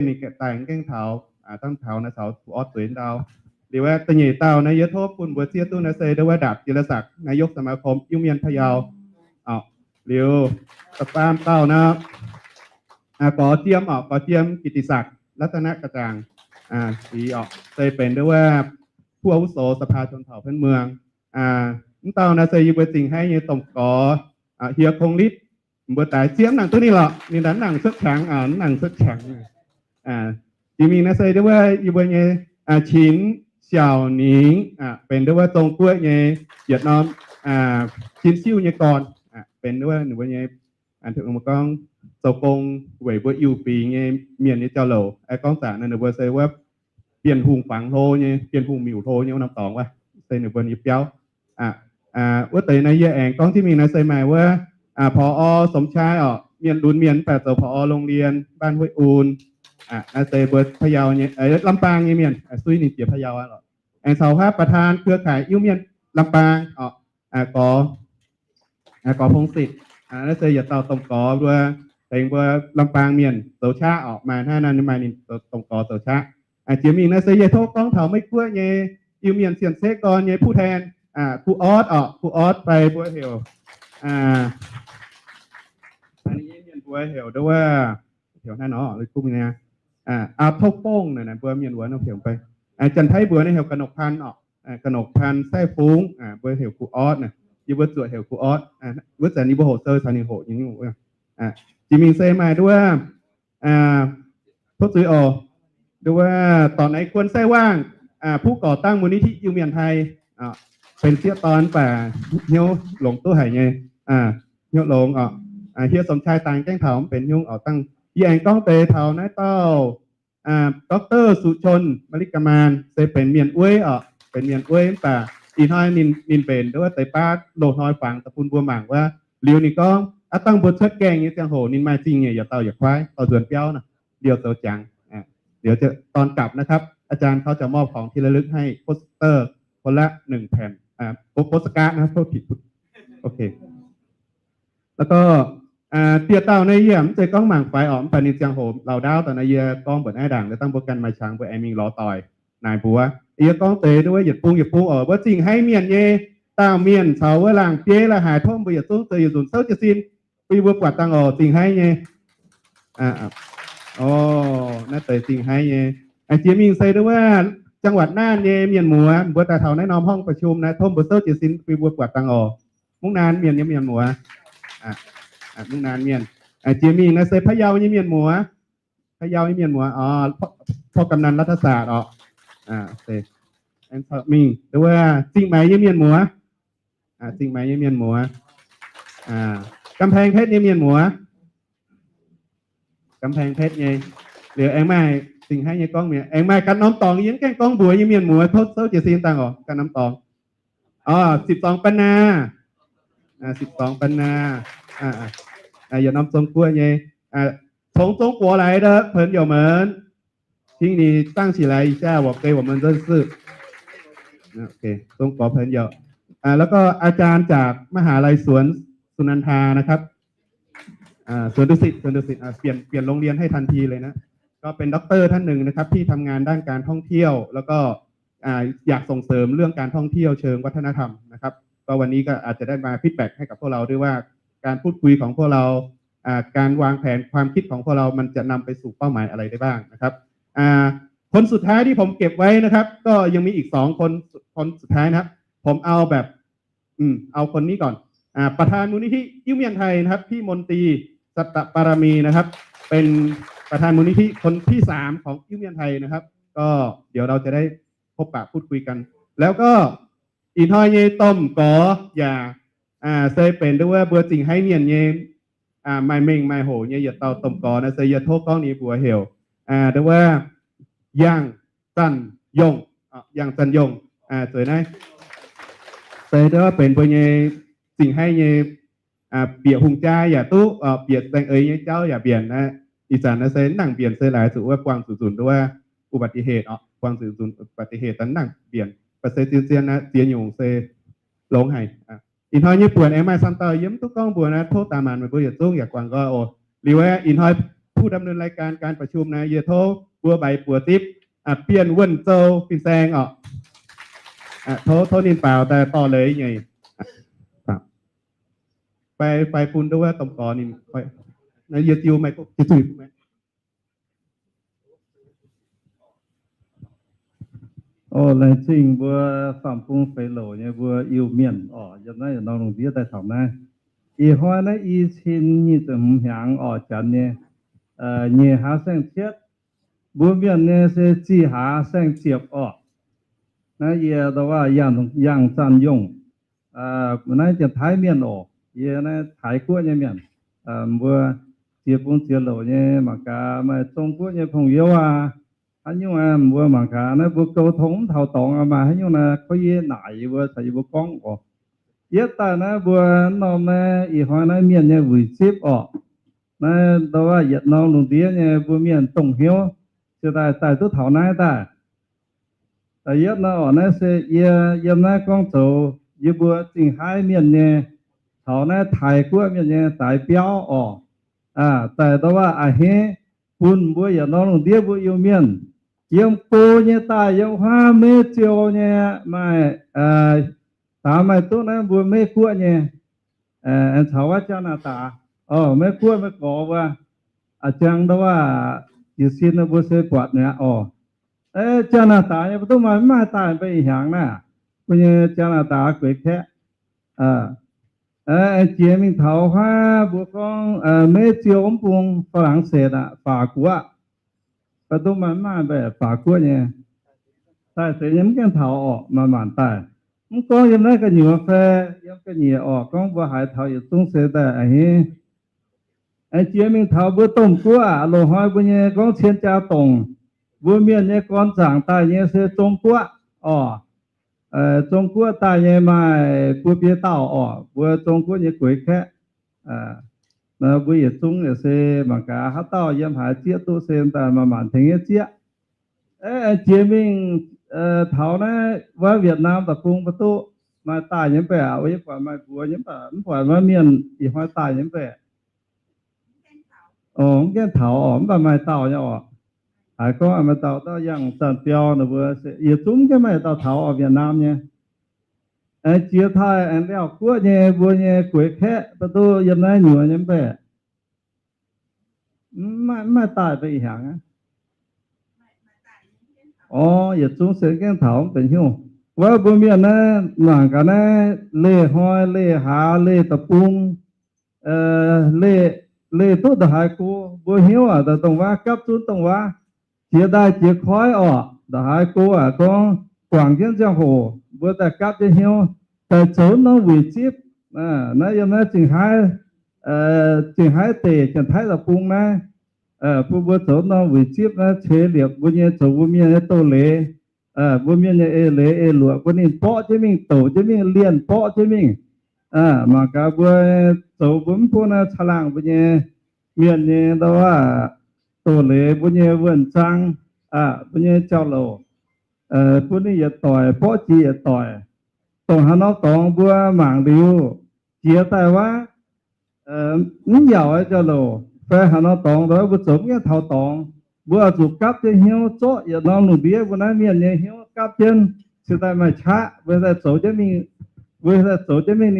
ninh daaih gaengh taux, dangh taux naaiv caux kuv ortv zueiz ndau. Liuz aeqv, da'nyeic dauh naaiv yie tov bun mbuo zieqv duqv naaiv se ndau wuov ndaapc Jiex La'sakc, นายกสมาคม Iu-Mienh พะเยา. Liuz da'faam dauh naaiv, gorx jiem orqc, gorx jiem กิตติศักดิ์ รัตนกระจ่าง se benx ndau wuov ผู้อาวุโสสภาชนเผ่าพื้นเมือง. Mv dauh naaiv se yie mbuo Zingh Haiv nyei domh gorx, Hieh Kong Litv. Mbuo daaih zieqv mv nangc duqv ninh lorqc, ninh daaih mv nangc cuotv qangx, mv nangc cuotv qangx. Jiex mingh naaiv se ndau wuov yie mbuo nyei Qinx Xiaoningx, benx ndau wuov Zong-Guoqv nyei yietc norm Qin Siuv nyei gorn, benx ndau wuov ninh mbuo nyei, gorngv zoux gong weic mbuo Iu-Bingx nyei mienh nyei jauv-louc. Gorngv zanc naaiv ninh mbuo se wuov Bienh Hungh fangx hlo nyei, Bienh Hungh miuc hlo nyei wuov norm dorngx wuov, se ninh mbuo nyei biauv. Wuov deix naaiv yie aengx gorngv jienv mingh naaiv se maaih wuov ผอ. Sumc Cai orqc, mienh lunx mienh mv baac zoux ผอ. โรงเรียนบ้านห้วยอูน. Naaiv se mbuo พะเยา nyei, Lambaang nyei mienh, suiv ninh jiex พะเยา aqv lorqc. Aengx caux huaav ประธานเครือข่าย Iu-Mienh Lambaang orqc, gorx, gorx พงศิษย์. Naaiv se yietc dauh domh gorx mbuo, tengx mbuo Lambaang mienh zoux qaqv orqc, maaih hnangv naaiv maaih ninh domh gorx zoux qaqv. Jiex mingh naaiv se yie tov gorngv taux Meiv Guoqv nyei Iu-Mienh cien-ceqv gorn nyei ผู้แทน, Kuv Ortv orqc, Kuv Ortv fai mbuo heuc, mienh mbuo heuc ndau wuov, heuc hnangv nor, Aa Tov Fongv naaic, mbuo mienh wuov nor heuc fai, Janx-Taiv mbuox naaiv heuc Ga'nokc Paan orqc, Ga'nokc Paan Saev Fungx, mbuo heuc Kuv Ortv naaic, yie mbuo zuoqc heuc Kuv Ortv. Wuov zanc yie mbuo hoqc sou caux ninh hoqc nyei. Jiex mingh se maaih nduov, tov zuiz oc, nduov dorc naaiv Guon Saev Waangh, ผู้ก่อตั้งมูลนิธิ Iu-Mienh Taiv, benx sieqv dorn mv baac hnyouv longx duqv haic nyei, hnyouv longx oc. Hieh Sumc Cai dangh gaengh taux mv benx hnyouv oc. Dangh yie aengx gorngv deix taux naaiv dauh Doctor Suchon Maligamaan se benx mienh Ueiv oc, benx mienh Ueiv mv baac ih hnoi ninh mbenc nduov deix baav loz-hnoi fangx daaih bun mbuo mangc wuov. Liuz ninh gorngv aav dangh mbuo cuotv gaengh nyei ziangh hoc ninh maaih zingh nyeic yietc dauh yietc kuaaiv dorh nzuonx biauv naaic, liouh zoux jangx. เดี๋ยวจะ ตอนกลับนะครับ อาจารย์เขาจะมอบของที่ระลึกให้ poster คนละหนึ่งแผ่น postcard นะ โทษที โอเค แล้วก็ dieh dauh naaiv yie mv zeiz gorngv mangc faix orqc, mv baac ninh ziangh hoc laauc ndaauv daaih naaiv yie gorngv mbuox naaiv ndaangc, dangh mbuo ganh maaih qangx mbuo aengx mingh lorz doic naaic mbuox. Yie gorngv deix nduov yietc bung yietc bung oc, wuov Zingh Haiv mienh nyei dauh mienh caux wuov laangh bieiv la'haaix tov mbuo yietc zungv zoux yietc nzunc souv jiez sin bun yie mbuo buatc dangh oc, Zingh Haiv nyei. Naaiv deix Zingh Haiv nyei. Jiex mingh se nduov wuov จังหวัดน่าน nyei mienh muoz, mbuo daaih taux naaiv norm ห้องประชุม naaiv tov mbuo souv jiez sin bun yie mbuo buatc dangh oc. Mungv Naan mienh nyei mienh muoz, Mungv Naan mienh. Jiex mingh naaiv se พะเยา nyei mienh muoz, พะเยา nyei mienh muoz, พ่อกำนันรัฐศาสตร์ orqc. Mingh nduov wuov Zingh Maix nyei mienh muoz, Zingh Maix nyei mienh muoz, กำแพงเพชร nyei mienh muoz, กำแพงเพชร nyei. Liuz aengx maaih Zingh Haiv nyei gorngv mi'aqv. Aengx maaih ganh norm dorngx yie mv gaengh gorngv mbuox nyei mienh muoz, tov souv jiez sin dangh oc, ganh norm dorngx. Orqc, สิบสอง ปันนา, สิบสอง ปันนา, yietc norm Zong-Guoqv nyei. 从中国来的朋友们 请你站起来一下，我给我们认识。OK，中国朋友。แล้วก็อาจารย์จากมหาลัยสวนสุนันทานะครับ สวนดุสิต สวนดุสิต เปลี่ยน เปลี่ยนโรงเรียนให้ทันทีเลยนะ ก็เป็นด็อกเตอร์ท่านหนึ่งนะครับ ที่ทำงานด้านการท่องเที่ยว แล้วก็อยากส่งเสริมเรื่องการท่องเที่ยวเชิงวัฒนธรรมนะครับ ก็วันนี้ก็อาจจะได้มาฟีดแบ็กให้กับพวกเราด้วยว่า การพูดคุยของพวกเรา การวางแผนความคิดของพวกเรา มันจะนำไปสู่เป้าหมายอะไรได้บ้างนะครับ คนสุดท้ายที่ผมเก็บไว้นะครับ ก็ยังมีอีกสองคน คนสุดท้ายนะครับ ผมเอาแบบ เอาคนนี้ก่อน ประธานมูลนิธิอิ้วเมียนไทยนะครับ พี่มนตรี สัตตปารมีนะครับ เป็นประธานมูลนิธิคนที่สามของอิ้วเมียนไทยนะครับ ก็เดี๋ยวเราจะได้พบปะพูดคุยกัน แล้วก็ ih hnoi nyei domh gorx yaac se benx nduov wuov mbuo Zingh Haiv mienh nyei maaih mengh maaih hoc nyei yietc dauh domh gorx naaiv se yie tov gorngv ninh mbuox heuc nduov wuov Yangh Zanc Yongh, Yangh Zanc Yongh, zueiz naaiv se nduov benx mbuo nyei Zingh Haiv nyei bieqc hungh jaa yaac duqv, bieqc saeng-eix nyei jauv yaac mbienc naaiv. Ih zanc naaiv se mv nangc mbienc se laaix zuqc wuov buangh zuqc nzunc nduov wuov อุบัติเหตุ orqc, buangh zuqc nzunc อุบัติเหตุ naaiv mv nangc mbienc, baac se zien-zien naaiv ziex nyungc se longx haic. Ih hnoi nyei buonc aengx maaih camv dauh yie mv duqv gorngv mbuox naaiv, tov daaih maanc meih mbuo yietc zungv yaac guangc nqoi oc. Liuz aeqv, ih hnoi ผู้ดำเนินรายการการประชุมนะ yie tov mbuo mbaix buoz zipv, Bienh Wuonh Zou fin-saeng oc. Tov, tov ninh baaux daaih dorh leiz nyei. Fai, fai bun nduov wuov domh gorx ninh, yie ziux meih, ziux zuiz bun meih. Laengz zingh mbuo Faam-Bung Feix Louc nyei mbuo Iu-Mienh oc, yiem naaiv yietc norm lungh ndiev daaih taux naaiv. Ih hnoi naaiv i cin nyic ziepc hmz hnyangx oc, janx nyei nyic hlaax saeng-cietv. Mbuo mienh nyei se zih hlaax saeng-ziepc oc. Naaiv yie ndau waac Yangh Zanh Yongh, naaiv Janx-Taiv mienh oc. Yie naaiv Taiv Guoqv nyei mienh. Mbuo ziex bung ziex louc nyei mangc gaax maaih Zong Guoqv nyei pong-youv aac, haaix nyungc mbuo mangc gaax naaiv mbuo gou tong mv taux dorngx maaih haaix nyungc naaiv korv-yev naaic yie mbuo caux yie mbuo gorngv oc. Yietv daaih naaiv mbuo norm naaiv ih hnoi naaiv mienh nyei wuic zipv oc. Naaiv ndau waac yietc norm lungh ndiev nyei mbuo mienh dongh hnyouv ciex daaih daaih duqv taux naaiv daaih. Da'yietv naaiv oc, naaiv se yie yiem naaiv gorngv zoux yie mbuo Zingh Haaix mienh nyei caux naaiv Taiv Guoqv mienh nyei daaix biauv oc. Daaih ndau waac a'hneiv bun mbuo yietc norm lungh ndiev mbuo Iu-Mienh yiem go nyei daaih, yiem huaav meiv ziou nyei, maaih daaix maaih duqv naaiv mbuo Meiv Guoqv nyei, aengx caux wuov Janx^naa^daa, Meiv Guoqv Meiv Gorx wuov, a'jang ndau waac jiez sin mbuo se buatc mi'aqv oc. Janx^naa^daa nyei mbuo duqv maaih mv maaih daaih mbaih ih hnyangx naaiv, mbuo nyei Janx^naa^daa gueix kaeqv. Aengx jiex mingh taux huaav mbuo gorngv meiv ziou mv bung Faa^lang^setc aqv, Faac Guoqv. Mbuo duqv maaih mv maaih mbaih Faac Guoqv nyei daaih deix nyei mv gaengh taux orqc, maanc maanc daaih. Mv gorngv yiem naaiv gu'nyuoz fai yiem ga'nyiec orqc, gorngv mbuo haiz taux yietc zungv se daaih a'hneiv. Aengx jiex mingh taux mbuo domh guoqv aqv, loz-hnoi mbuo nyei gorngv cien jaa dongc, mbuo mienh nyei gorn zaangc daaih nyei se Zong Guoqv orqc. Zong Guoqv daaih nyei maaih buo biei dauh orqc, mbuo Zong Guoqv nyei gueix kaeqv. Mbuo yietc zungv yaac se mangc gaax haaix dauh yiem haaix zieqv duqv se daaih maanc maanc tengx nyei zieqv. Jiex mingh taux naaiv wuov Việt Nam deic-bung mbuo duqv maaih daaih nyei mv baac, wuov yie buatc maaih mbuox nyei mv baac, mv buatc wuov mienh ih hnoi daaih nyei mv baac. Orqc, mv gaengh taux orqc, mv baac maaih dauh nyei orqc. Haiz gorngv maaih dauh dauh yangh zanc biau ninh mbuo, yietc zungv mv gaengh maaih dauh taux orqc, Việt Nam nyei. Aengx jiex taaih aengx Laauv Guoqv nyei mbuo nyei gueix kaeqv, mbuo duqv yiem naaiv nyuoz nyei mv baac. Mv maaih daaih mv baac ih hnyangx aqv. Orqc, yietc zungv se gaengh taux mv benx hnyouv. Wuov mbuo mienh naaiv mangc gaax naaiv leih hnoi, leih hlaax, leih deic-bung, leih, leih duqv ndongc haaix go, mbuo hnyouv aac, daaih dongh waav gapv zunv dongh waav, jiex ndaaih jiex koiv orqc, ndongc haaix go aac, gorngv guangc jienv ziangh hoc mbuo daaih gapv jienv hnyouv daaih zoux norm wuic zipv. Naaiv yiem naaiv Zingh Haaix, Zingh Haaix deic, Janx-Taiv deic-bung naaiv, bun mbuo zoux norm wuic zipv naaiv ceix liepc mbuo nyei zoux mbuo mienh nyei doz-leiz. Mbuo mienh nyei eix leiz eix luoqc bun ninh borqv jienv mingh, douc jienv mingh, lienh borqv jienv mingh. Mangc gaax mbuo zoux mbuo mv bun naaiv caangh laangh mbuo nyei mienh nyei ndau aac, doz-leiz, mbuo nyei wuonh zaang, mbuo nyei jauv-louc, bun ninh yietc doic borqv jiex yietc doic. Dongh haaix norm dorngx mbuo mangc liuz jiex daaih waav, mv yaauc jauv-louc fai haaix norm dorngx mbuo zoux mv gaengh taux dorngx, mbuo oix zuqc gapv jienv hnyouv zorqv yietc norm lungh ndiev mbuo naaiv mienh nyei hnyouv gapv jienv, cingx daaih maaih qaqv mbuo daaih zoux jienv mingh, mbuo daaih zoux jienv mingh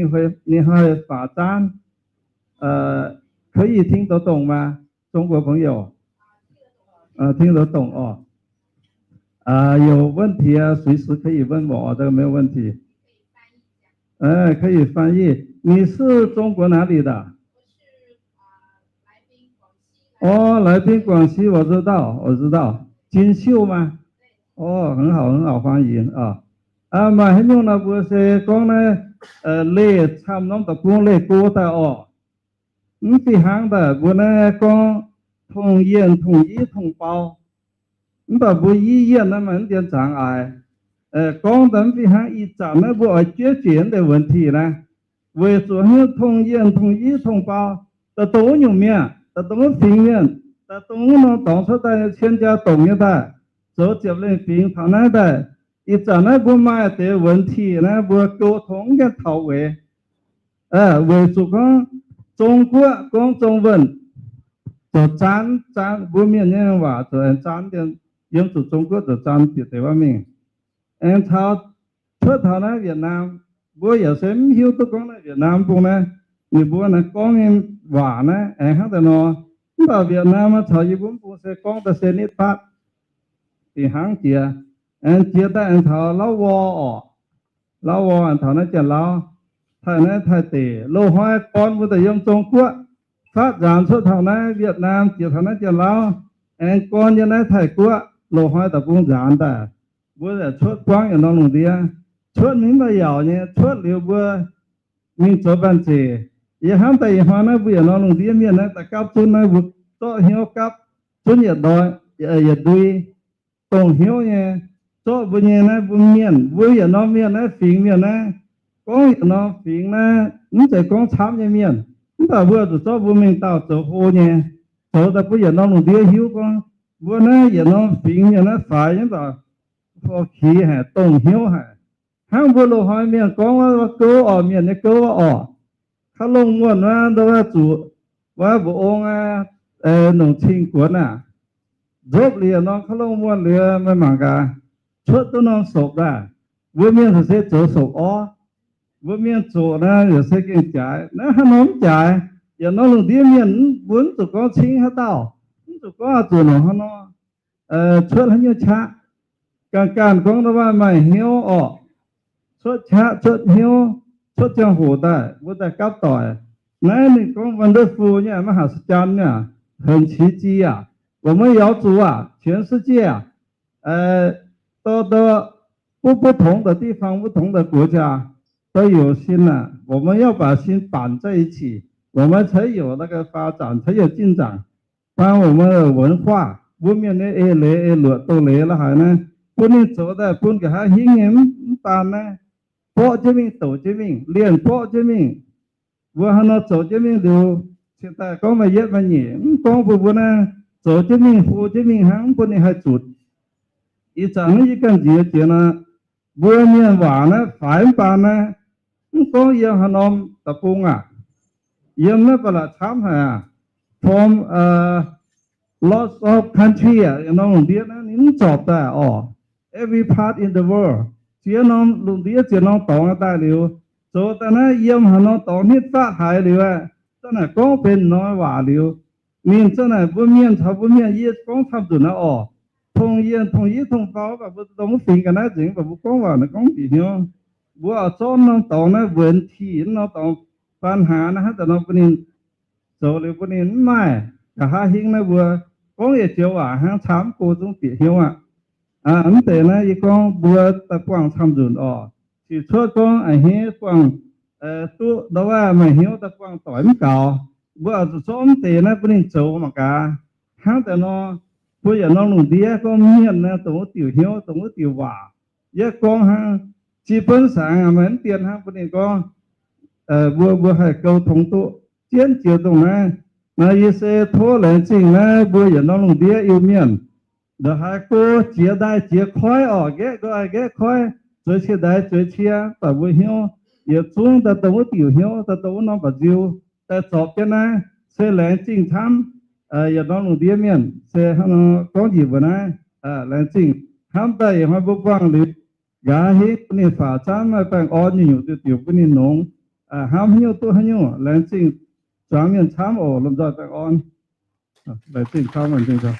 ninh hnoi faaux zaanv. 可以听得懂吗？ 中国朋友，听得懂哦。有问题啊，随时可以问我，这个没有问题。可以翻译。你是中国哪里的？哦，来宾广西，我知道，我知道。锦绣吗？哦，很好，很好，欢迎啊。Maaih haaix nyungc nor mbuo se gorngv naaiv leih camv norm deic-bung leih go daaih orqc. Mv fih hnangv daaih mbuo naaiv gorngv tong yienh tong yiv tong bau. Mv baac mbuo yiv yienh naaiv maaih mv dien zaangc aac. Gorngv daaih mv fih hnangv ih zanc naaiv mbuo oix jeiv jiex naaiv deix 问题 naaiv, weic zuqc hiuv tong yienh tong yiv tong bau, daaih dongh wuov nyungc mienh, daaih dongh wuov fingx mienh, daaih dongh wuov norm dorngx cuotv daaih nyei cien jaa dongc nyei daaih, zoux ziepc lengh fingx taux naaiv daaih. Ih zanc naaiv mbuo maaih deix 问题 naaiv mbuo gou tong mv gaengh taux weic weic zuqc gorngv Zong Guoqv gorngv Zong Wuonh, zoux zaanv, zaanv mbuo mienh nyei waac zoux aengx zaanv, yiem zuqc Zong Guoqv zoux zaanv bieqc deix waac mingh. Aengx taux cuotv taux naaiv Vietnam, mbuo yaac se mv hiuv duqv gorngv naaiv Vietnam bung naaiv, ninh mbuo naaiv gorngv nyei waac naaiv aengx hnangv daaih nor. Mv baac Vietnam caux yie mbuo mv bung se gorngv daaih se nitv fatv, dingc hnangv jiex. Aengx jiex daaih aengx taux Lauv Wor orqc. Lauv Wor aengx taux naaiv Janx-Lauv, Taiv naaiv Taiv deic. Loz-hnoi gorn mbuo daaih yiem Zong Guoqv, fatv nzaanx cuotv taux naaiv Vietnam, jiex taux naaiv Janx-Lauv, aengx gorn yiem naaiv Taiv Guoqv, loz-hnoi daaih bung nzaanx daaih. Mbuo yaac cuotv buangv yietc norm lungh ndiev, cuotv mingh mv baac yaauc nyei, cuotv liuz mbuo mingh zoux banh zeic. Yie hnamv daaih ih hnoi naaiv mbuo yietc norm lungh ndiev mienh naaiv daaih gapv zunv naaiv, mbuo zorqv hnyouv gapv zunv yietc ndoi, yietc ndui, dongh hnyouv nyei, zorqv mbuo nyei naaiv mbuo mienh, mbuo yietc norm mienh naaiv, fingx mienh naaiv, gorngv yietc norm fingx naaiv mv zeiz gorngv camv nyei mienh, mv baac mbuo zuqc zorqv mbuo mengh dauh zoux hlo nyei, zoux daaih bun yietc norm lungh ndiev hiuv gorngv mbuo naaiv yietc norm fingx mienh naaiv faix nyei, mv baac fo-kix haic, dongh hnyouv haic. Hnangv mbuo loz-hnoi mienh gorngv wuov gouv orqc, mienh nyei gouv orqc, kaav longh muonh wuov, ndau wuov zuqc wuov mbu'ong aqv, nongc cing guonx aqv, nzopv liuz norm kaav longh muonh liuz meih mangc gaax, cuotv duqv norm sopc daaih. Mbuo mienh se zoux sopc orv. Mbuo mienh zoqc naaiv yaac se gengh jaaix. Naaiv hnangv nor mv jaaix. Yietc norm lungh ndiev mienh mbuo mv zuqc gorngv cingv haaix dauh, mv zuqc gorngv oix zuqc nongc hnangv nor, cuotv haaix nyungc qaqv. Ganh ganh gorngv ndau wuov maaih hnyouv orqc, cuotv qaqv, cuotv hnyouv, cuotv ziangh hoc daaih mbuo daaih gapv doic. Naaiv ninh gorngv wonderful nyei, maiv haaix se jaan nyei, 很奇迹啊, 我们要主啊，全世界 都，都，不，不同的地方，不同的国家都有心啊，我们要把心绑在一起，我们才有那个发展，才有进展。 Baan 我们的文化, mbuo mienh nyei eix leiz eix luoqc doz-leiz la'haaix naaiv, bun ninh zoux daaih bun nqa'haav hingv nyei mv baan naaiv, borqv jienv mingh douc jienv mingh, lienh borqv jienv mingh. Mbuo hnangv nor zoux jienv mingh liuz, cingx daaih gorngv maaih yietv maaih nyeic, mv gorngv bun mbuo naaiv zoux jienv mingh, hlo jienv mingh hnangv, mv bun ninh haih zutc. Ih zanc naaiv yie ganh nziex jiex nor, mbuo mienh waac naaiv faix mv baan naaiv, mv gorngv yiem haaix norm deic-bung aac, yiem naaiv ba'laqc camv haic aac, from lots of country aac, norm lungh ndiev naaiv ninh mv zorpc daaih orqc. Every part in the world, ziex norm lungh ndiev ziex norm dorngx daaih liuz, zoux daaih naaiv yiem haaix norm dorngx nitv fatv haiz liuz aeqv, za'naaic gorngv benx norm waac liuz, ninh za'naaic mbuo mienh caux mbuo mienh yie gorngv camv nzunc naaiv orqc. Tong yienh, tong yiv, tong faaux, mv baac mbuo dongh wuov fingx ga'naaiv nzengc, mv baac mbuo gorngv waac naaiv gorngv bieqc hnyouv. Mbuo oix zorqv norm dorngx naaiv mbuonx tih, norm dorngx baan hnaangx naaiv hnangv daaih nor bun ninh zoux liuz bun ninh mv maaih nqa'haav hingv naaiv mbuo gorngv yietc joux waac hnangv, camv mv go zungv bieqc hnyouv aqv. Mv deix naaiv yie gorngv mbuo daaih buangh camv nzunc orqc. Sic cuotv gorngv a'hneiv buangh duqv ndau wuov maaih hnyouv daaih buangh doic mv gaux. Mbuo oix zuqc zorqv mv deix naaiv bun ninh zoux mangc gaax. Hnangv daaih nor, mbuo yietc norm lungh ndiev gorngv mienh naaiv dongh wuov diuc hnyouv, dongh wuov diuc waac. Yie gorngv hnangv, zinh buonv saengx maaih mv dien hnangv bun ninh gorngv, mbuo, mbuo haih gou tongx duqv jienv jiex dongh naaiv. Naaiv yie se tov laengz zingh naaiv mbuo yietc norm lungh ndiev Iu-Mienh. Ndongc haaix go jiex ndaaih jiex koiv orqc, nqaeqv nqoi nqaeqv koiv, zueiz cie ndaix zueiz cie, daaih mbuo hnyouv yietc zungv daaih dongh wuov diuc hnyouv, daaih dongh wuov norm ba'nziu, daaih zorpc jienv naaiv, se laengz zingh camv. Yietc norm lungh ndiev mienh se hnangv nor gorngv njiec mbuo naaiv, laengz zingh hnamv daaih yietc hnoi mbuo buangh liuz, nqa'haav hingv bun ninh faaux camv, maaih baengh orn nyungc-nyungc diuc-diuc bun ninh longx. Hnamv haaix nyungc duqv haaix nyungc, laengz zingh zuangx mienh camv oc. Lomh nzoih baengh orn. Laengz zingh camv, laengz zingh camv.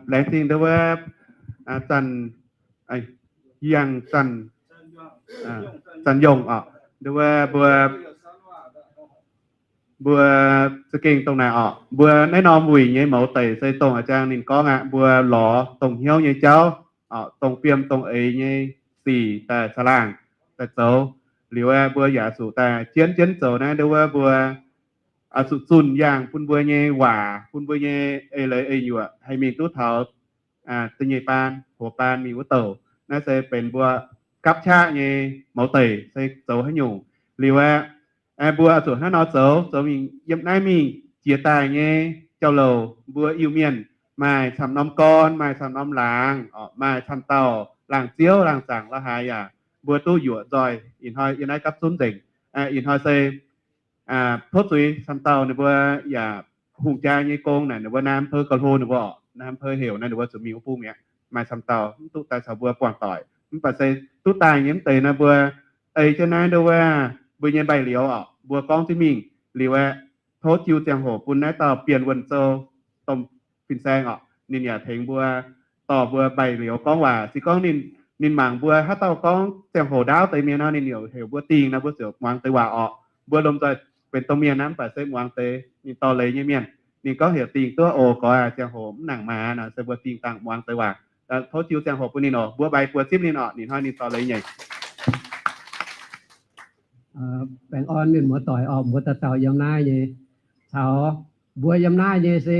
Laengz zingh ndau wuov Zanc, Yangh Zanc, Zanc Yongh oc. Ndau wuov mbuo, mbuo za'gengh dongh naaic oc, mbuo naaiv norm wuic nyei mouz deic se dongh a'jang ninh gorngv aqv, mbuo lorz dongh hnyouv nyei jauv, dongh fiem dongh eix nyei sic daaih caangh laangh daaih zoux. Liuz aeqv, mbuo yaac zuqc daaih jienv jienv zoux naaiv, ndau wuov mbuo zuqc zunh yaangh bun mbuo nyei waac, bun mbuo nyei eix leiz eix nyuoqc haih mingh duqv taux da'nyeic baan, hoc baan mingh wuov douc. Naaiv se benx mbuo gapv qaqv nyei mouz deic se zoux haaix nyungc. Liuz aeqv, mbuo zuqc hnangv nor zoux, zoux mingh yiem naaiv mingh jiex daaih nyei jauv-louc mbuo Iu-Mienh maaih camv norm gorn, maaih camv norm laangz, maaih camv dauh laangz ziouv laangz zaangc la'haaix yaac mbuo duqv yuoqc nzoih ih hnoi yiem naaiv gapv zunv nzengc. Ih hnoi se tov zuiz camv dauh ninh mbuo yaac hungh jaa nyei gong naaic ninh mbuo naaiv mv peu ga'hlo ninh mbuo oc, naaiv mv peu heuc naaiv ninh mbuo zuqc mingh wuov bung mi'aqv. Maaih camv dauh mv duqv daaih caux mbuo buangh doic, mv baac se duqv daaih nyei mv deix naaiv mbuo ei jienv naaiv nduov wuov mbuo nyei mbaih liuz oc, mbuo gorngv jienv mingh liuz aeqv, tov jiu ziangh hoc bun naaiv dauh Bienh Wuonh Zou domh fin-saeng oc, ninh yaac tengx mbuo dorh mbuo mbaih liuz gorngv waac. Se gorngv ninh, ninh mangc mbuo haaix dauh gorngv ziangh hoc ndaauv deix mienh nor, ninh yaac heuc mbuo dingh nor, mbuo ziouc muangx deix waac orqc. Mbuo lomh nzoih benx domh mienh naaiv mv baac se muangx deix ninh dorh leiz nyei mienh. Ninh gorngv heuc dingh duqv oc, gorx aac, ziangh hoc mv nangc maaz nor, se mbuo dingh dangh muangx deix waac. Tov jiu ziangh hoc bun ninh oc, mbuo mbaix buoz zipv ninh orqc, ninh hnoi ninh dorh leiz nyei. Baengh orn mienh muoz-doic orqc, mbuo dauh dauh yiem naaiv nyei, caux mbuo yiem naaiv nyei se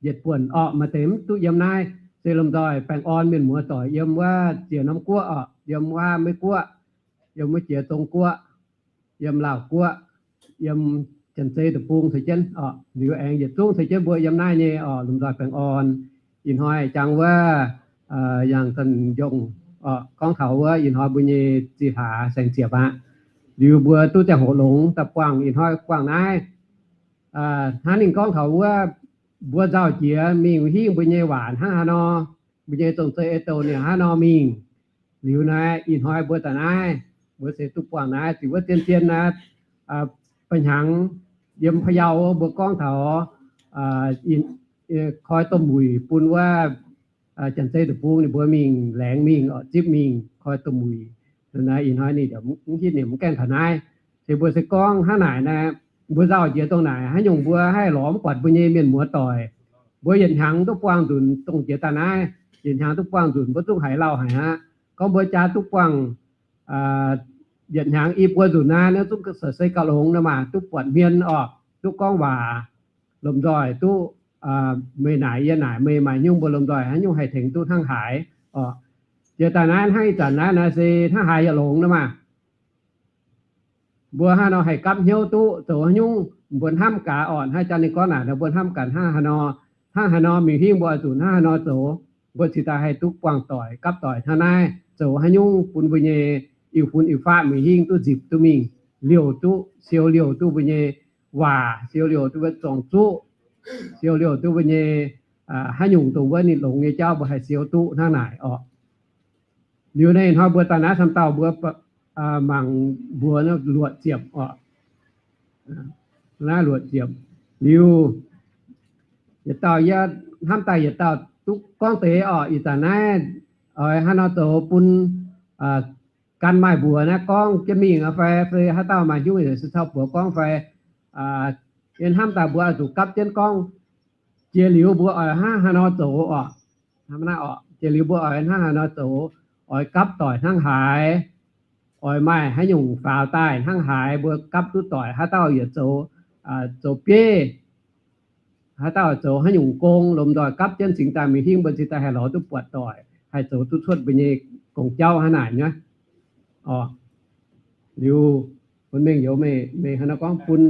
yietc buonc orqc, maaih deix mv duqv yiem naaiv. Se lomh nzoih baengh orn mienh muoz-doic yiem wuov ziex norm guoqv orqc, yiem wuov Meiv Guoqv, yiem wuov jiex Zong Guoqv, yiem Laauh Guoqv, yiem Janx-Zei deic-bung caux jienv orqc, liuz aengx yietc zungv caux jienv mbuo yiem naaiv nyei orqc, lomh nzoih baengh orn. Ih hnoi jangx wuov yangh zanc njongh orqc, gorngv taux wuov ih hnoi mbuo nyei zinh hlaax saeng-ziepc aqv. Liuz mbuo duqv ziangh hoc longx daaih buangh ih hnoi buangh naaiv. Hnangv ninh gorngv taux wuov mbuo nzauh jiex mingh hingv mbuo nyei waac hnangv haaix nor, mbuo nyei zong-zei ei douh ninh hnangv haaix nor mingh. Liuz naaiv ih hnoi mbuo daaih naaiv, mbuo se duqv buangh naaiv ziux wuov zien-zien naaiv, ba'hnyangx yiem Pa'yau mbuo gorngv taux koi domh muic bun wuov Janx-Zei deic-bung ninh mbuo mingh laengz mingh oc, zipv mingh koi domh muic. Naaiv ih hnoi ninh mv hitv, ninh mv gaengh taux naaiv. Se mbuo se gorngv hnangv naaic naaiv, mbuo nzauh jiex dongh naaic haaix nyungc mbuo haih lorz mv buatc mbuo nyei mienh muoz-doic. Mbuo yietc hnyangx duqv buangh nzunc dongh jiex daaih naaiv, yietc hnyangx duqv buangh nzunc mbuo zungv haiz lauh haic aqv. Gorngv mbuo jaa duqv buangh yietc hnyangx i buo nzunc naaiv, naaiv zungv se gauh longx nor maah, duqv buatc hmien orqc, duqv gorngv waac, lomh nzoih duqv meih naaic yie naaic meih, maaih nyungc mbuo lomh nzoih haaix nyungc haih tengx duqv hnangv haaix orqc. Jiex daaih naaiv hnangv ih zanc naaiv naaiv se hnangv haaix yaac longx nor maah. Mbuo hnangv nor haih gapv hnyouv duqv zoux haaix nyungc, mbuo hnamv gaax orqc. Hnangv jang ninh gorngv naaic nor, mbuo hnamv gaax hnangv haaix nor, hnangv haaix nor mingh hingv mbuo oix zuqc hnangv haaix nor zoux, mbuo cingx daaih haih duqv buangh doic, gapv doic hnangv naaiv, zoux haaix nyungc bun mbuo nyei iu-fun iu-faqv mingh hingv duqv nzipc duqv mingh, liouh duqv, siou liouh duqv mbuo nyei waac, siou liouh duqv mbuo zorng-zuqv, siou liouh duqv mbuo nyei haaix nyungc dongh wuov ninh longx nyei jauv mbuo haih siou duqv hnangv naaic orqc. Liuz naaiv ih hnoi mbuo daaih naaiv camv dauh mbuo mangc mbuox luoqc ziepc orqc. Naaiv luoqc ziepc. Liuz yietc dauh yie hnamv daaih yietc dauh duqv gorngv deix orqc, ih zanc naaiv oix haaix nor zoux bun gan maaih mbuox naaiv gorngv jienv mingh fai, fai haaix dauh maaih hnyouv se cau buoz gorngv fai. Yie hnamv daaih mbuo oix zuqc gapv jienv gorngv jiex liuz mbuo oix hnangv haaix nor zoux orqc. Jiex liuz mbuo oix hnangv haaix nor zoux, oix gapv doic hnangv haaix, oix maaih haaix nyungc faaux daaih hnangv haaix, mbuo gapv duqv doic haaix dauh yietc zoux, zoux bieiv, haaix dauh zoux haaix nyungc gong, lomh nzoih gapv jienv cingx daaih mingh hingv mbuo cingx daaih haih lorz duqv buatc doic, haih zoux duqv cuotv mbuo nyei gong-jauv hnangv naaic nyuv. Orqc, liuz bun mengh youz meih, meih haaix nor gorngv bun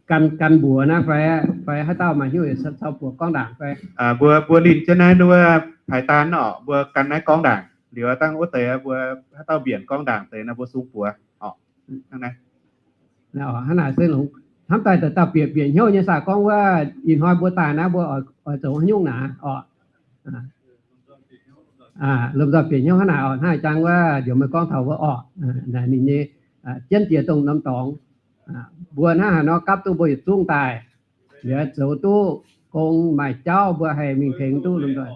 gan, gan mbuox naaiv fai, fai haaix dauh maaih hnyouv cau buoz gorngv ndaangc fai. Mbuo, mbuo linh jienv naaiv nduov paaix daan orqc, mbuo gan naaiv gorngv ndaangc liuz dangh wuov deix mbuo haaix dauh mbienc gorngv ndaangc deix naaiv mbuo sung buoz orqc. Hnangv naaic se longx, hnamv daaih dauh dauh bieqc bieqc hnyouv nyei saah gorngv wuov ih hnoi mbuo daaih naaiv mbuo oix zoux haaix nyungc naaic orqc. Lomh nzoih bieqc hnyouv hnangv naaic orqc, hnangv jang wuov njoux meih gorngv taux wuov orqc, naaic ninh nyei jienv jiex dongh norm dorngx. Mbuo hnangv haaix nor gapv duqv mbuo yietc zungv daaih, liuz zoux duqv gong maaih jauv mbuo haih mingh tengx duqv lomh nzoih.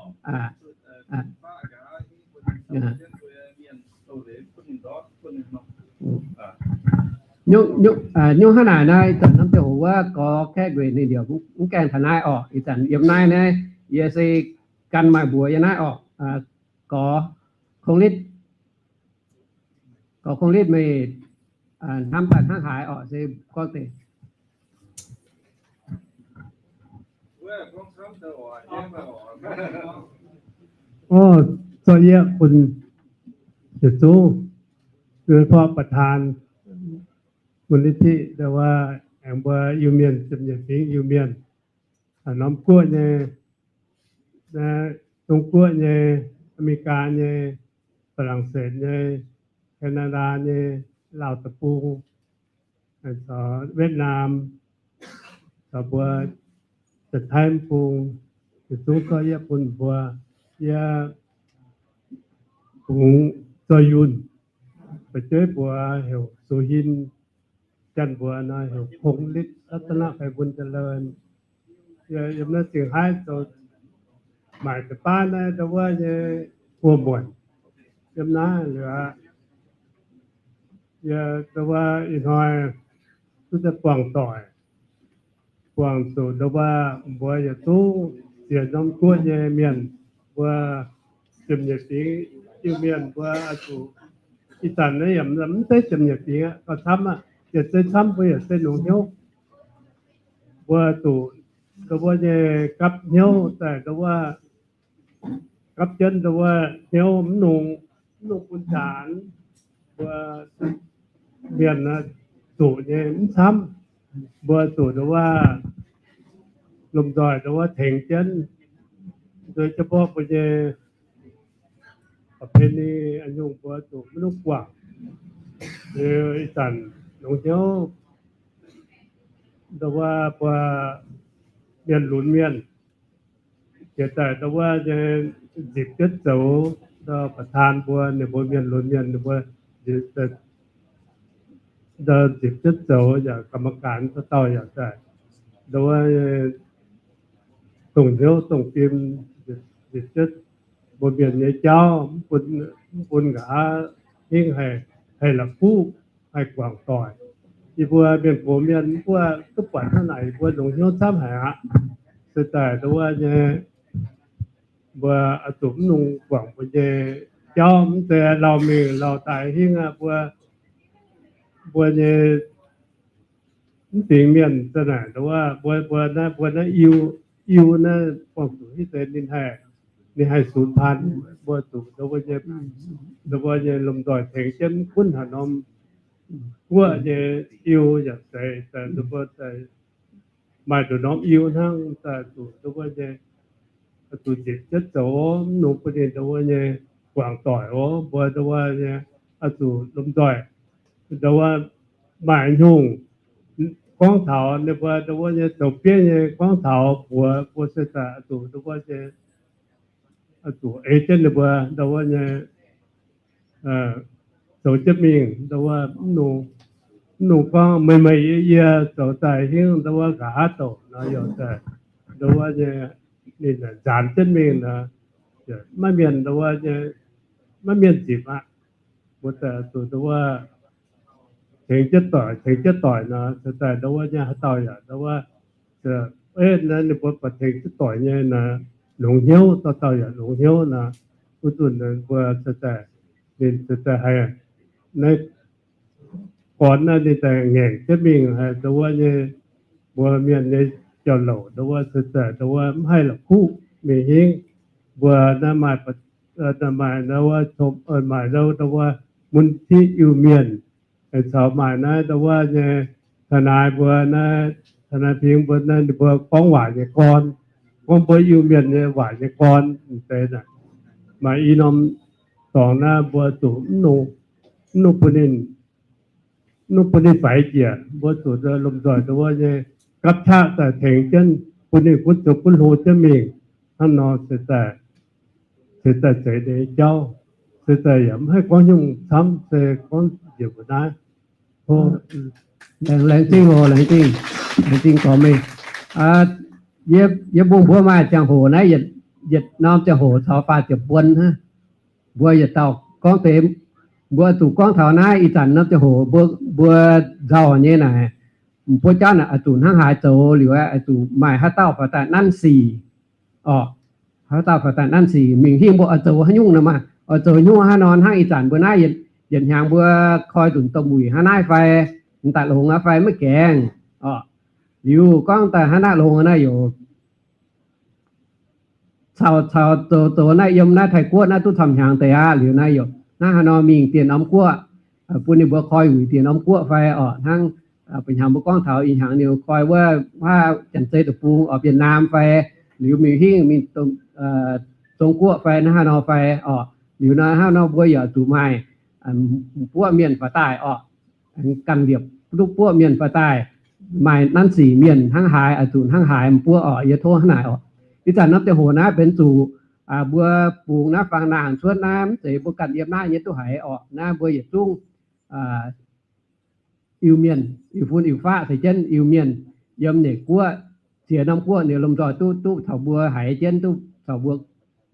Nyungc hnangv naaic naaiv, ih zanc norm ziangh hoc wuov gorx kaeqv nquenc ninh liouc mv gaengh taux naaiv orqc. Ih zanc yiem naaiv naaiv yie se gan maaih mbuox yiem naaiv orqc. Gorx Kong Litv, gorx Kong Litv meih hnamv daaih hnangv haaix orqc se gorngv deix. Orqc, zorqv yie bun yietc zungv, yie porv ประธาน มูลนิธิ ndau wuov, aengx mbuo Iu-Mienh, ziepc nyeic fingx Iu-Mienh, norm guoqv nyei, Zong-Guoqv nyei, Aa^me^li^gaa nyei, Faa^lang^setv nyei, Canada nyei, Laauh Deic-Bung, caux Vietnam, caux mbuo Janx-Taiv Bung, yietc zungv zorqv yie bun mbuo, yie bungx zoih yunh, fu'jueiv mbuox heuc Sou Hin, Janx mbuox nor heuc Kong Litv, Latv Naqv fai Bun Jaleun. Yiem naaiv Zingh Haaix zoux maaic deix baav naaiv ndau wuov nyei buo muonc. Yiem naaiv liuz aqv, yie ndau wuov ih hnoi duqv daaih buangh doic, buangh zuqc ndau wuov mbuo yietc zungv ziex norm guoqv nyei mienh, mbuo ziepc nyeic fingx Iu-Mienh mbuo oix zuqc, ih zanc naaiv yaac mv zeiz ziepc nyeic fingx aqv, gauh camv aqv, yietc zeiv camv mbuo yaac se longc hnyouv. Mbuo zuqc ndau wuov nyei gapv hnyouv daaih ndau wuov, gapv jienv ndau wuov hnyouv mv nungx, mv nungx bun zanc mbuo mienh zuqc nyei mv camv. Mbuo zuqc ndau wuov lomh nzoih ndau wuov tengx jienv, nzueic jienv mborqv mbuo nyei ประเพณี nyungc mbuo zuqc mv nungx guangc. Liuz ih zanc longc hnyouv ndau wuov mbuo mienh lunx mienh jiex daaih ndau wuov nyei nzipc jienv zoux, ndau ประธาน mbuo, ninh mbuo mienh lunx mienh ninh mbuo ndau nzipc jienv zoux yaac กรรมการ dauh dauh yaac daaih ndau wuov dongh hnyouv dongh fim nzipc jienv mbuo mienh nyei jauv, mv bun nqa'haav hingv haih la'kuqv, haih guangc doic. Yie mbuo mienh gox mienh mv buatc duqv buatc hnangv naaic, yie mbuo longc hnyouv camv haic aqv. Se daaih ndau wuov nyei mbuo oix zuqc mv nungx guangc mbuo nyei jauv, mv zeiz lauh mingh lauh daaih hingv aqv. Mbuo, mbuo nyei mv dingc mienh za'naaic ndau wuov mbuo, mbuo naaiv, mbuo naaiv Iu, Iu naaiv buangh zuqc hitv deix ninh haih, ninh haih สูญพันธุ์. Mbuo zuqc ndau wuov nyei, ndau wuov nyei lomh nzoih tengx jienv gunv haaix norm guoqv nyei Iu yaac zeiz, ndau wuov maaih nduqc norm Iu hnangv, daaih zuqc ndau wuov nyei, zuqc nzipc jienv zoux, mv nungx bun ninh ndau wuov nyei guangc doic oc. Mbuo ndau wuov nyei oix zuqc lomh nzoih ndau wuov maaih nyungc gorngv taux ninh mbuo ndau wuov nyei zoux bieiv nyei gorngv taux mbuox mbuo se daaih oix zuqc ndau wuov nyei, oix zuqc ei jienv ninh mbuo ndau wuov nyei zoux jienv mingh ndau wuov, mv nungx gorngv meih meih yie yie zoux daaih hingv ndau wuov nqa'haav douc nor yaac daaih ndau wuov nyei ninh nzaanx jienv mingh nor, maiv mienh ndau wuov nyei, maiv mienh nzipc aqv. Mbuo daaih zuqc ndau wuov tengx jienv doic, tengx jienv doic nor, se daaih ndau wuov nyei haaix dauh yaac ndau wuov, naaiv ninh mbuo buatc tengx jienv doic nyei nor, longx hnyouv, dauh dauh yaac longx hnyouv nor, wuov zanc mbuo se daaih, ninh se daaih haih naaiv gorn naaiv ninh daaih ngaengc jienv mingh haih ndau wuov nyei, mbuo mienh nyei jauv-louc ndau wuov se daaih ndau wuov mv haih la'kuqv mingh hingv. Mbuo naaiv maaih, maaih ndau wuov, maaih ndau wuov mun tiqv Iu-Mienh, caux maaih naaiv ndau wuov nyei taux naaiv mbuo naaiv, taux naaiv pingx mbuo naaiv ninh mbuo gorngv waaic nyei gorn, gorngv mbuo Iu-Mienh nyei waaic nyei gorn deix. Maaih i norm dorngx naaiv mbuo zuqc mv nungx, mv nungx bun ninh, mv nungx bun ninh faix njiec. Mbuo zuqc lomh nzoih ndau wuov nyei gapv qaqv daaih tengx jienv bun ninh gunv zoux gunv hlo jienv mingh. Hnangv nor se daaih, se daaih zeiz nyei jauv, se daaih yaac mv haih gorngv nyungc camv, se gorngv njiec mbuo naaiv. Laengz zingh oc, laengz zingh, laengz zingh gormx meih. Yie, yie mbuo mbuo maaih ziangh hoc naaiv, yietc norm ziangh hoc caux faah ziepc buon hnangv. Mbuo yietc dauh gorngv deix, mbuo zuqc gorngv taux naaiv ih zanc norm ziangh hoc mbuo, mbuo nzauh nyei naaic, mbuo jauv naaic oix zuqc hnangv haaix zoux liuz, oix zuqc maaih haaix dauh faaux daaih nanv sic orqc. Haaix dauh faaux daaih nanv sic mingh hingh mbuo oix zoux haaix nyungc nor maah, oix zoux nyungc hnangv nor hnangv ih zanc mbuo naaiv yietc hnyangx mbuo koi nzunc domh wuic hnangv naaiv fai, daaih longx aqv fai maiv gaengh orqc. Liuz gorngv daaih hnangv naaiv longx naaiv yaac caux, caux zoux, zoux naaiv yiem naaiv Taiv-Guoqv naaiv duqv camv hnyangx deix aqv. Liuz naaiv yaac hnangv haaix nor mingh dieh norm guoqv, bun ninh mbuo koi wuic dieh norm guoqv fai orqc. Hnangv ba'hnyangx mbuo gorngv taux ih hnyangx ninh koi wuov, wuov Janx-Zei deic-bung orqc, Việt Nam fai, liuz mingh hingh mingh Zong Guoqv fai hnangv haaix nor fai orqc. Liuz nor hnangv nor mbuo yaac zuqc maaih m'buoqv mienh faaux daaih orqc. Ganh liepc duqv buoqv mienh faaux daaih, maaih nanv sic mienh hnangv haaix, oix zuqc hnangv haaix m'buoqv orqc. Yie tov hnangv naaic orqc. Ih zanc norm ziangh hoc naaiv benx zuqc mbuo bungx naaiv fangx naang cuotv naaiv, mv zeiz mbuo ganh yiem naaiv nyei duqv haiz orqc. Naaiv mbuo yietc zungv Iu-Mienh, Iu-Fun Iu-Faqv se jienv Iu-Mienh yiem nyeic guoqv, ziex norm guoqv ninh lomh nzoih duqv, duqv taux mbuo haiz jienv, duqv taux mbuo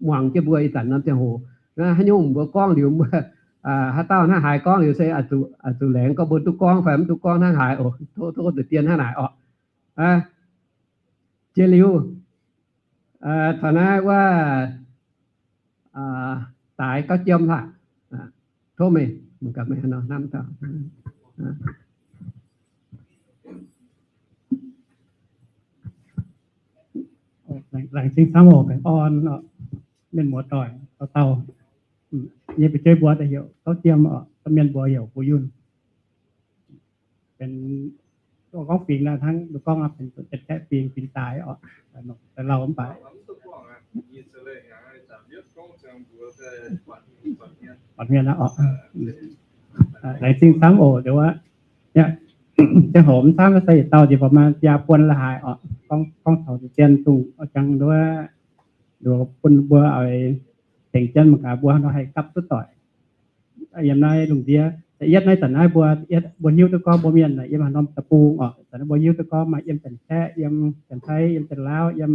muangx jienv mbuo ih zanc norm ziangh hoc. Naaiv haaix nyungc mbuo gorngv liuz mbuo haaix dauh hnangv haaix gorngv liuz se zuqc laengz gorngv mbuo duqv gorngv fai mv duqv gorngv hnangv haaix oc. Tov, tov deix dien hnangv naaic orqc. Jiex liuz, taux naaiv wuov daaix gauv jiem laah. Tov meih, meih hnamv dauh. Laengz zingh camv oc, baengh orn, mienh muoz-doic dauh dauh. Yie fu'jueiv mbuo daaih heuc gauv jiem oc, mienh mbuo heuc fu yunh. Benx gorngv fingx naaiv hnangv, gorngv benx kaeqv fingx, fingx daaix oc, daaih lauh mv baac buatc mienh aqv oc. Laengz zingh camv oc, ziouc wuov, ziangh hoc mv camv se yietc dauh njiec faaux maaih biaa buon la'haaix oc. Gorngv taux deix dien dongh jangx wuov, bun mbuo oix tengx jienv mangc gaax mbuo nor haih gapv duqv doic. Yiem naaiv lungh ndiev da'yietv naaiv, zanc naaiv mbuo, mbuo hiuv duqv gorngv mbuo mienh yiem haaix norm deic-bung oc. Zanc naaiv mbuo hiuv duqv gorngv maaih yiem Janx-Kaeqv, yiem Janx-Taiv, yiem Janx-Laauv, yiem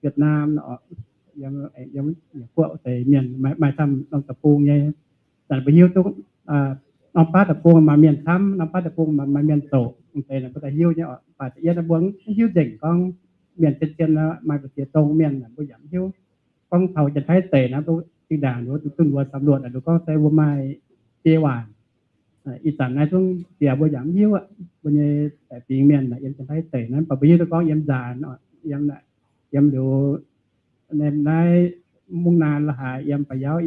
Việt Nam, yiem guoqv deix mienh maaih camv norm deic-bung nyei. Zanc mbuo hiuv duqv norm baav deic-bung maaih mienh camv, norm baav deic-bung maaih mienh zoqc, deix naaic mbuo daaih hiuv nyei oc. Mv baac da'yietv naaiv mbuo mv hiuv nzengc gorngv mienh zien-zien maaih mbu'ziex dongh mienh mbuo yaac mv hiuv. Gorngv taux Janx-Taiv deic naaiv, zinh ndaangc nduov dunh wuov สำรวจ nduov gorngv se mbuo maaih biei waanc. Ih zanc naaiv zungv ziex mbuo yaac mv hiuv aqv. Mbuo nyei baeqc fingx mienh yiem Janx-Taiv deic naaiv, mv baac mbuo hiuv duqv gorngv yiem nzaanx, yiem, yiem liuz naaiv Mungv Naan la'haaix, yiem Ba'yauv,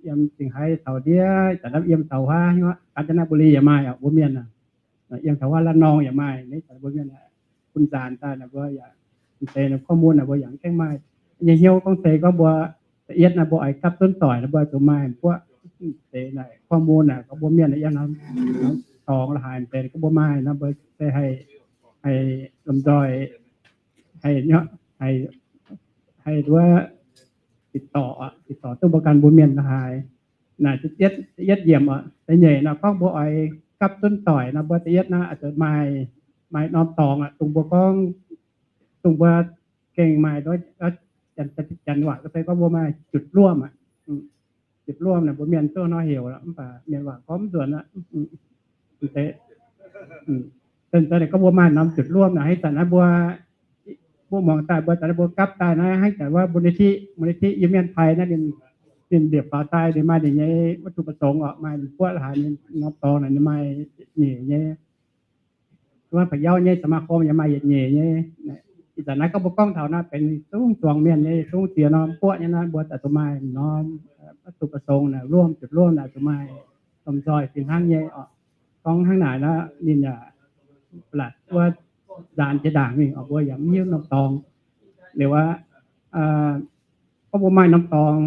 yiem Zingh Haaix taux ndiev, zanc naaiv yiem Taux Huaav, Kaanchanaburi yaac maaih oc, mbuo mienh aac. Yiem Taux Huaav, Laa Norng yaac maaih, mbuo mienh bun nzaanx daaih naaic mbuo yaac, deix ข้อมูล naaic mbuo yaac mv gaengh maaih. Nyei hnyouv gorngv se gorngv mbuo da'yietv naaiv mbuo oix gapv zunv doic naaic mbuo zuqc maaih m'buoqv deix naaic ข้อมูล naaic gorngv mbuo mienh yiem norm dorngx la'haaix deix gorngv mbuo maaih nor mbuo se haih, haih lomh nzoih haih, haih nduov ติดต่อ ติดต่อ duqv mbuo ganh mbuo mienh la'haaix. Naaic da'yietv, da'yietv yiemc oc. Da'nyeic nor gorngv mbuo oix gapv zunv doic nor mbuo da'yietv naaiv oix zuqc maaih, maaih norm dorngx aqv, dongh mbuo gorngv, dongh mbuo gengh maaih, Janx waac se gorngv mbuo maaih จุดร่วม aqv. จุดร่วม naaic mbuo mienh duqv nor heuc, mv baac mienh waac gorngv mv nzuonx aqv. Deix, deix naaic gorngv mbuo maaih norm จุดร่วม naaic, haaix zanc naaiv mbuo, mbuo muangx daaih mbuo zanc naaiv mbuo gapv daaih naaiv, haaix zanc wuov มูลนิธิ, มูลนิธิ Iu-Mienh Pai naaiv, ninh liepc faaux daaih ninh maaih ninh nyei วัตถุประสงค์ oc, maaih ninh buoqv la'haaix, ninh norm dorngx naaic ninh maaih nyeic nyei. Wuov Ba'yauv nyei สมาคม yaac maaih yietc nyeic nyei. Ih zanc naaiv gorngv mbuo gorngv taux naaiv benx zungv zuangx mienh nyei, zungv ziex norm buoqv nyei naaiv, mbuo daaih zuqc maaih norm วัตถุประสงค์ naaic, ร่วม, จุดร่วม naaic zuqc maaih lomh nzoih fih hnangv nyei oc. Gorngv hnangv naaic naaiv ninh yaac ba'latc wuov nzaanx jiex ndaangc mingh oc, mbuo yaac mv hiuv norm dorngx. Liuz aqv, gorngv mbuo maaih norm dorngx,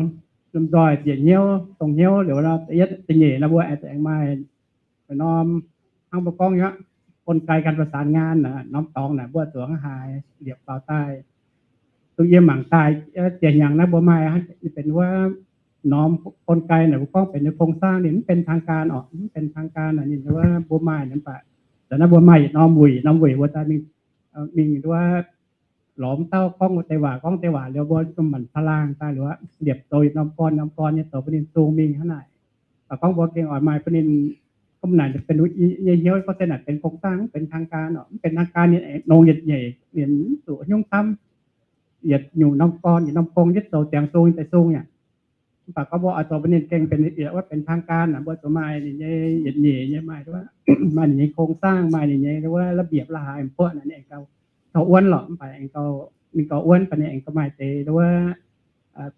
lomh nzoih ziec hnyouv, dongh hnyouv liuz nor, da'yietv da'nyeic nor mbuo aengx maaih norm, hnangv mbuo gorngv nyei aqv, กลไกการประสานงาน naaic, norm dorngx naaic mbuo zuqc hnangv haaix liepc faaux daaih. Dongh yie mangc daaih, ziec hnyangx naaiv mbuo maaih benx wuov norm กลไก naaic, mbuo gorngv benx โครงสร้าง ninh mv benx ทางการ oc, mv benx ทางการ naaic, ninh wuov mbuo maaih naaiv baac, zanc naaiv mbuo maaih yietc norm wuic, norm wuic mbuo daaih mingh, mingh wuov lorz dauh gorngv wuov deix waac, gorngv deix waac liuz mbuo manc พลัง daaih liuz aqv, liepc zoux yietc norm gorn, norm gorn nyei zoux bun ninh zong mingh hnangv naaic. Daaih gorngv mbuo gengh oix maaih bun ninh, gorngv naaic benx nyei hnyouv gorngv se naaic benx โครงสร้าง mv benx ทางการ oc, mv benx ทางการ ninh aengx nongx yietc nyeic, ninh mv zuqc hnyungv camv. Yietc nyungc norm gorn, yietc norm gong yietv zoux ziangx zong daaih zong yaac. Mv baac gorngv mbuo oix zoux bun ninh gengh benx, wuov benx ทางการ naaic, mbuo zuqc maaih ninh nyei yietc nyeic nyei, maaih, maaih ninh nyei โครงสร้าง, maaih ninh nyei wuov ระเบียบ la'haaix mbuoqv naaic, ninh aengx gauh, gauh wuonv lorqc. Mv baac aengx gauh, ninh gauh wuonv baac ninh aengx gauh maaih deix wuov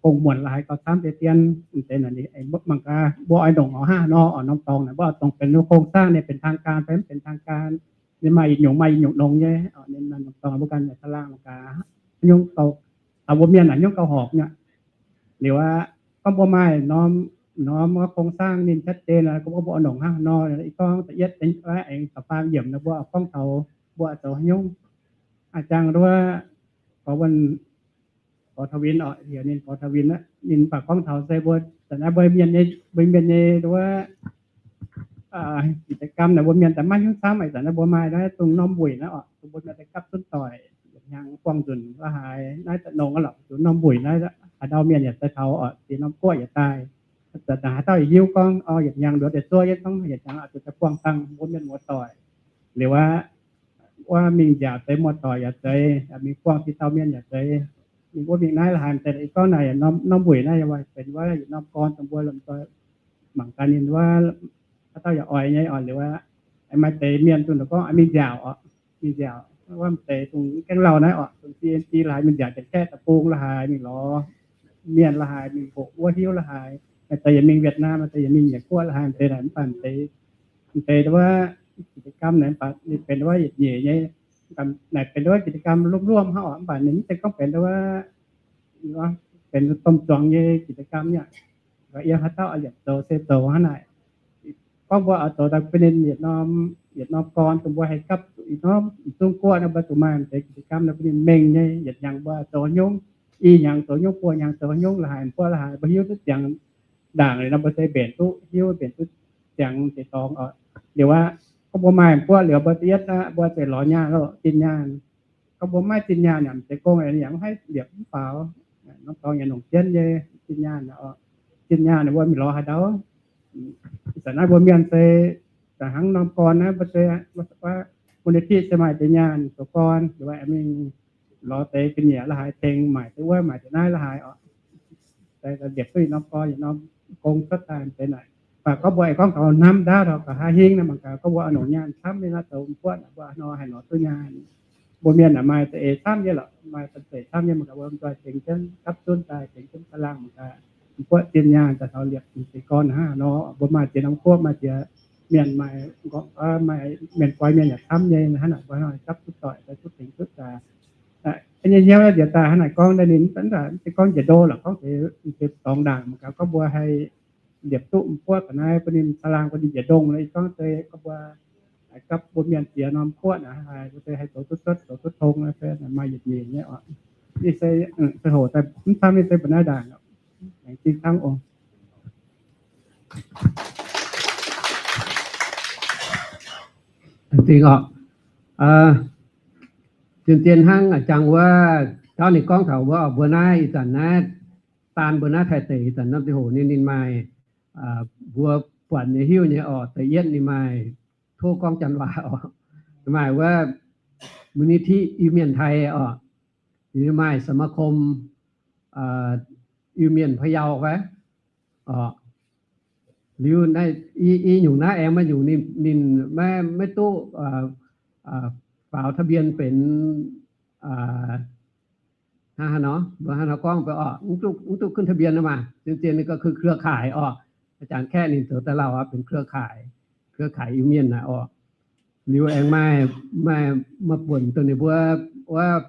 gong-muonc la'haaix gauh camv deix dien. Deix naaic ninh mangc gaax mbuo oix ndongc oix hnangv haaix nor oc, norm dorngx naaic mbuo oix dongc benx โครงสร้าง ninh benx ทางการ fai mv benx ทางการ, ninh maaih yietc nyungc maaih yietc nyungc nongx nyei. Ninh norm dorngx mbuo ganh yaac พลัง mangc gaax nyungc gauh, taux mbuo mienh naaic nyungc gauh horpc nyei. Liuz aqv, gorngv mbuo maaih norm norm โครงสร้าง ninh ชัดเจน nor, gorngv mbuo oix nongc hnangv haaix nor. Ih gorngv da'yietv aengx da'faam yiemc nor, mbuo gorngv taux mbuo zoux haaix nyungc. A'jang nduov, gorx wuonh, gorx Taux Win oc, heuc ninh gorx Taux Win aqv. Ninh mv baac gorngv taux se mbuo zanc naaiv mbuo mienh nyei, mbuo mienh nyei nduov กิจกรรม naaic, mbuo mienh daaih maiv hiuv camv. Ih zanc naaiv mbuo maaih naaiv dongh norm wuic naaiv oc, dongh mbuo mienh daaih gapv zunv doic, yietc hnyangx buangh nzunc la'haaix, naaiv da'nongx aqv lorqc, zuqc norm wuic naaiv, haaix dauh mienh yaac daaih taux oc, ziex norm guoqv yaac daaih, haaix dauh yaac hiuv gorngv, o, yietc hnyangx nduov deix zuov, yie gorngv yietc hnyangx oix zuqc daaih buangh dangh mbuo mienh muoz-doic. Liuz aqv, wuov mingh nziaauc deix muoz-doic yaac zeiz, mingh buangh tin dauh mienh yaac zeiz, mingh wuov mingh naaiv la'haaix deix. Ih gorngv naaic norm wuic naaiv benx wuov yietc norm gorn dongh mbuo lomh nzoih mangc gaax ninh wuov, haaix dauh yaac oix nyei oc. Liuz aqv, maaih deix mienh dongh gorngv mingh nziaauc oc, mingh nziaauc wuov deix dongh gaengh lauh naaiv oc, dongh C N G la'haaix, mingh nziaauc Janx-Kaeqv deic-bung la'haaix, mingh lorz mienh la'haaix, mingh hoqc wuov hiuv la'haaix. Maaih deix yaac mingh Việt Nam, maaih deix yaac mingh Nhật Quốc la'haaix deix naaic. Mv baac deix, deix wuov กิจกรรม naaic, mv baac ninh benx wuov yietc nyeic nyei, naaic benx wuov กิจกรรม ร่วมๆ hnangv oc. Mv baac ninh mv zeiz gorngv benx wuov, benx domh zuangx nyei กิจกรรม nyei. Yiem haaix dauh oix yietc zoux se zoux hnangv naaic. Gorngv mbuo oix zoux daaih bun ninh yietc norm, yietc norm gorn dongh mbuo haih gapv zuqc ih norm Zungv Guoqv naaiv, mbuo zuqc maaih deix กิจกรรม naaiv bun ninh mengh nyei. Yietc hnyangx mbuo zoux haaix nyungc, i hnyangx zoux haaix nyungc, buo hnyangx zoux haaix nyungc, la'haaix mbuo hiuv duqv ziangx ndaangc liuz nor, mbuo se mbenc duqv hiuv, mbenc duqv ziangx deix dorngx oc. Liuz aqv, gorngv mbuo maaih guoqv liuz, mbuo da'yietv aqv, mbuo zuqc lorz nyaanh, zinh nyaanh. Gorngv mbuo maiv zinh nyaanh yaac mv zeiz gong, yaac mv haih liepc mv faaux. Norm dorngx yaac nongc jienv nyei zinh nyaanh. Zinh nyaanh mbuo mingh lorz haaix ndau? Ih zanc naaiv mbuo mienh se daaih hnangv norm gorn naaiv, mbuo se มูลนิธิ se maaih deix nyaanh zoux gorn, mingh lorz deix ga'nyiec la'haaix tengx, maaic deix wuov maaic deix naaiv la'haaix oc. Liepc duqv norm gorn, norm gong cuotv daaih deix naaic. Mv baac gorngv mbuo aengx gorngv taux hnamv ndaauv taux ga'haav hingv nor, mangc gaax gorngv mbuo oix nongc nyaanh camv nyei nor, zoux mv buatc naaic mbuo nor haih lorz duqv nyaanh. Mbuo mienh naaic maaih za'eix camv nyei lorqc, maaih za'eix camv nyei. Mangc gaax mbuo nzoih tengx jienv gapv zunv daaih, tengx jienv faalaangh mangc gaax, mv buatc zinh nyaanh daaih taux liepc deix gorn hnangv nor. Mbuo maaih ziex norm guoqv, maaih ziex mienh, maaih gorngv, maaih mienh guai mienh yaac camv nyei hnangv naaic. Mbuo hnangv gapv duqv doic, duqv tengx duqv gaax nyei hnyouv nziouc daaih hnangv naaic gorngv daaih ninh mv zeiz gorngv njiec ndo lorqc, gorngv deix dorngx ndaangc. Mangc gaax gorngv mbuo haih liepc duqv mv buatc ga'naaiv bun ninh faalaangh bun ninh njiec ndongh nor. Ih gorngv se gorngv mbuo gapv mbuo mienh ziex norm guoqv naaic, mbuo se haih zoux duqv cuotv zoux duqv tong, maaih yietc nyeic nyei oc. Ih se, se hoc daaih mv camv, ih se mbuo naaiv ndaangc, aengx zinh camv oc. Zinh oc. Zien-zien hnangv a'jangc wuov, taux ninh gorngv taux wuov, mbuo naaiv ih zanc naaiv, daan mbuo naaiv Taiv deic ih zanc norm ziangh hoc ninh, ninh maaih, mbuo buatc nyei hiuv nyei oc, da'yietv ninh maaih, tov gorngv Janx waac oc, maaih wuov มูลนิธิ Iu-Mienh Taiv oc, ninh maaih สมาคม Iu-Mienh Payau fai oc. Liuz naaiv i nyungc naaiv aengx maaih nyungc ninh, ninh maiv, maiv duqv faaux ทะเบียน benx hnangv haaix nor, mbuo hnangv haaix nor gorngv oc, mv duqv, mv duqv ขึ้นทะเบียน nor maah, zien-zien ninh ก็คือ เครือข่าย oc. A'jangc Kaeqv ninh zoux daaih lauh oc, benx เครือข่าย, เครือข่าย Iu-Mienh naaic oc. Liuz aengx maaih, maaih, maaih buonc dongh ninh mbuo wuov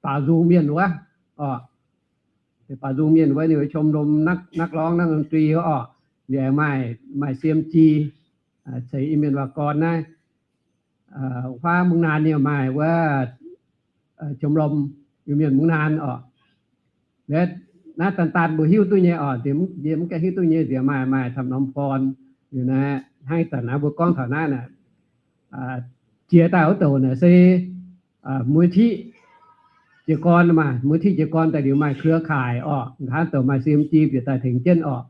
baaux nzung mienh wuov oc. Baaux nzung mienh wuov ninh mbuo ชมรมนักร้องนักดนตรี oc. Liuz aengx maaih, maaih C M G, ceix Iu-Mienh waac gorn naaiv. Huaav Mungv Naan ninh maaih wuov ชมรม Iu-Mienh Mungv Naan oc. Naaiv daan daan mbuo hiuv duqv nyei oc, yie mv gaengh hiuv duqv nyei, nziex maaih, maaih camv norm gorn. Liuz naaiv hnangv ih zanc naaiv mbuo gorngv taux naaiv naaic, jiex daaih wuov douc naaic se มูลนิธิ jiez gorn maah, มูลนิธิ jiez gorn daaih liuz maaih เครือข่าย oc, hnangv douc maaih C M G bieqc daaih tengx jienv oc.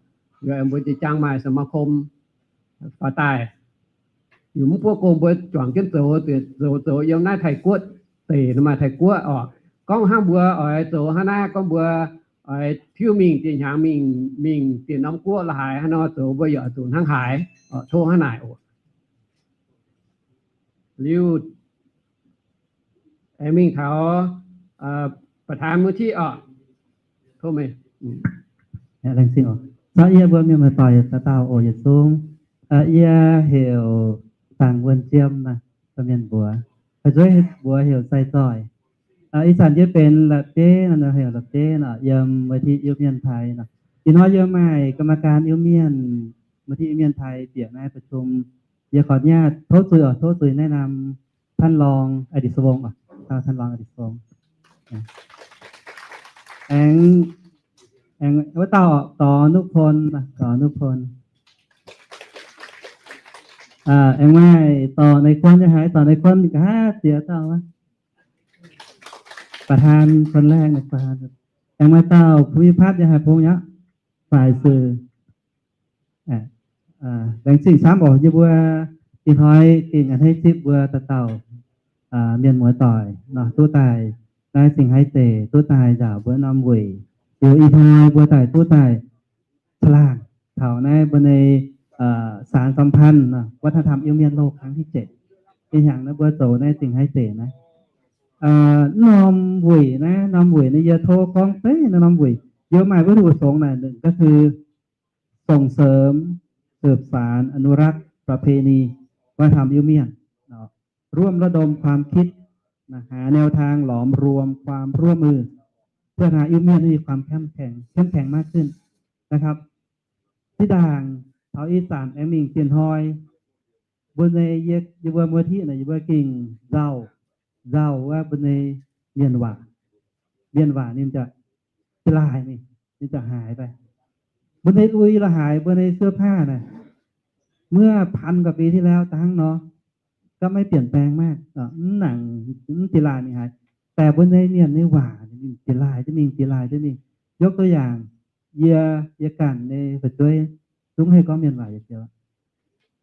Liuz mbuo jiex jaang maaih สมาคม faaux daaih. Liuz mv buoqv gong mbuo juangc jienv zoux, zoux, zoux yiem naaiv Taiv-Guoqv deic, maaih Taiv-Guoqv oc. Gorngv hnangv mbuo oix zoux hnangv naaiv, gorngv mbuo oix tiuv mingh dieh hnyangx mingh, mingh dieh norm guoqv la'haaix hnangv nor zoux, mbuo yaac zuqc hnangv haaix oc, tov hnangv naaic oc. Liuz aengx mingh taux ประธานมูลนิธิ oc. Tov meih. Laengz zingh oc. Caux yie mbuo mienh muoz-doic daux gaux oc yietc zungv. Yie heuc Dangc Wuonh Jiem, mienh mbuox, fu'jueiv mbuox heuc Sai Zoih. Ih zanc yie benx la'bieiv nor, heuc la'bieiv nor, yiem มูลนิธิ Iu-Mienh Taiv nor. Ih hnoi yie maaih กรรมการ Iu Mienh, มูลนิธิ Iu Mienh ไทย bieqc naaiv ประชุม. Yie ขออนุญาต tov zuiz oc, tov zuiz แนะนำ ท่านรองอดีตสวง oc, ท่านรองอดีตสวง. Aengx, aengx wuov dauh oc, ก.นุพล, ก.นุพล. Aengx maaih ต่อในค้น yaac haiz ต่อในค้น nqa'haav ziex dauh wuov. ประธานคนแรก aengx maaih dauh ภูมิพัฒน์ yaac haiz bung nyei, ฝ่ายสื่อ. Laengz zingh camv oc, yie mbuo ih hnoi gengh a'hneiv zipv mbuo dauh dauh mienh muoz-doic nor duqv daaih naaiv Zingh Haaix deic, duqv daaih nzaaux mbuo norm weic. Liuz ih hnoi mbuo daaih duqv daaih caangh laangh taux naaiv mbuo nyei สานสัมพันธ์ วัฒนธรรม Iu Mienh โลก ครั้งที่เจ็ด. Ih hnyangx naaiv mbuo zoux naaiv Zingh Haaix deic naaiv, norm weic naaiv, norm weic naaiv yie tov gorngv deix naaiv norm weic. Yie maaih วัตถุประสงค์หน่อยหนึ่ง ก็คือ ส่งเสริม สืบสาน อนุรักษ์ ประเพณี วัฒนธรรม Iu Mienh, ร่วมระดมความคิด หาแนวทางหลอมรวมความร่วมมือ เพื่อทำให้ Iu Mienh มีความเข้มแข็ง เข้มแข็งมากขึ้น นะครับ. Zinh ndaangc taux ih zanc aengx mingh zinh hnoi, mbuo nyei, yie mbuo มูลนิธิ naaic, yie mbuo gengh nzauh, nzauh wuov mbuo nyei mienh waac. Mienh waac ninh ziouc jaaix laaih, ninh ziouc haaix daaih. Mbuo nyei lui la'haaix, mbuo nyei เสื้อผ้า naaic, เมื่อพันกว่าปีที่แล้ว dangv nor, ก็ไม่เปลี่ยนแปลงมาก, mv nangc, mv jaaix laaih mingh haaix. Daaih mbuo nyei mienh nyei waac ninh jaaix laaih jienv mingh, jaaix laaih jienv mingh. Yiem ตัวอย่าง, yie, yie ganh nyei fu'jueiv zungv haih gorngv mienh waac yietc joux.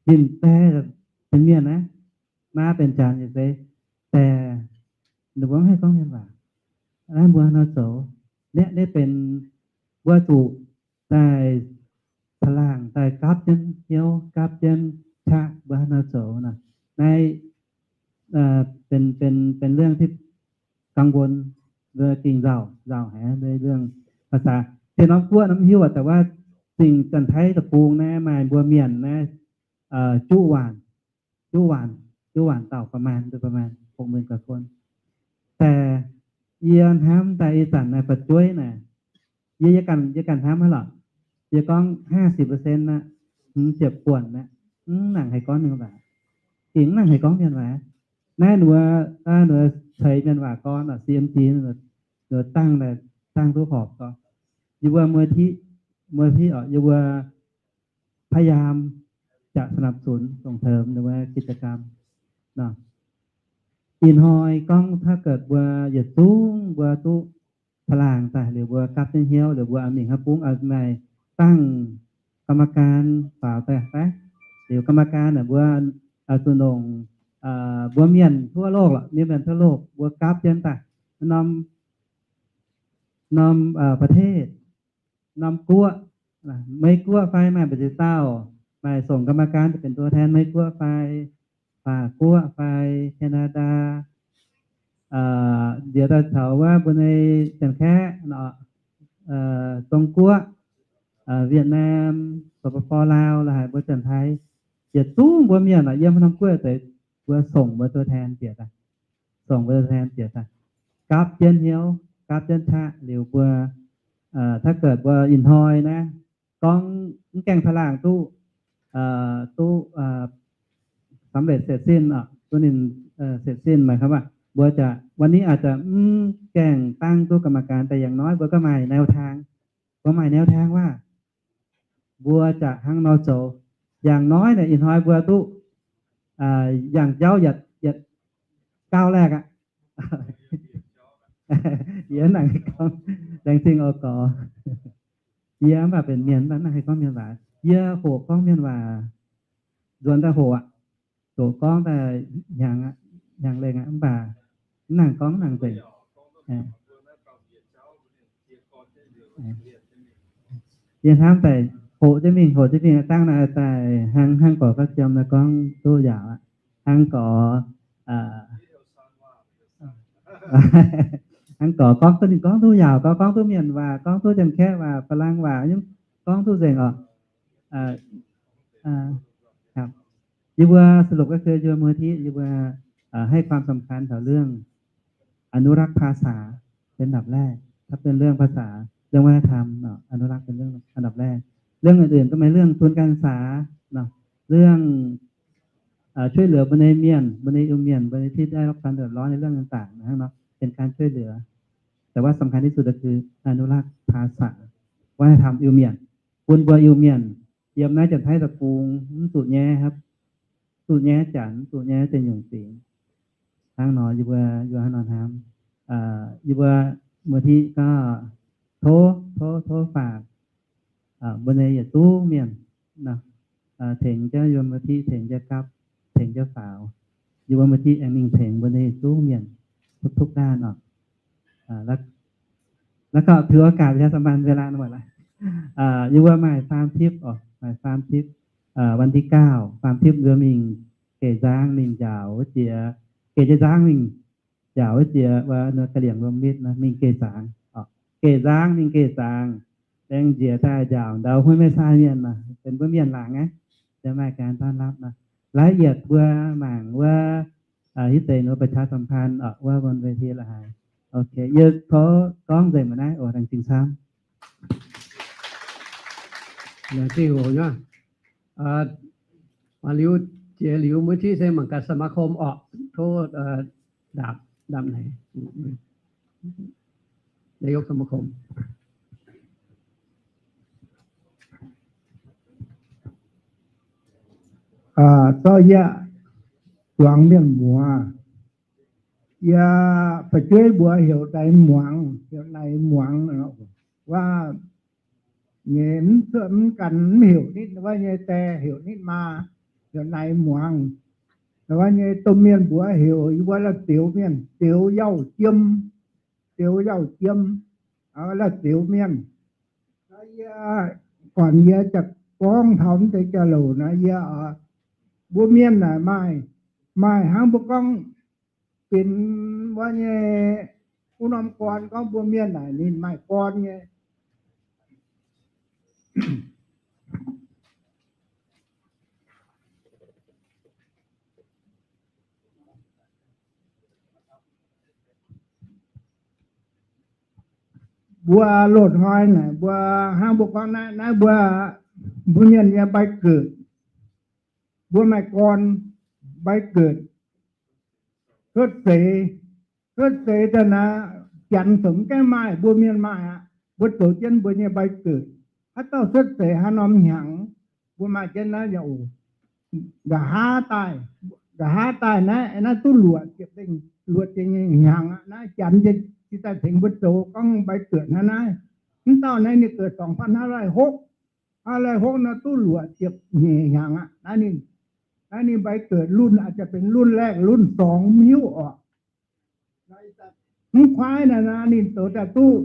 Ninh daaih benx mienh aqv, maa benx janx yietc seix, daaih ninh mbuo mv haih gorngv mienh waac. Naaiv mbuo nor zoux, naaiv, naaiv benx mbuo zuqc daaih caangh laangh daaih gapv jienv hnyouv, gapv jienv qaqv mbuo nor zoux nor. Naaiv benx, benx, benx เรื่องที่ กังวล, mbuo gengh nzauh, nzauh haic เรื่องภาษา. Deix norm guoqv mv hiuv aqv, แต่ว่า Zingh Janx-Taiv deic-bung naaiv maaih mbuo mienh naaiv, juqv waanc, juqv waanc, juqv waanc dauh ประมาณ, ประมาณ หกหมื่นกว่าคน. Daaih yie hnamv daaih ih zanc naaiv fu'jueiv naaic, yie, yie ganh, yie ganh hnamv hnangv lorqc. Yie gorngv ห้าสิบเปอร์เซ็นต์ aqv, hmz ziepc buonc aqv, mv nangc haih gorngv mienh waac. Gengh mv nangc haih gorngv mienh waac. Naaiv ninh mbuo, ninh mbuo ceix mienh waac gorn, C M G, ninh mbuo dangh, dangh duqv horpc gorn. Yie mbuo มูลนิธิ, มูลนิธิ oc, yie mbuo พยายามจะสนับสนุน ส่งเสริม ninh mbuo กิจกรรม nor. Ih hnoi gorngv ถ้าเกิด mbuo yietc zungv mbuo duqv caangh laangh daaih liuz mbuo gapv jienv hnyouv liuz mbuo mingh haaix bung maaih dangh กรรมการ faaux daaih fai? Liuz กรรมการ naaic mbuo zuqc longc mbuo mienh ทั่วโลก lorqc, mienh, mienh ทั่วโลก mbuo gapv jienv daaih norm, norm ประเทศ, norm guoqv, Meiv Guoqv fai maaih mbu'ziex dauh maaih ส่งกรรมการ benx ตัวแทน Meiv Guoqv fai, Faac Guoqv fai, Canada, nziex daaih caux wuov mbuo nyei Janx-Kaeqv, Zong Guoqv, Việt Nam, สปป ลาว, la'haic mbuo Janx-Taiv, yietc zungv mbuo mienh yiem norm guoqv deix, mbuo ส่ง mbuo ตัวแทน bieqc daaih, ส่ง mbuo ตัวแทน bieqc daaih, gapv jienv hnyouv, gapv jienv qaqv liuz mbuo, ถ้าเกิด mbuo ih hnoi naaiv gorngv mv gaengh caangh laangh duqv, duqv สำเร็จ เสร็จสิ้น duqv ninh เสร็จสิ้น หมายความว่า mbuo จะ วันนี้อาจจะ mv gaengh dangh duqv กรรมการ แต่อย่างน้อย mbuo ganh maaih แนวทาง, mbuo maaih แนวทาง waac, mbuo จะ hnangv nor zoux.อย่างน้อย naaic ih hnoi mbuo duqv yangh jauv yietc, yietc ก้าวแรก aqv. Yie nangc gorngv, laengz zingh oc gorx. Yie mv baac benx mienh mv baac nangc haih gorngv mienh waac. Yie hoqc gorngv mienh waac nzuonx daaih hoqc aqv. Doqc gorngv daaih hnyangx, hnyangx lengh aqv, mv baac mv nangc gorngv nangc nzengc. Yie hnamv daaih hoqc jienv mingh, hoqc jienv mingh, dangh naaic daaih hnangv, hnangv gorx gauh jiem naaiv gorngv duqv yaauc aqv. Hnangv gorx, hnangv gorx gorngv duqv, ninh gorngv duqv yaauc, gorngv, gorngv duqv mienh waac, gorngv duqv Janx-Kaeqv waac, Faa^lang waac, gorngv duqv nzengc oc. Yie mbuo สรุปก็คือ yie mbuo มูลนิธิ yie mbuo ให้ความสำคัญต่อเรื่อง อนุรักษ์ภาษาเป็นอันดับแรก ถ้าเป็นเรื่องภาษา เรื่องวัฒนธรรมเนาะ อนุรักษ์เป็นเรื่องอันดับแรก เรื่องอื่นๆก็มีเรื่องทุนการศึกษาเนาะ เรื่อง เอ่อ ช่วยเหลือ mbuo nyei mienh, mbuo nyei Iu-Mienh, mbuo nyei ที่ได้รับความเดือดร้อนในเรื่องต่างๆ นะเนาะ เป็นการช่วยเหลือ แต่ว่าสำคัญที่สุดก็คืออนุรักษ์ภาษา วัฒนธรรม Iu-Mienh, bun mbuo Iu-Mienh yiem naaiv Janx-Taiv deic-bung mv zuqc nyei, zuqc nyei Janx, zuqc nyei ziex nyungc fingx. Hnangv nor yie mbuo, yie mbuo hnangv nor hnamv, yie mbuo มูลนิธิ ก็ tov, tov, tov faaux mbuo nyei yietc zungv mienh tengx jienv yiem มูลนิธิ, tengx jienv gapv, tengx jienv faaux. Yiem มูลนิธิ aengx mingh tengx mbuo nyei yietc zungv mienh ทุกๆ ด้าน oc. แล้วก็ถือโอกาสประชาสัมพันธ์ เวลาหมดแล้ว yie mbuo maaih faam tipv oc, maaih faam tipv. วันที่เก้า faam tipv mbuo mingh geh nzangv, mingh njaaux wuov jiex, geh jiex nzangv mingh njaaux wuov jiex wuov ga'liengc รวมมิตร nor, mingh geh nzangv oc. Geh nzangv, mingh geh nzangv, aengx njiec daaih njaaux ndau ห้วยแม่ทราย mienh nor, benx mbuo mienh laangz aqv. Yie maaih การต้อนรับ nor, รายละเอียด mbuo mangc wuov hitv deix ประชาสัมพันธ์ oc, wuov บนเวที la'haaix. Ok, yie tov gorngv nzengc mbuo naaiv oc, laengz zingh camv. Laengz zingh oc nyuv. Liuz, jiex liuz มูลนิธิ se mangc gaax สมาคม oc. Tov ndaapc, ndaapc naaic นายกสมาคม. Zorqv yie zuangx mienh muoz, yie fu'jueiv mbuox heuc Daic Muangx, heuc Daic Muangx, wuov nyei mv ganh mv heuc nitv wuov nyei die, heuc nitv maa, heuc Daic Muangx. Wuov nyei domh mienh mbuox heuc yie mbuo La'zioux mienh, Zioux Yauh Jiem, Zioux Yauh Jiem, La'zioux mienh. Yie, gorngv yie jiex gorngv taux mv deix jauv-louc naaiv, yie, mbuo mienh naaic maaih, maaih hnangv mbuo gorngv benx wuov nyei, wuov norm gorn gorngv mbuo mienh naaic ninh maaih gorn nyei. Mbuo loz-hnoi naaic, mbuo hnangv mbuo gorngv naaiv, naaiv mbuo, mbuo mienh nyei ใบเกิด, mbuo maaih gorn ใบเกิด, cuotv seix, cuotv seix daaih naaiv, Janx zoux mv gaengh maaih, mbuo mienh maaih aqv. Mbuo zoux jienv mbuo nyei ใบเกิด. Haaix dauh cuotv seix haaix norm hnyangx, mbuo maaih jienv naaiv yaac oc. Nqa'haav daaih, nqa'haav daaih naaiv, naaiv duqv luoqc ziepc, luoqc ziepc nyei hnyangx aqv. Naaiv Janx nyei cingx daaih tengx mbuo zoux gorngv ใบเกิด hnangv naaiv. Mv dauh naaiv ninh เกิด สองพันห้าร้อยหก, ห้าร้อยหก naaiv duqv luoqc ziepc nyeic hnyangx aqv. Naaiv ninh ใบเกิด รุ่น อาจจะเป็น รุ่นแรก รุ่นสอง mv hiuv oc. Mv kuaaiv naaiv ninh zoux daaih duqv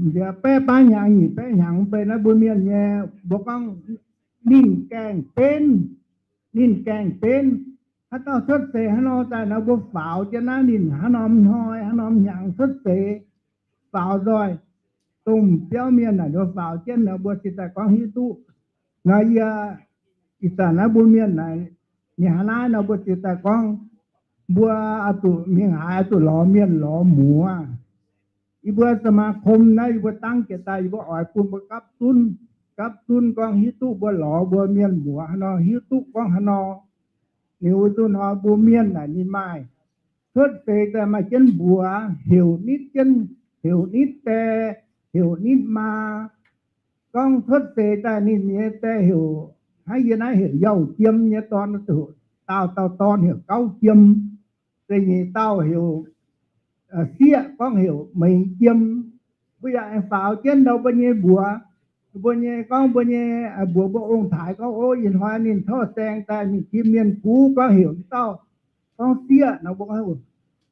nziex baeqv baav hnyangx, nyic baeqv hnyangx, mv bei naaiv mbuo mienh nyei, mbuo gorngv ninh gaengh benv, ninh gaengh benv. Haaix dauh cuotv seix haaix nor daaih naaiv, mbuo faaux jienv naaiv ninh haaix norm hnoi haaix norm hnyangx cuotv seix, faaux nzoih, dongh biauv mienh naaic mbuo faaux jienv nor mbuo cingx daaih gorngv hiuv duqv. Nor yie ih zanc naaiv mbuo mienh naaic, ninh hnangv naaiv nor mbuo cingx daaih gorngv, mbuo oix zuqc mingh haaix, oix zuqc lorz mienh lorz muoz. Yie mbuo สมาคม naaiv yie mbuo dangv jiex daaih, yie mbuo oix bun mbuo gapv zunv, gapv zunv gorngv hiuv duqv mbuo lorz mbuo mienh muoz haaix nor, hiuv duqv gorngv haaix nor. Liuz duqv hnoi mbuo mienh naaic ninh maaih cuotv seix daaih maaih jienv mbuox, heuc nitv jienv, heuc nitv die, heuc nitv maa. Gorngv cuotv seix daaih ninh nyei die heuc, hnangv yie naaiv heuc Yauh Jiem nyei dorn, dauh dauh dorn heuc Gauv Jiem, da'nyeic dauh heuc Sieqv, gorngv heuc Meix Jiem. Mbuo yaac aengx faaux jienv ndau mbuo nyei mbuox, mbuo nyei gorngv mbuo nyei mbuox mbuo ong-taaix gorngv, ov, ih hnoi ninh tov saeng daaih mingh tim mienh kuv, gorngv heuc dauh gorngv Sieqv nor, mbuo gorngv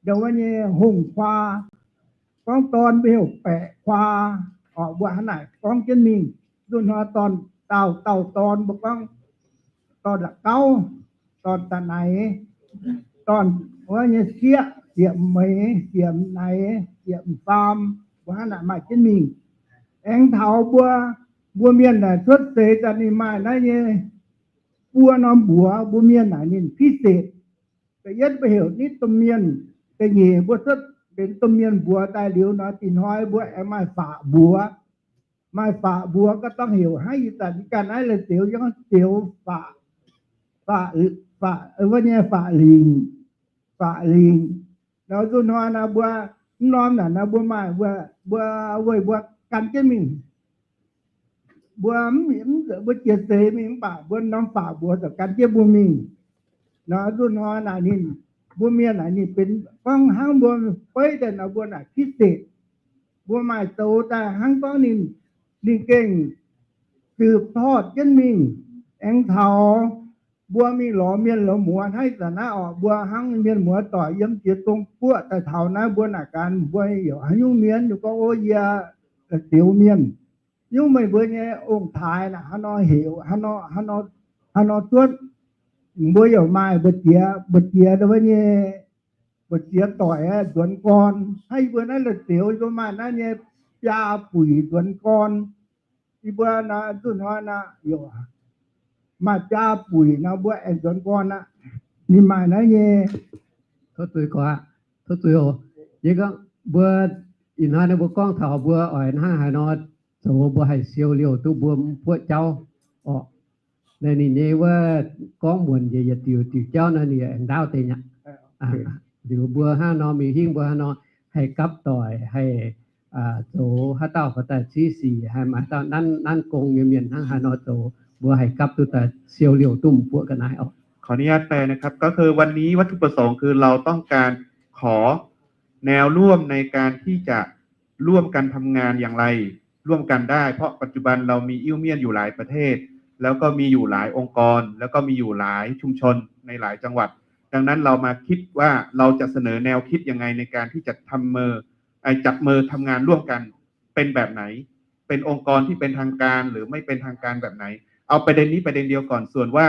ndau wuov nyei hungh kuaa, gorngv dorn mbuo heuc Baeqc Kuaa. Oc, mbuo hnangv naaic gorngv jienv mingh. Nduqc hnoi dorn, dauh dauh dorn mbuo gorngv dorn la'gauv, dorn da'naix, dorn wuov nyei sieqv, sieqv meix, sieqv naix, sieqv faam, mbuo hnangv naaic maaih jienv mingh. Aengx taux mbuo, mbuo mienh naaic cuotv seix daaih ninh maaih naaiv nyei buo norm mbuox, mbuo mienh naaic ninh พิเศษ. Da'yietv mbuo heuc nitv domh mienh, da'nyeic mbuo cuotv benx domh mienh mbuox daaih liuz nor, da'nyeic hnoi mbuo aengx maaih faatv mbuox. maaih faqv mbuox gauh dangh heuc hnangv ih zanc ganh naaiv la'zioux yie gorngv zioux faqv, faqv, faqv, wuov nyei faqv lingc, faqv lingc. Nor nzunc hnoi naaiv mbuo mv norm naaic naaiv mbuo maaih mbuo, mbuo weih mbuo gan jienv mingh. Mbuo mv, mv, mbuo jiex seix mingh mv baac mbuo norm faqv mbuox ziouc gan jienv mbuo mingh. Nor nzunc hnoi naaic ninh, mbuo mienh naaic ninh benx gorngv hnangv mbuo beiv daaih nor mbuo naaic พิเศษ. Mbuo maaih zoux daaih hnangv gorngv ninh, ninh gengh สืบทอด jienv mingh. Aengx taux mbuo mingh lorz mienh lorz muoz hnangv ih zanc naaiv orqc, mbuo hnangv mienh muoz doic yiem jiex Zong Guoqv daaih taux naaiv mbuo naaic ganh mbuo yaac haaix nyungc mienh nyungc gorngv, o, yie la'zioux mienh. Nyungc meih mbuo nyei ong-taaix naaic haaix nor heuc, haaix nor, haaix nor, haaix nor zuotv, mbuo yaac maaih mbu'ziex, mbu'ziex wuov nyei, mbu'ziex doic nzuonx gorn. Hnangv yie mbuo naaiv la'zioux yie mbuo maaih naaiv nyei biaa buic nzuonx gorn. Yie mbuo naaiv nzunc hnoi naaiv yaac maaih biaa buic nor mbuo aengx nzuonx gorn aqv. Ninh maaih naaiv nyei. Tov zuiz gorx, tov zuiz oc. Yie gorngv mbuo ih hnoi naaiv mbuo gorngv taux mbuo oix hnangv haaix nor zoux mbuo haih siou liouh duqv mbuo mv buoqv jauv orqc. Naaiv ninh nyei wuov gorngv muonc njiec yietc diuc diuc jauv naaiv ninh aengx ndaauv deix nyei. Liuz mbuo hnangv nor mingh hingv mbuo hnangv nor haih gapv doic, haih zoux haaix dauh fai daaih civ sic, haih maaih dauh nanv nanv gong nyei mienh hnangv haaix nor zoux mbuo haih gapv duqv daaih siou liouh duqv mv buoqv ga'naaiv orqc. ขออนุญาตแปลนะครับ ก็คือวันนี้วัตถุประสงค์คือเราต้องการขอแนวร่วมในการที่จะร่วมกันทำงานอย่างไรร่วมกันได้ เพราะปัจจุบันเรามีอิ้วเมี่ยนอยู่หลายประเทศ แล้วก็มีอยู่หลายองค์กร แล้วก็มีอยู่หลายชุมชนในหลายจังหวัด ดังนั้นเรามาคิดว่าเราจะเสนอแนวคิดยังไงในการที่จะทำมือ ไอ้จับมือทำงานร่วมกัน เป็นแบบไหน เป็นองค์กรที่เป็นทางการหรือไม่เป็นทางการแบบไหน เอาประเด็นนี้ประเด็นเดียวก่อน ส่วนว่า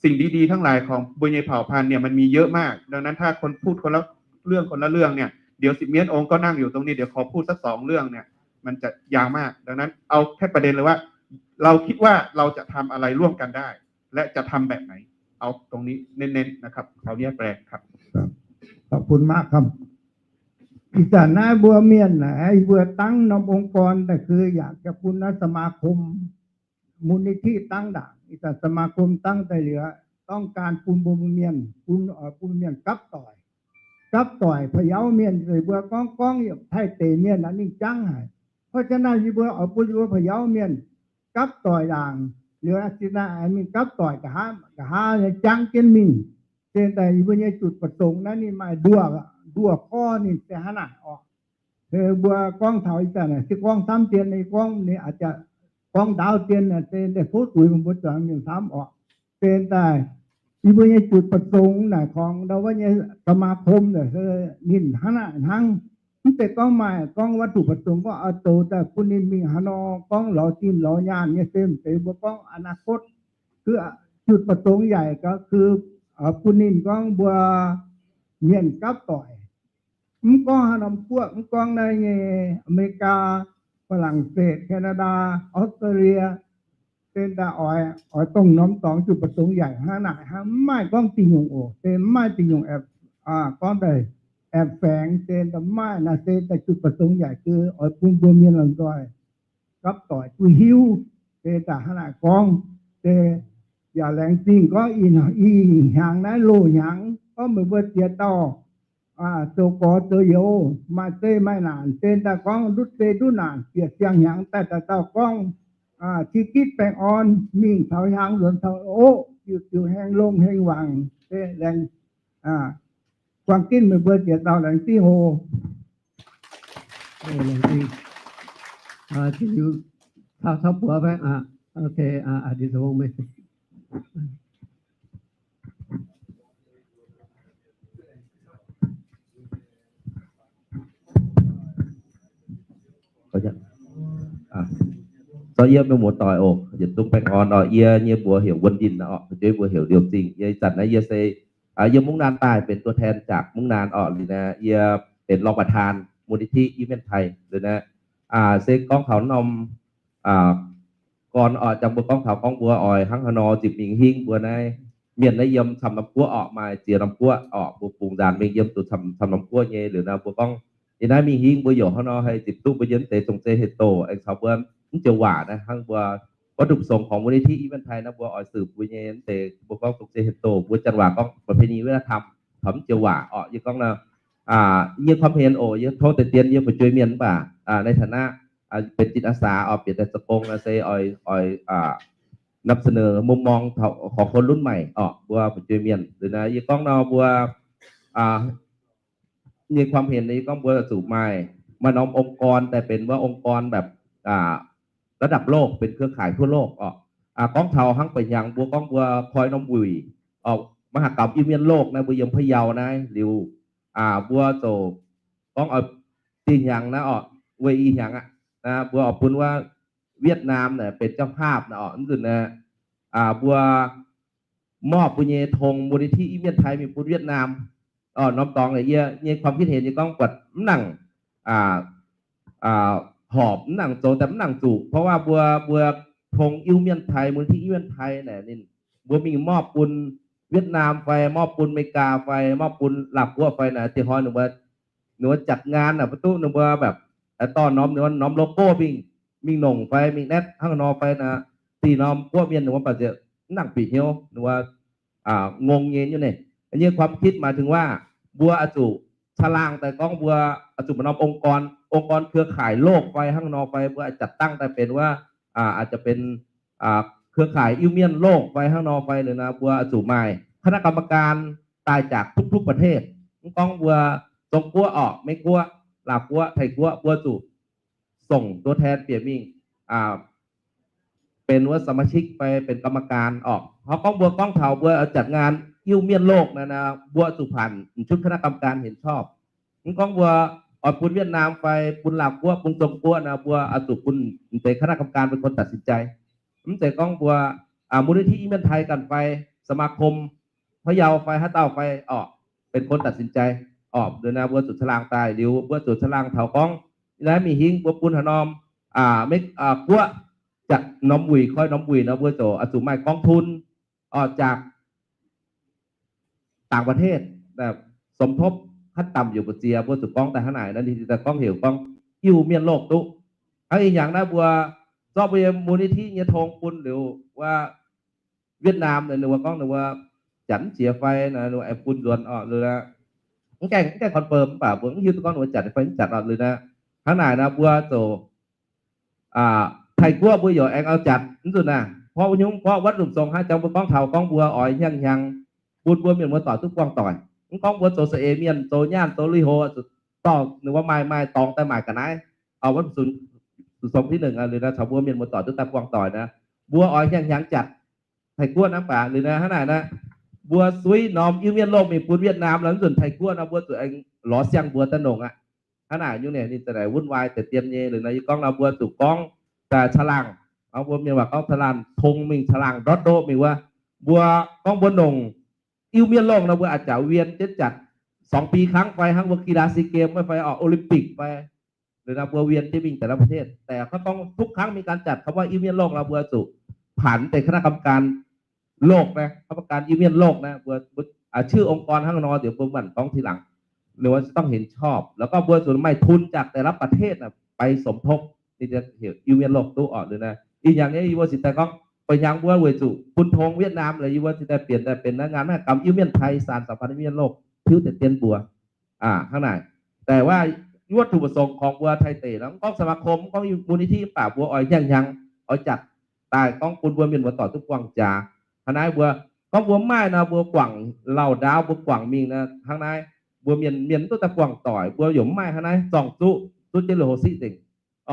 สิ่งดีๆทั้งหลายของ บัวใหญ่เผ่าพันธุ์เนี่ยมันมีเยอะมาก ดังนั้นถ้าคนพูดคนละเรื่องคนละเรื่องเนี่ย เดี๋ยวสิบเมียนองค์ก็นั่งอยู่ตรงนี้ เดี๋ยวขอพูดสักสองเรื่องเนี่ย มันจะยาวมาก ดังนั้นเอาแค่ประเด็นเลยว่า เราคิดว่าเราจะทำอะไรร่วมกันได้ และจะทำแบบไหน เอาตรงนี้เน้นๆนะครับ ขออนุญาตแปลครับ ขอบคุณมากครับ Ih zanc naaiv mbuo mienh naaic, mbuo dangv norm องค์กร daaih คืออยากจะ bun naaiv สมาคม มูลนิธิ dangv ndaangc. Ih zanc สมาคม dangv daaih liuz, ต้องการ bun mbuo mienh, bun, bun mienh gapv doic, gapv doic Pa'yauv mienh. Weic mbuo gorngv, gorngv yiem Taiv deic mienh naaiv ninh jangv haic. เพราะฉะนั้น yie mbuo oix bun mbuo Pa'yauv mienh gapv doic ndaangc. Liuz naaiv zinh naaiv mingh gapv doic nqa'haav, nqa'haav nyei jangv jienv mingh. Zinh daaih yie mbuo nyei จุดประสงค์ naaiv ninh maaih nduoh, nduoh gorngv ninh se hnangv naaic orqc. Mbuo gorngv taux ih zanc naaic se gorngv camv dien, ninh gorngv ninh aqc gorngv ndaauv dien, se daaih tov zuiz mbuo zuangx mienh camv orqc. Zinh daaih yie mbuo nyei จุดประสงค์ naaic ของ ndau wuov nyei สมาคม naaic ninh hnangv naaic hnangv. Mv zeiz gorngv maaih gorngv วัตถุประสงค์ gorngv oix zoux daaih bun ninh mingh haaix nor gorngv lorz zinh lorz nyaanh nyei, se mv zeiz. Mbuo gorngv อนาคต คือ จุดประสงค์ใหญ่ ก็คือ bun ninh gorngv mbuo mienh gapv doic. Mv gorngv haaix norm guoqv, mv gorngv naaiv nyei อเมริกา, ฝรั่งเศส, แคนาดา, ออสเตรเลีย, se daaih oix, oix dongh norm dorngx จุดประสงค์ใหญ่ hnangv naaic hnangv. Mv maaih gorngv zingh nyungc oc, se mv maaih zingh nyungc aengx gorngv daaih aengx แฝง, se daaih mv maaih naaic. Se daaih จุดประสงค์ใหญ่ คือ oix bun mbuo mienh lomh nzoih gapv doic duqv hiuv. Se daaih hnangv naaic gorngv, se yaac laengz zingh gorngv ih hnyangx naaiv loz hnyangx gorngv meih mbuo ziex dauh zoux gorx zoux youz maaih zeqc maaih naanc, se daaih gorngv ndutv zeqc ndutv naanc bieqc siang-hnyangx daaih, dauh dauh gorngv ti gitv baengh orn mingh taux hnyangx nzuonx taux oqv, ziouc ziouc heng longh heng wangc. Se laengz, buang ginv meih mbuo ziex dauh, laengz zingh oc. Yie mienh muoz-doic oc, yietc zungv baengh orn oc. Yie nyei mbuox heuc Wuonh Yinh oc, fu'jueiv mbuox heuc Liouh Zingh. Yie ih zanc naaiv yie se yiem Mungv Naan daaih, benx ตัวแทน จาก Mungv Naan oc. Liuz naaiv yie benx รองประธาน มูลนิธิ Iu Mienh Thai. Liuz naaiv se gorngv taux norm gorn oc, jangx mbuo gorngv taux gorngv mbuo oix hnangv haaix nor ziepc mingh hingv mbuo naaiv mienh naaiv yiem camv norm guoqv orqc, maaih ziex norm guoqv orqc, mbuo bungx nzaanx mingh yiem zuqc camv norm guoqv nyei. Liuz naaiv mbuo gorngv yie naaiv mingh hingv mbuo yaac hnangv nor haih ziepc duqv mbuo yiem deix zong zeiv hec doc, aengx caux mbuo mv joux waac naaiv hnangv mbuo วัตถุประสงค์ของมูลนิธิ Iu Mienh Thai naaiv mbuo oix siouc mbuo nyei deix mbuo gorngv dongh se heuc doh mbuo janx waac gorngv ประเพณีวัฒนธรรม taux mv joux waac orqc. Yie gorngv naaiv nyei ความเห็น oc, yie tov deix dien yie fu'jueiv mienh mv baac ในฐานะ benx จิตอาสา oc, bieqc daaih zoux gong naaiv se oix นำเสนอมุมมอง ของคนรุ่นใหม่ orqc, mbuo fu'jueiv mienh. Liuz naaiv yie gorngv nor mbuo nyei ความเห็น yie gorngv mbuo zuqc maaih, maaih norm องค์กร daaih benx wuov องค์กร แบบ ระดับโลก benx เครือข่ายทั่วโลก orqc. Gorngv taux hnangv ba'hnyangx mbuo gorngv mbuo koi norm wuic, orqc, มหกรรม Iu Mienh โลก naaiv mbuo yiem พะเยา naaiv liuz, mbuo zoux gorngv oix dih hnyangx naaiv orqc, weic ih hnyangx aqv, mbuo oix bun wuov เวียดนาม naaiv benx เจ้าภาพ naaiv orqc. Mv nzunc naaiv mbuo mov mbuo nyei ธง มูลนิธิ Iu Mienh Thai mingh bun เวียดนาม. Norm dorngx yie nyei ความคิดเห็น yie gorngv buatc mv nangc horpc, mv nangc zoux daaih mv nangc zuqc, เพราะว่า mbuo, mbuo ธง Iu Mienh Thai, มูลนิธิ Iu Mienh Thai naaic ninh, mbuo mingh mov bun เวียดนาม fai mov bun อเมริกา fai mov bun Laauv Guoqv fai naaic, diex hnoi ninh mbuo, ninh mbuo จัดงาน naaic, mv duqv ninh mbuo แบบ dorh norm, ninh mbuo norm โลโก้ mingh, mingh nongc fai mingh แอด hnangv nor fai naaic, dih norm guoqv mienh ninh mbuo baac nziex mv nangc bieqc hnyouv, ninh mbuo งง nyei nyungc naaic. Nyei ความคิด หมายถึงว่า mbuo oix zuqc caangh laangh daaih gorngv mbuo oix zuqc maaih norm องค์กร, องค์กร เครือข่ายโลก fai hnangv nor fai mbuo oix จัดตั้ง daaih benx wuov, อาจจะเป็น เครือข่าย Iu Mienh โลก fai hnangv nor fai liuz naaiv mbuo oix zuqc maaih คณะกรรมการ daaih จากทุกๆ ประเทศ. Mv gorngv mbuo Zong-Guoqv orqc, Meiv-Guoqv, Laauv Guoqv, Taiv-Guoqv, mbuo zuqc ส่งตัวแทน bieqc mingh benx wuov สมาชิก fai benx กรรมการ orqc. Hnangv gorngv mbuo gorngv taux mbuo จัดงาน Iu Mienh โลก naaiv, mbuo zuqc ผ่าน ชุดคณะกรรมการ เห็นชอบ. Mv gorngv mbuo oix bun เวียดนาม fai bun Laauv Guoqv, bun Zong-Guoqv naaiv, mbuo oix zuqc bun deix คณะกรรมการ เป็นคนตัดสินใจ. Mv zeiz gorngv mbuo มูลนิธิ Iu Mienh Thai ganh fai สมาคม พะเยา fai haaix dauh fai orqc, เป็นคนตัดสินใจ orqc. Liuz naaiv mbuo zuqc caangh laangh daaih liuz, mbuo zuqc caangh laangh taux gorngv naaiv mingh hingv mbuo bun haaix norm, Meiv-Guoqv, จาก norm wuic, koi norm wuic nor mbuo zuqc, zuqc maaih กองทุน orqc, จาก ต่างประเทศ สมทบ ขั้นต่ำ yietc buoz ziex, mbuo zuqc gorngv daaih hnangv naaic, naaiv ninh daaih gorngv heuc gorngv Iu Mienh โลก duqv. Hnangv ih hnyangx naaiv mbuo zorqv mbuo nyei มูลนิธิ nyei ธง bun liuz wuov เวียดนาม naaic, ninh mbuo gorngv ninh mbuo janx mv jiex fai naaic, ninh mbuo aengx bun nzuonx orqc. Liuz mv gaengh, mv gaengh confirm mv baac mbuo mv hiuv duqv gorngv ninh mbuo janx fai mv janx orqc. Liuz naaiv hnangv naaic naaiv mbuo zuqc Taiv-Guoqv mbuo yaac aengx oix janx. Mv zuqc naaic, porv nyungc, porv วัตถุประสงค์ haaix jangx mbuo gorngv taux gorngv mbuo oix hnyangx-hnyangx bun mbuo mienh muoz-doic duqv buangh doic. Mv gorngv mbuo zoux saeng-eix mienh, zoux nyaanh, zoux lui-houx, dorh ninh mbuo maaih, maaih dorngx daaih maaic ga'naaiv. วัตถุประสงค์ ที่หนึ่ง liuz naaiv caux mbuo mienh muoz-doic duqv daaih buangh doic naaiv, mbuo oix hnyangx-hnyangx janx Taiv-Guoqv naaiv baac. Liuz naaiv hnangv naaic naaiv, mbuo suiv norm Iu Mienh โลก mingh bun Vietnam, la'nzunc Taiv-Guoqv naaiv mbuo zuqc aengx lorz siang-mbuox daaih nongc aqv. Hnangv naaic nyungc naaic ninh za'naaic วุ่นวาย deix dien nyei. Liuz naaiv yie gorngv nor mbuo zuqc gorngv daaih caangh laangh, mbuo mienh waac gorngv caangh laangh, ธง mingh caangh laangh ndortv ndoqv mingh wuov. Mbuo gorngv mbuo nongc Iu Mienh โลก nor mbuo a'jaax wien jienv janx สองปี ครั้ง fai hnangv mbuo กีฬาซีเกม wuov fai orqc, Olympic fai. Liuz naaiv mbuo wien jienv mingh แต่ละประเทศ, daaih gorngv ทุกครั้งมีการจัดคำว่า Iu Mienh โลก nor mbuo zuqc ผ่าน deix คณะกรรมการโลก naaiv, คณะกรรมการ Iu Mienh โลก naaiv, mbuo ชื่อองค์กร hnangv nor nziex mbuo mangc gorngv ทีหลัง. Liuz mbuo ต้องเห็นชอบ แล้วก็ mbuo zuqc maaih ทุน จากแต่ละประเทศ ไปสมทบ ninh heuc Iu Mienh โลก duqv orqc. Liuz naaiv ih hnyangx nyei yie mbuo cingx daaih gorngv, ba'hnyangx mbuo weic zuqc bun ธง Vietnam, liuz yie mbuo cingx daaih bieqc daaih benx naaiv งานมหกรรม Iu Mienh Thai สานสัมพันธ์ Iu Mienh โลก tiuv deix dien mbuox hnangv naaic. แต่ว่า วัตถุประสงค์ ของ mbuo Taiv deic nor, mv gorngv สมาคม, mv gorngv มูลนิธิ mv baac mbuo oix hnyangx-hnyangx oix janx daaih gorngv bun mbuo mienh muoz-doic duqv buangh jaax. Hnangv naaiv mbuo gorngv mbuo mv maaih nor, mbuo guangc lauh ndaauv, mbuo guangc mingh nor, hnangv naaiv mbuo mienh, mienh duqv daaih buangh doic. Mbuo yaac mv maaih hnangv naaiv zorng-zuqv, zuqv jienv lui-houx siqv nzengc.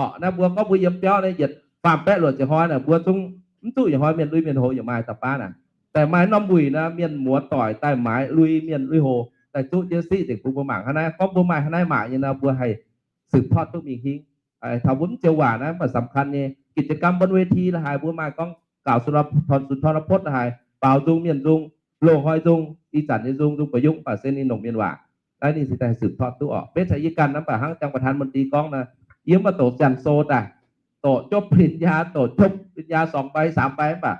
Orqc, naaiv mbuo gorngv mbuo yiem biauv naaiv yietc faam-baeqv luoqc ziepc hnoi naaic, mbuo zungv mv zuqc yietc hnoi mienh lui mienh houx yaac maaih da'baav naaic. Daaih maaih norm wuic naaiv mienh muoz-doic daaih maaiz lui mienh lui-houx daaih zuqv jienv siqv nzengc bun mbuo mangc. Hnangv naaiv gorngv mbuo maaih hnangv naaiv maaic nyei nor, mbuo haih สืบทอด duqv mingh hingv. Taux mbuo mv joux waac naaiv maaih สำคัญ nyei กิจกรรมบนเวที la'haaix mbuo maaih gorngv กล่าวสุนทรพจน์ la'haaix, baaux nzung mienh nzung, loz-hnoi nzung, ih zanc nyei nzung, nzung ba'yungv, mv baac se ninh nongc mienh waac. Naaiv ninh cingx daaih สืบทอด duqv orqc. Beiv caux yie ganh naaiv, mv baac hnangv อาจารย์ประธานมนตรี gorngv naaiv, yie mv baac doqc จบปริญญา, doqc จบปริญญา สองใบ สามใบ mv baac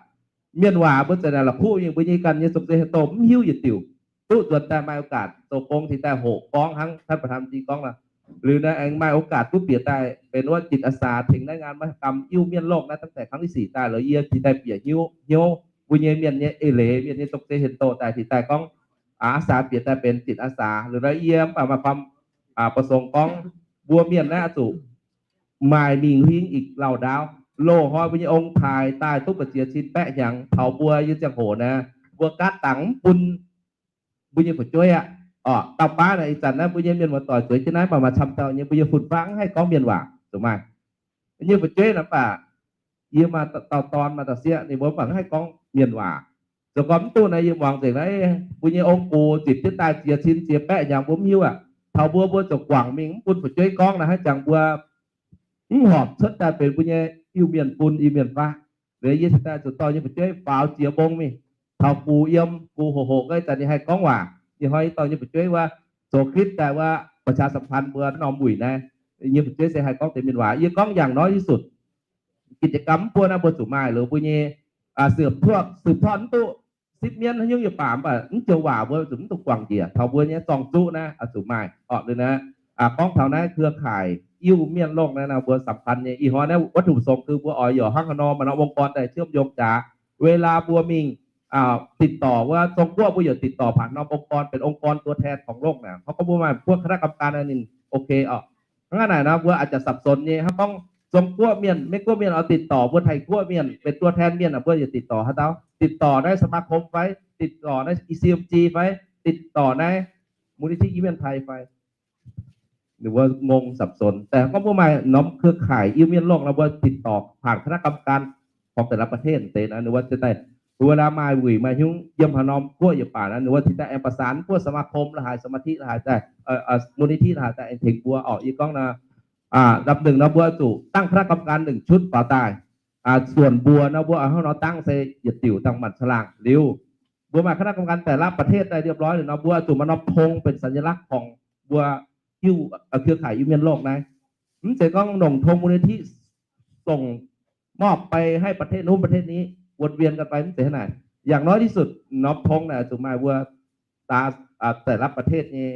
mienh waac mbuo za'naaic la'kuqv nyei, mbuo nyei ganh nyei zong-zei haaix doh mv hiuv yietc diuc. Duqv nzuonx daaih maaih โอกาส zoux gong cingx daaih hoqc gorngv hnangv ท่านประธานมนตรี gorngv naaiv, Liuz naaiv aengx maaih โอกาส duqv bieqc daaih benx wuov จิตอาสา tengx naaiv งานมหกรรม Iu-Mienh Loh naaiv, dangh daaih ครั้งที่สี่ daaih, liuz yie cingx daaih bieqc hnyouv, hnyouv mbuo nyei mienh nyei eix leiz, mienh nyei zong-zeiv hien-doqv daaih cingx daaih gorngv อาสา bieqc daaih benx จิตอาสา. Liuz naaiv yie mv baac maaih ความประสงค์ gorngv mbuo mienh naaiv oix zuqc maaih mingh huing อีก lauh ndaauv. Loz-hnoi mbuo nyei ong-taaix daaih duqv mbu'ziex cin baeqv hnyangx, taux mbuo nyei ziangh hoc naaiv, mbuo gaatv dangc mv bun mbuo nyei fu'jueiv aqv. Orqc, dauh baav naaic ih zanc naaiv mbuo nyei mienh muoz-doic zueiz jienv naaiv, mv baac maaih camv dauh nyei mbuo nyei fun-faqv mv haih gorngv mienh waac, zuqc maaih nyei fu'jueiv naaic, mv baac yie maaih dauh dorn maaih dauh sieqv, ninh mbuo mv baac mv haih gorngv mienh waac. Zoux gorngv mv duqv naaiv, yie muangx nzengc naaiv, mbuo nyei ong-gux zipc jienv daaih ziex cin ziex baeqv hnyangx mbuo mv hiuv aqv. Taux mbuo, mbuo zuqc guangc mingh mv bun fu'jueiv gorngv naaic, haaix jangx mbuo mv horpc cuotv daaih benx mbuo nyei Iu-Mienh fun, Iu-Mienh faqv. Liuz yie cingx daaih zuqc dorh nyei fu'jueiv faaux jiex mbong mingh. Taux gux yiem, gux hoqc hoqc ga'naaiv zanc ninh haih gorngv waac. Ih hnoi yie dorh nyei fu'jueiv wuov zoux คลิป daaih wuov ประชาสัมพันธ์ mbuo norm wuic naaiv, nyei fu'jueiv se haih gorngv deix mienh waac. Yie gorngv อย่างน้อยที่สุด กิจกรรม mv buo naaiv mbuo zuqc maaih liuz mbuo nyei สืบทอด สืบทอด mv duqv สิบ mienv haaix nyungc nyei baac, mv baac mv joux waac mbuo zuqc mv duqv guangc njiec. Taux mbuo nyei zorng-zuqv naaiv oix zuqc maaih orqc. Liuz naaiv gorngv taux naaiv เครือข่าย Iu-Mienh Loh naaiv nor, mbuo สำคัญ nyei. Ih hnoi naaiv วัตถุประสงค์ คือ mbuo oix yaac hnangv haaix nor maaih norm องค์กร daaih เชื่อมโยง jaax. เวลา mbuo mingh ติดต่อ wuov Zong-Guoqv, mbuo yaac ติดต่อ ผ่าน norm องค์กร benx องค์กร ตัวแทนของโลก naaic. Hnangv gorngv mbuo maaih พวก คณะกรรมการ naaiv ninh ok orqc. Hnangv naaic nor mbuo aah ziouc สับสน nyei. Hnangv gorngv Zong-Guoqv mienh, Meiv-Guoqv mienh oix ติดต่อ mbuo Taiv-Guoqv mienh benx ตัวแทน mienh, mbuo yaac ติดต่อ haaix dauh? ติดต่อ naaiv สมาคม fai? ติดต่อ naaiv E C M G fai? ติดต่อ naaiv มูลนิธิ Iu-Mienh Thai fai? Ninh mbuo งง สับสน. Daaih gorngv mbuo maaih norm เครือข่าย Iu-Mienh Loh nor, mbuo ติดต่อ ผ่าน คณะกรรมการ ของแต่ละประเทศ deix naaiv, ninh mbuo cingx daaih, เวลา maaih wuic maaih hnyungv yiem haaix norm guoqv yietc baac naaiv, ninh mbuo cingx daaih aengx ประสาน mbuo สมาคม la'haaix, สมาธิ la'haaix daaih, มูลนิธิ la'haaix daaih aengx tengx mbuo orqc. Yie gorngv naaiv, อันดับหนึ่ง nor mbuo zuqc ตั้ง คณะกรรมการ หนึ่งชุด faaux daaih. ส่วน mbuo nor, mbuo hnangv nor dangv se yietc diuc dangh manc caangh laangh liuz, mbuo maaih คณะกรรมการ แต่ละประเทศ daaih เรียบร้อย liuz nor, mbuo zuqc maaih norm ธง benx สัญลักษณ์ ของ mbuo Iu, เครือข่าย Iu-Mienh Loh naaiv. Mv zeiz gorngv nongc ธง มูลนิธิ ส่ง มอบไปให้ประเทศนู้นประเทศนี้ วนเวียนกันไป mv zeiz hnangv naaic.อย่างน้อยที่สุด norm ธง naaic zuqc maaih mbuo ตา, แต่ละประเทศ nyei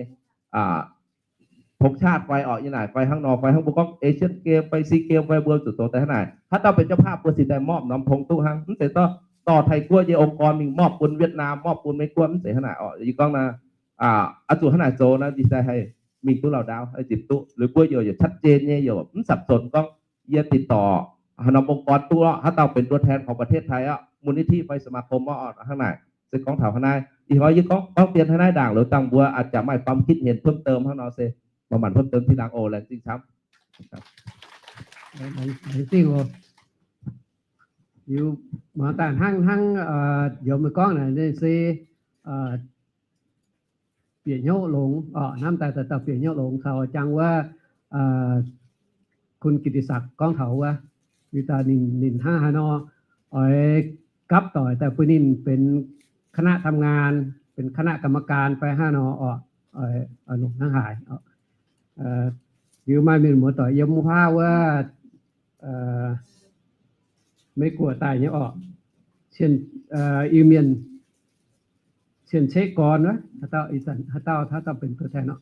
ธงชาติ fai orqc, nyei naaic fai hnangv nor fai hnangv mbuo gorngv เอเชียนเกม fai ซีเกม fai mbuo zuqc zoux daaih hnangv naaic. Haaix dauh benx เจ้าภาพ mbuo cingx daaih มอบ norm ธง duqv hnangv. Mv zeiz dorh, dorh Taiv-Guoqv nyei องค์กร mingh มอบ bun Vietnam, มอบ bun Meiv-Guoqv, mv zeiz hnangv naaic orqc. Yie gorngv naaiv, oix zuqc hnangv naaic zoux naaiv, yie cingx daaih haih mingh duqv lauh ndaauv, haih nzipc duqv, liuz mbuo yaac, yaac ชัดเจน nyei, yaac mv สับสน gorngv yie ติดต่อ haaix norm องค์กร duqv orqc, haaix dauh benx ตัวแทน ของประเทศไทย orqc, มูลนิธิ fai สมาคม orqc, hnangv naaic. Se gorngv taux hnangv naaiv, ih hnoi yie gorngv, gorngv dien hnangv naaiv ndaangc, liuz dangh mbuo aah ziouc maaih ความคิดเห็น เพิ่มเติม hnangv nor se maaih maanc เพิ่มเติม ทีหลัง oc. Laengz zingh camv. Laengz zingh oc. Liuz muangx daaih hnangv, hnangv youz meih gorngv naaic se bieqc hnyouv longx orqc, hnamv daaih dauh bieqc hnyouv longx taux jangx wuov คุณกิตติศักดิ์ gorngv taux wuov, liuz daaih ninh, ninh hnangv haaix nor oix gapv doic daaih bun ninh benx คณะทำงาน, benx คณะกรรมการ fai hnangv nor orqc, oix longc hnangv haaix. Liuz maaih mienh muoz-doic yiem wuov, Meiv-Guoqv daaih nyei orqc, Iu-Mienh cien-ceqv gorn wuov, haaix dauh, haaix dauh, haaix dauh benx ตัวแทน orqc?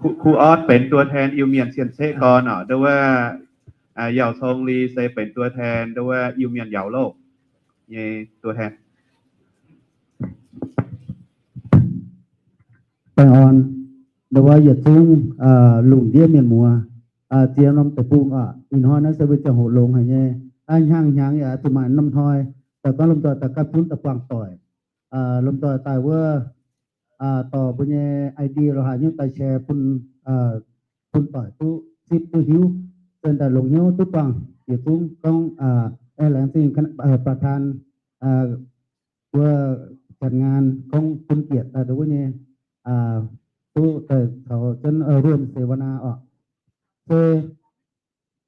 ครูออส benx ตัวแทน Iu-Mienh cien-ceqv gorn orqc, nduov wuov Yauz Cong Li se benx ตัวแทน nduov wuov Iu-Mienh Yauz Loh nyei ตัวแทน. Baengh orn, nduov wuov yietc zungv lungh ndiev mienh muoz, ziex norm deic-bung orqc. Ih hnoi naaiv se mbuo ziangh hoc longx haic nyei. Hnyangx hnyangx yaac zuqc maaih norm hnoi daaih gorngv lomh nzoih daaih gapv zunv daaih buangh doic, lomh nzoih daaih wuov dorh mbuo nyei idea lorqc haaix nyungc daaih share bun, bun doic duqv zipv duqv hiuv, se daaih longc hnyouv duqv buangh yietc zungv gorngv, aengx laengz zingh ประธาน wuov จัดงาน gorngv bun bieqc daaih nduov wuov nyei, duqv daaih caux jienv ร่วมเสวนา orqc. Se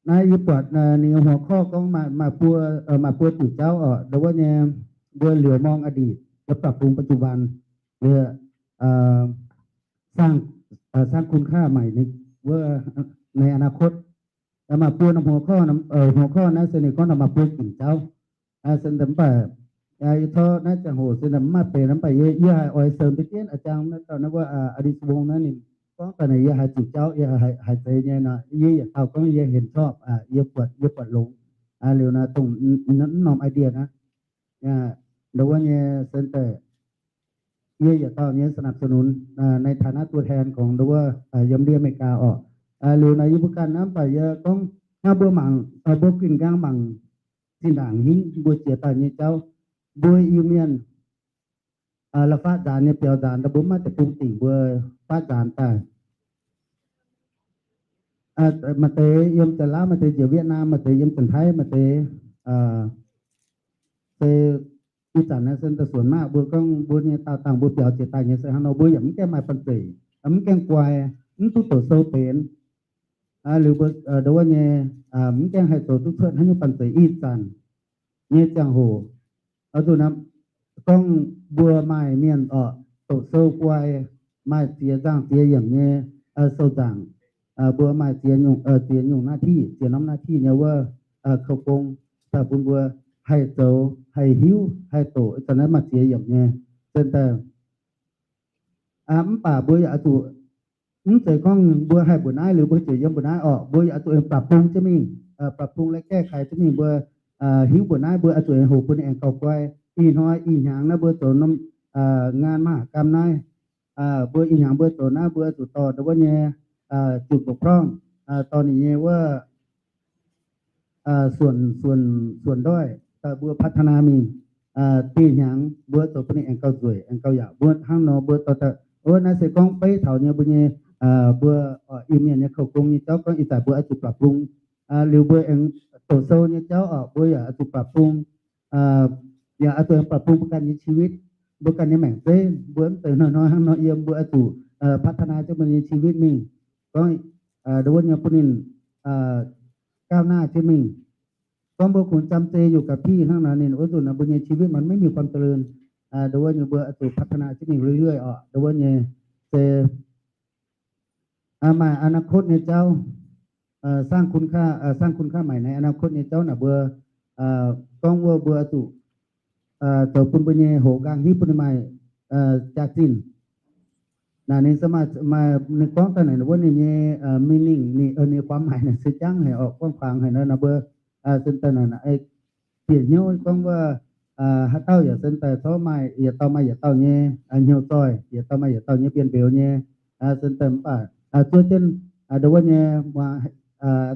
naaiv yie buatc ninh หัวข้อ gorngv maaih, maaih buo, maaih buo diuc jauv orqc, nduov wuov nyei mbuo liouc มองอดีต และปรับปรุงปัจจุบัน หรือ สร้าง, สร้างคุณค่าใหม่ใน, ในอนาคต. Maaih buo norm หัวข้อ, หัวข้อ naaiv se ninh gorngv maaih buo diuc jauv. Se mv baac Yie tov naaiv ziangh hoc se mv maaih benx, mv baac yie haih oix seun deix jienv a'jang naaiv dauh naaiv wuov a'dis wong naaiv ninh gorngv daaih naaic yie haih zuqc jauv, yie haih zeiz nyei nor, yie yietc dauh gorngv yie เห็นชอบ, yie buatc, yie buatc longx. Liuz naaiv dongh mv norm idea naaiv, ndau wuov nyei se daaih yie yietc dauh nyei สนับสนุน ในฐานะตัวแทนของ ndau wuov yiem ndiev America orqc. Liuz naaic yie mbuo ganh naaiv mv baac yie gorngv hnangv mbuo mangc, mbuo ginh nqaang mangc zinh ndaangc hingv mbuo jiex daaih nyei jauv, mbuo Iu-Mienh la'faqv nzaanx nyei biaux nzaanx daaih mbuo mv maaih deic-bung dingc mbuo faqv nzaanx daaih. Maaih deix yiem Janx-Laauv, maaih deix njiec Vietnam, maaih deix yiem Janx-Taiv, maaih deix se ih zanc naaiv se daaih ส่วนมาก mbuo gorngv mbuo nyei daauh dangh mbuo biaux jiex daaih nyei se hnangv nor, mbuo yaac mv gaengh maaih banh zeic, mv gaengh guai, mv duqv doqc sou benx. Liuz mbuo ndau wuov nyei mv gaengh haih zoux duqv cuotv haaix nyungc banh zeic ih zanc nyei ziangh hoc. Oix zuqc gorngv mbuo maaih mienh orqc doqc sou guai, maaih ziex nzangh ziex yiemc nyei sou nzangc, mbuo maaih ziex nyungc, ziex nyungc หน้าที่, ziex norm หน้าที่ nyei wuov เครื่องกล daaih bun mbuo haih zoux, haih hiuv, haih doqc, ih zanc naaiv maaih ziex yiemc nyei. Zinh daaih mv baac mbuo yaac oix zuqc, mv zeiz gorngv mbuo haih mbuoqc naaiv liuz mbuo ziouc yiem mbuoqc naaiv orqc, mbuo yaac oix zuqc aengx ปรับปรุง jienv mingh, ปรับปรุง la'gaengh kaic jienv mingh mbuo hiuv mbuoqc naaiv, mbuo oix zuqc aengx hoqc bun ninh aengx gauh guai. Ih hnoi ih hnyangx naaiv mbuo zoux norm งานมหกรรม naaiv, mbuo ih hnyangx mbuo zoux naaiv mbuo oix zuqc dorh ndau wuov nyei จุดบกพร่อง dorh ninh nyei wuov ส่วนด้อย daaih mbuo พัฒนา mingh. Dih hnyangx mbuo zoux bun ninh aengx gauh nzueic, aengx gauh yaac mbuo hnangv nor mbuo dorh daaih. Wuov naaiv se gorngv beiv taux nyei mbuo nyei, mbuo Iu-Mienh nyei เครื่องกล nyei jauv gorngv ih zanc mbuo oix zuqc ปรับปรุง. Liuz mbuo aengx doqc sou nyei jauv orqc, mbuo yaac oix zuqc ปรับปรุง, yaac oix zuqc aengx ปรับปรุง mbuo ganh nyei ชีวิต, mbuo ganh nyei maengc zeiv. Mbuo mv zeiz hnoi-hnoi hnangv nor yiem, mbuo oix zuqc พัฒนา jienv mbuo nyei ชีวิต mingh. Gorngv ndau wuov nyei bun ninh ก้าวหน้า jienv mingh. Gorngv mbuo kungx จำเจ อยู่กับที่ hnangv nor ninh wuov nzunc naaiv mbuo nyei ชีวิต มันไม่มีความเจริญ. Ndau wuov nyei mbuo oix zuqc พัฒนา jienv mingh เรื่อยๆ orqc. Ndau wuov nyei se maaih อนาคต nyei jauv, สร้างคุณค่า, สร้างคุณค่าใหม่ในอนาคต nyei jauv naaic mbuo gorngv wuov mbuo oix zuqc zoux bun mbuo nyei hoqc nqaang hiuv bun ninh maaih jaax-zinh. Naaic ninh se maaih, ninh gorngv daaih naaic wuov ninh nyei meaning, ninh nyei ความหมาย naaic se jangv haic orqc, guangv kuangx haic nor. Naaic mbuo se daaih naaic bieqc hnyouv gorngv wuov haaix dauh yaac se daaih corc maaih yietc dauh maaih yietc dauh nyei hnyouv zoih, yietc dauh maaih yietc dauh nyei bienh-mbeux nyei. Se daaih mv baac zuov jienv ndau wuov nyei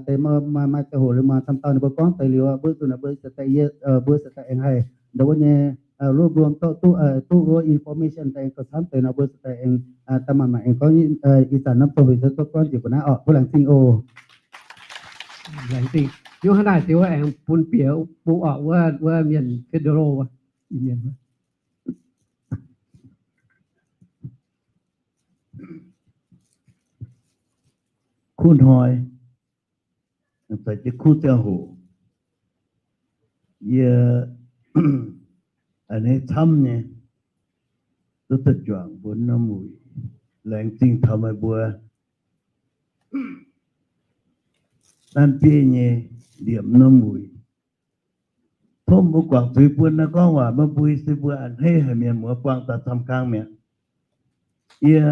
deix maaih ziangh hoc liuz muangx camv dauh ninh mbuo gorngv deix liuz, mbuo zuqc naaic mbuo se daaih, mbuo se daaih aengx haih ndau wuov nyei รวบรวม duqv, duqv wuov information daaih aengx gauh camv deix nor mbuo se daaih aengx daaih maanc maanc aengx gorngv. Ih zanc norm dongh huic se duqv gorngv njiec mbuo naaiv orqc. Tov laengz zingh oc. Laengz zingh. Yiem hnangv naaic se wuov aengx bun bieqc bung orqc wuov, wuov mienh federal wuov. Kuv hnoi, za'gengh kuv ziangh hoc, yie a'hneiv camv nyei duqv daaih juangc mbuo norm wuic. Laengz zingh taux meih mbuo naaiv bieiv nyei liemh norm wuic. Tov mbuo guangc zuiz bun naaiv gorngv waac maiv mbui se mbuo a'hneiv haic mienh muoz buangh daaih camv kang mi'aqv. Yie,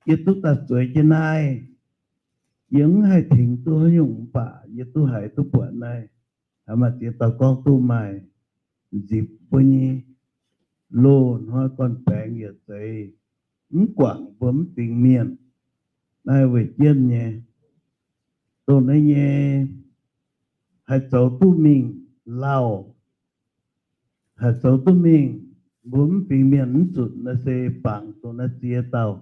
yie duqv daaih zueiz jienv naaiv, yie mv haih tengx duqv haaix nyungc mv baac yie duqv haiz duqv buatc naaiv, haiz maaih ziex dauh gorngv duqv maaih nzipc mbuo nyei loz-hnoi gorn-baengx yietc zeiz mv guangc mbuo mv fingx mienh. Naaiv weic jienv nyei, dongh naaiv nyei haih zoux duqv mingh lauh, haih zoux duqv mingh mbuo mv fingx mienh mv zunc naaiv se bangc dongh naaiv ziex dauh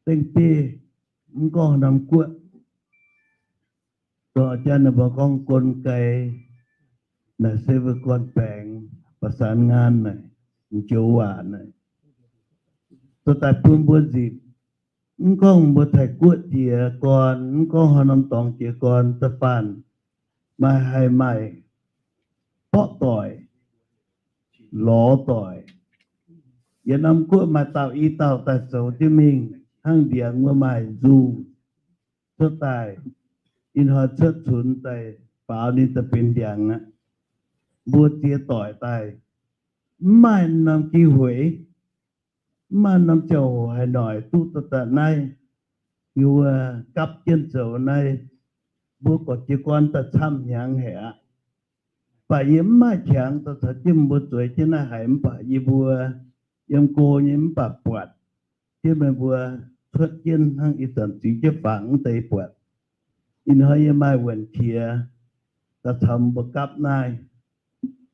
dengv bieiv mv gorngv norm guoqv. Dongh jang ninh mbuo gorngv กลไก naaic se mbuo gorn-baengx ประสานงาน naaic, m'joux waac naaic, dorh daaih bun mbuo nzipc. Mv gorngv mbuo Taiv-Guoqv jiex gorn, mv gorngv haaix norm dorngx jiex gorn, da'faanh maaih haih maaih borqv doic, lorz doic. Yietc norm guoqv maaih dauh i dauh daaih zoux jienv mingh hnangv ndiangx wuov maaih nzungh cuotv daaih, ih hnoi cuotv cunx daaih faaux ninh daaih benx ndiangx aqv. mbuo ziex doic daaih, mv maaih norm 机会, mv maaih norm ziangh hoc haaix noic duqv daaih naaiv, yie mbuo gapv jienv zoux naaiv, mbuo gorqv jiez gorn daaih camv hnyangx haic aqv. Mv baac yie mv maaih qangx daaih caux jienv mbuo zueiz jienv naaiv haic, mv baac yie mbuo yiem go nyei mv baac buatc jienv meih mbuo cuotv jienv hnangv ih zanc ziux jienv fangx mv deix buatc. Ih hnoi yie maaih wuonh qiex daaih caux mbuo gapv naaiv.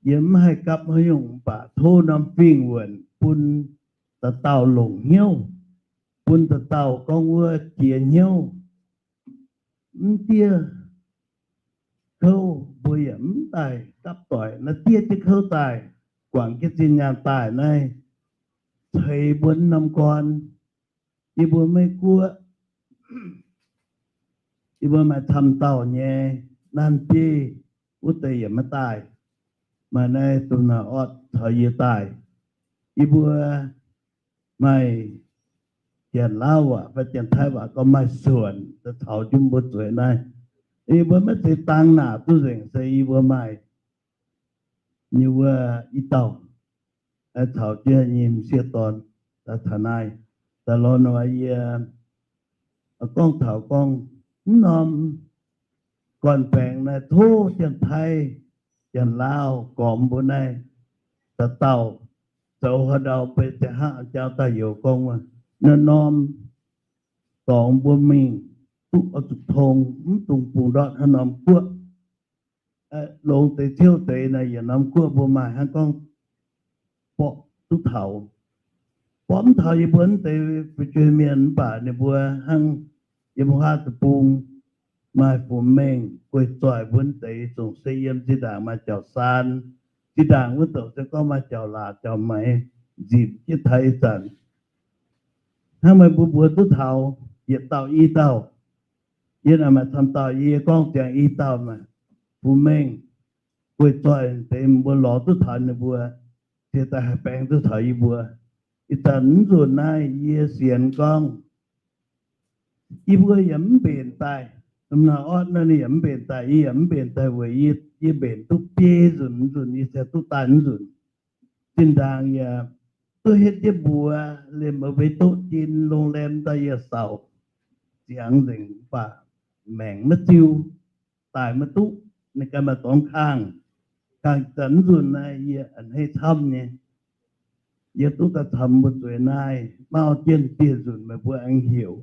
Yie mv haih gapv haaix nyungc, mv baac tov norm fingx wuonc bun dauh dauh longc hnyouv, bun dauh dauh gorngv wuov jiex hnyouv. Mv diev kouv mbuo yaac mv daaih gapv doic, naaiv diev jienv kouv daaih, guangc jienv zinh nyaanh daaih naaiv, ceix mbuo norm gorn. Yie mbuo Meiv Guoqv, yie mbuo maaih camv dauh nyei, Naanh Bieiv wuov deix yaac maiv daaih. Maaih naaiv Domh Naaiv Ortv caux yie daaih. Yie mbuo maaih Janx-Lauv waac fai Janx-Taiv waac gorngv maaih suonc daaih caux jienv mbuo zueiz naaiv. Yie mbuo maiv zeiz dang naaic duqv nzengc, se yie mbuo maaih nyei wuov i dauh caux jienv nyei m'sieqv dorn daaih taux naaiv. Daaih lorz nor yie gorngv taux gorngv mv norm gorn-baengx naaiv tov Janx-Taiv, Janx-Lauv gormx mbuo naaiv dauh dauh zoux haaix ndau beiv ziangh hnangv jauv daaih youz gorngv wuov, naaiv norm dorngx mbuo mingh duqv oix zuqc tong, mv dungx bungx ndortv haaix norm guoqv. Longx deix ciouv deix naaic, yietc norm guoqv mbuo maaih hnangv gorngv borqv duqv taux. Borqv mv taux yie mbuo mv deix fu'jueiv mienh, mv baac ninh mbuo hnangv yiem Huaav Deic-Bung maaih Fu-Mengh, Guei-Zoih mbuo mv deix, zongc se yiem zinh ndaangc maaih Jauv Saan, zinh ndaangc wuov douc se gorngv maaih Jauv Laac, Jauv Maix, nzipc jienv taux ih zanc. Hnangv meih mbuo mbuox duqv taux yietc dauh i dauh. Yie naaic maaih camv dauh, yie gorngv ziangx i dauh maah, Fu-Mengh, Guei-Zoih deix, mbuo lorz duqv taux ninh mbuo, ziouc daaih haih baeng duqv taux yie mbuo. Ih zanc mv nzunc naaiv yie sienx gorngv yie mbuo yaac mv mbenc daaih. Domh Naaiv Ortv naaiv ninh yaac mv mbenc daaih, yie yaac mv mbenc daaih weic yie mbenc duqv biei nzunc, nzunc yie ziouc duqv daaih nzunc. Zinh ndaangc yaac duqv hietv jienv mbuox liemh mbuo mbuo doqv jin โรงแรม daaih yaac sauc ziangx nzengc, mv baac maengc maiv ziu, daaih maiv duqv. Ninh ganh maaih dorngx kangh, kangh zanc nzunc naaiv yie a'hneiv camv nyei. Yie duqv daaih camv mbuo zueiz naaiv, mauv jienv dieh nzunc meih mbuo aengx heuc.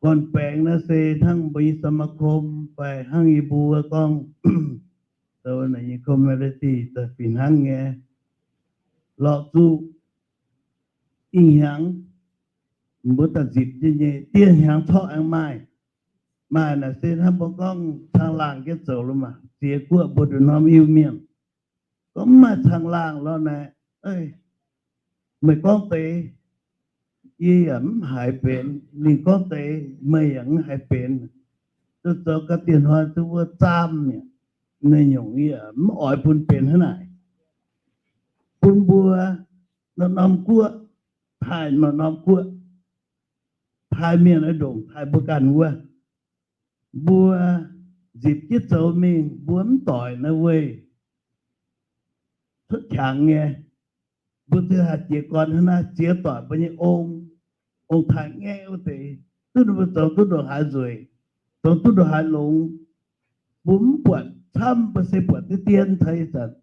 Gorn-baengx naaiv se hnangv mbuo nyei สมาคม fai hnangv yie mbuo gorngv, zoux naaic nyei community daaih fih hnangv nyei. Lorqc zuqc ih hnyangx mbuo daaih nzipc jienv nyei, dieh hnyangx corc aengx maaih. Maaih naaic se hnangv mbuo gorngv caangh laangh jienv zoux lo maah, ziex guoqv mbuo nduqc norm Iu-Mienh. Gorngv mv maaih caangh laangh lorqc naaic, meih gorngv deix, yie yaac mv haiz benx. Ninh gorngv deix, meih yaac mv haiz benx. Zoux zoux ga'dieh hnoi duqv wuov zaamv mi'aqv. Naaiv nyungc yie mv oix bun benx hnangv naaic. Bun mbuo norm-norm guoqv, taaih norm-norm guoqv, taaih mienh oix ndongc taaih mbuo ganh wuov. Mbuo nzipc jienv zoux mingh, mbuo mv doic naaiv weih cuotv qangx nyei. Mbuo ziouc haih jiez gorn hnangv naaiv ziex doic mbuo nyei ong, ong-taaix-ngaeqv wuov deix, duqv ninh mbuo zoux duqv ndongc haaix nzueic, zoux duqv ndongc haaix longx. Mbuo mv buatc camv, mbuo se buatc deix dien taux ih zanc.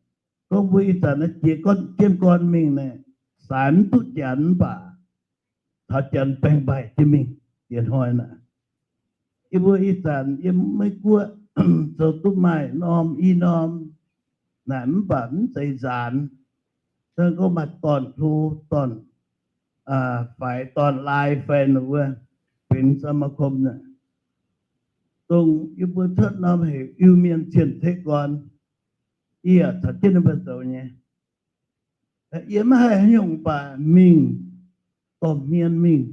Gorngv mbuo ih zanc naaiv jiez gorn, jienv gorn mingh naaic, saaix mv duqv Janx mv baac taux Janx baengc mbaih jienv mingh. Diex hnoi naaic, yie mbuo ih zanc yiem Meiv Guoqv zoux duqv maaih norm i norm naaic, mv baac mv zeiz nzaanx. Se gorngv maaih dorn-hlo, dorn faix, dorn-laai fai wuov, benx สมาคม naaic, dongh yie mbuo cuotv norm heuc Iu-Mienh cien-ceqv gorn, yie yaac caux jienv ninh mbuo zoux nyei. Yie maiv haih haaix nyungc baac mingh dorh hmien mingh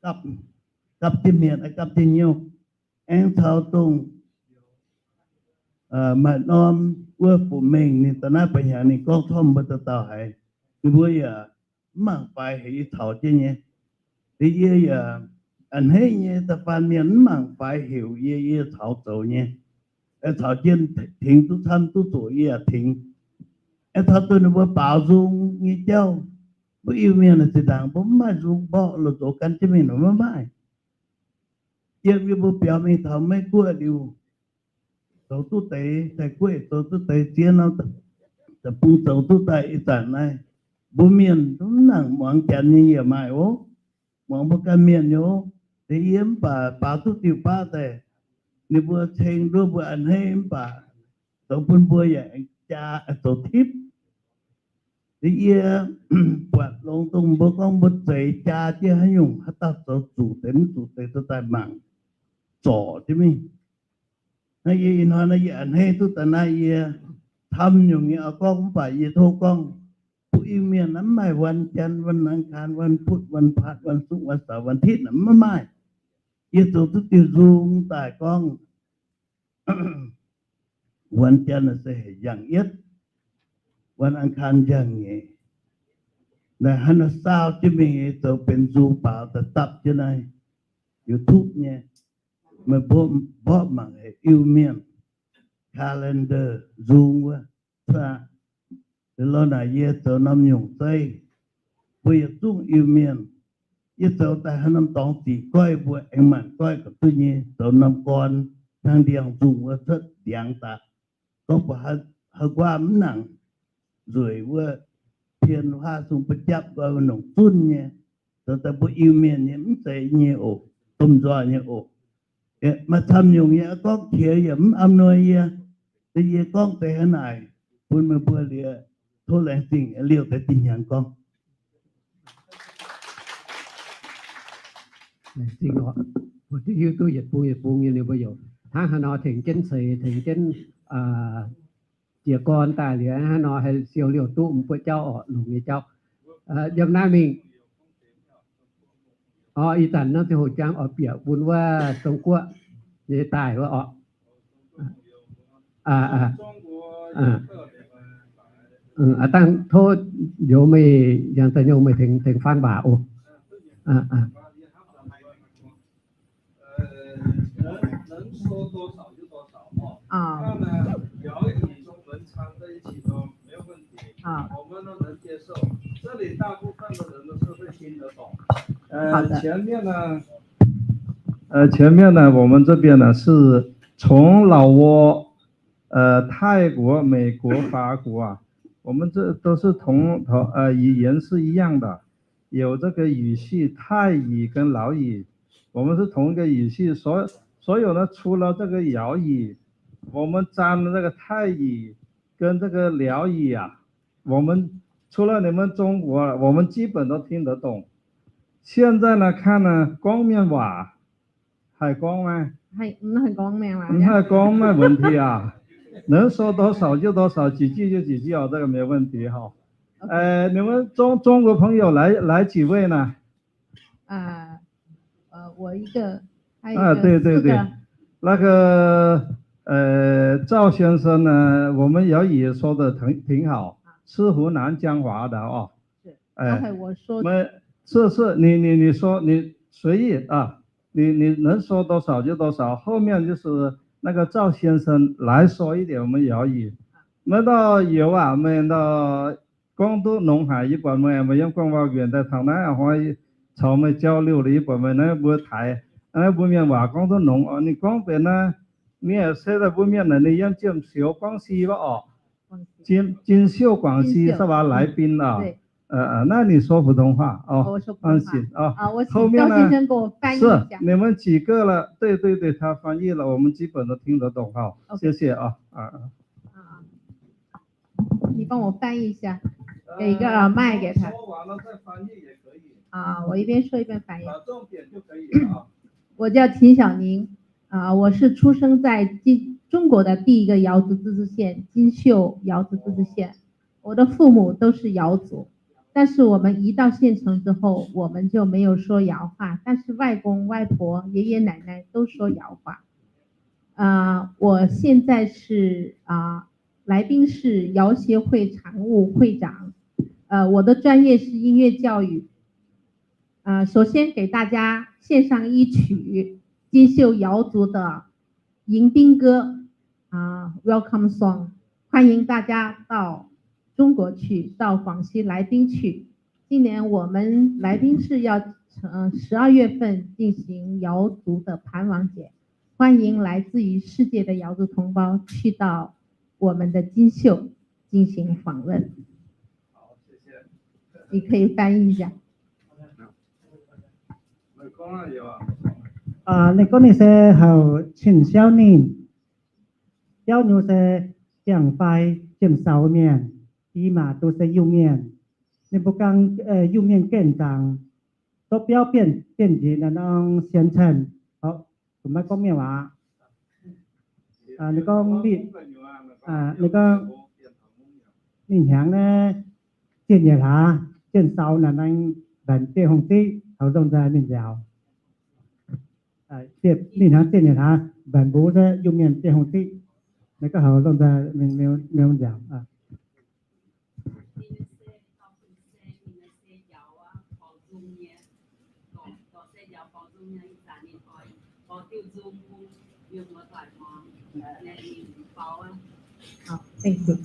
gapv jienv hmien, gapv jienv hnyouv, aengx caux dongh maaih norm wuov Fu-Mengh, ninh daaih naaiv ba'hnyangx ninh gorngv tormv mbuo dauh dauh haiz, ninh mbuo yaac mv mangc faix heuc yie caux jienv nyei. Liuz yie yaac a'hneiv nyei, da'faanh mienh mv mangc faix heuc yie, yie caux zoux nyei. caux jienv tengx duqv camv duqv zoqc yie yaac tengx. Aengx taux dongh ninh mbuo baaux nzung nyei jauv, mbuo Iu-Mienh zinh ndaangc mbuo mv maaih nzung mborqv loz-zoux gan jienv mingh nor maiv maaih. Yiem yie mbuo biaux mingh taux Meiv Guoqv liuz, zoux duqv deix, Taiv Guoqv zoux duqv deix, ziex norm deic-bung zoux duqv daaih ih zanc naaiv, mbuo mienh mv nangc muangx Janx nyei yaac maaih oc. Muangx mbuo ganh mienh nyei oc. Deix yie mv baac baaux duqv diuh baav daaih, ninh mbuo ceng nduov mbuo a'hneiv mv baac zoux bun mbuo yaac aengx jaa zoux tipv. Deix yie buatc longx dongh mbuo gorngv mbuo zeix jaa jienv haaix nyungc haaix dauh zoux zuqc deix mv zuqc deix zoux daaih mangc zorc jienv mingh. Naaiv yie ih hnoi naaiv yie a'hneiv duqv daaih naaiv yie camv nyungc nyei oix gorngv mv baac yie tov gorngv, mbuo Iu-Mienh naaiv mv maaih วันจันทร์ วันอังคาร วันพุธ วันพฤหัส วันศุกร์ วันเสาร์ วันอาทิตย์ naaiv mv maaih. Yie zoux duqv diuh nzung daaih gorngv วันจันทร์ se heuc njang-yietv, วันอังคาร njang-nyeic. Naaiv hnangv naaiv saau jienv mingh zoux benx nzung baaux daaih dapv jienv naaiv YouTube nyei. Meih mbuo mborqv mangc heuc Iu-Mienh calendar nzung wuov. Lo naaic yie zoux norm nyungc zeiv, mbuo yietc zungv Iu-Mienh, yie zoux daaih haaix norm dorngx ziqc goiv mbuo aengx maanc goiv ga'duqv nyei, zoux norm gorn hnangv ndiangx-nzung wuov cuotv ndiangx daaih. Gorngv mbuo haaix nquaah mv nangc nzueic wuov, pien huaav sung ba'japv nqoi wuov nongc zunv nyei, zoux daaih mbuo Iu-Mienh nyei mv zeiz nyei oc, domh nzoih nyei oc. Maaih camv nyungc yie gorngv qiex yaac mv am nor yie, yie gorngv deix hnangv naaic bun meih mbuo liuz tov laengz zingh liouh deix dinh hnyangx gorngv. Laengz zingh oc. Mbuo hiuv duqv yietc bung yietc bung nyei ninh mbuo youc hnangv haaix nor tengx jienv ceix, tengx jienv jiez gorn daaih liuz hnangv haaix nor haih siou liouh duqv mbuo jauv oc, longx nyei jauv. Yiem naaiv mingh, ih zanc norm ziangh hoc jangx oix bieqc bun wuov Zong-Guoqv nyei daaih wuov oc. Aa, dangh tov njoux meih, Yang Da'nyouh meih tengx, tengx faan waac oc. 啊，聊一点中文掺在一起都没有问题，啊，我们都能接受。这里大部分的人都是会听得懂。呃，好的。前面呢，呃，前面呢，我们这边呢是从老挝，呃，泰国、美国、法国啊，我们这都是同，同，呃，语言是一样的。 有这个语系，泰语跟老语，我们是同一个语系，所，所有呢，除了这个瑶语，我们沾了这个泰语跟这个辽语啊，我们除了你们中国，我们基本都听得懂。现在呢，看呢，光明吧， 海光吗？海，嗯，海光没有啊。嗯，海光没问题啊，能说多少就多少，几句就几句啊，这个没问题哈。OK。呃，你们中，中国朋友来，来几位呢？啊，呃，我一个，还有一个，啊，对，对，对，四个。那个，呃，赵先生呢，我们瑶语说得挺，挺好，啊。是湖南江华的哦。是，哎，刚才我说，没，是，是，你，你，你说，你随意啊。 你，你能说多少就多少，后面就是那个赵先生来说一点我们瑶语。那到有啊，我们到广东龙海一般嘛，我们用广东话在台南啊，好像朝我们交流了一般嘛，那不台，那不面话广东龙哦，你光北呢，你也说在不面呢，你用这种小广西话哦。 锦，锦绣广西是吧？来宾啊。对。呃，呃，那你说普通话哦，我说普通话。放心啊。啊，我请赵先生给我翻译一下。后面呢，是，你们几个了？对，对，对，他翻译了，我们基本都听得懂哈。OK。谢谢啊，啊，啊。啊，你帮我翻译一下，给一个，啊，麦给他。说完了再翻译也可以。啊，我一边说一边翻译。打重点就可以了啊。我叫秦晓宁，啊，我是出生在金，中国的第一个瑶族自治县，金秀瑶族自治县。 我的父母都是瑶族，但是我们移到县城之后，我们就没有说瑶话，但是外公、外婆、爷爷奶奶都说瑶话。啊，我现在是，啊，来宾市瑶协会常务会长。呃，我的专业是音乐教育。啊，首先给大家献上一曲金秀瑶族的迎宾歌。啊，welcome song，欢迎大家到中国去，到广西来宾去。今年我们来宾市要，呃，十二月份进行瑶族的盘王节，欢迎来自于世界的瑶族同胞去到我们的金秀进行访问。你可以翻译一下。 Ninh gorngv ninh se heuc Chin Xiaoning, biauv nyei se ziangh fai jiem-saux mienh, diex maac duqv se Iu-Mienh. Ninh mbuo ganh Iu-Mienh gengh zaangc, dov biauv bienv njiec naaiv norm sienx cen. Maiv gorngv mienh waac. Ninh gorngv, ninh gorngv ninh hnyangx naaiv zienh nyeic hlaax, jiem-saux naaic naaiv mbenc dieh hungh diqv, houx longh nzaaih mingh nziaaux. Ninh hnyangx zienh nyeic hlaax mbenc mbuo Iu-Mienh dieh hungh diqv, naaiv ga'houx longh nzaaih mingh nziaaux. Thank you.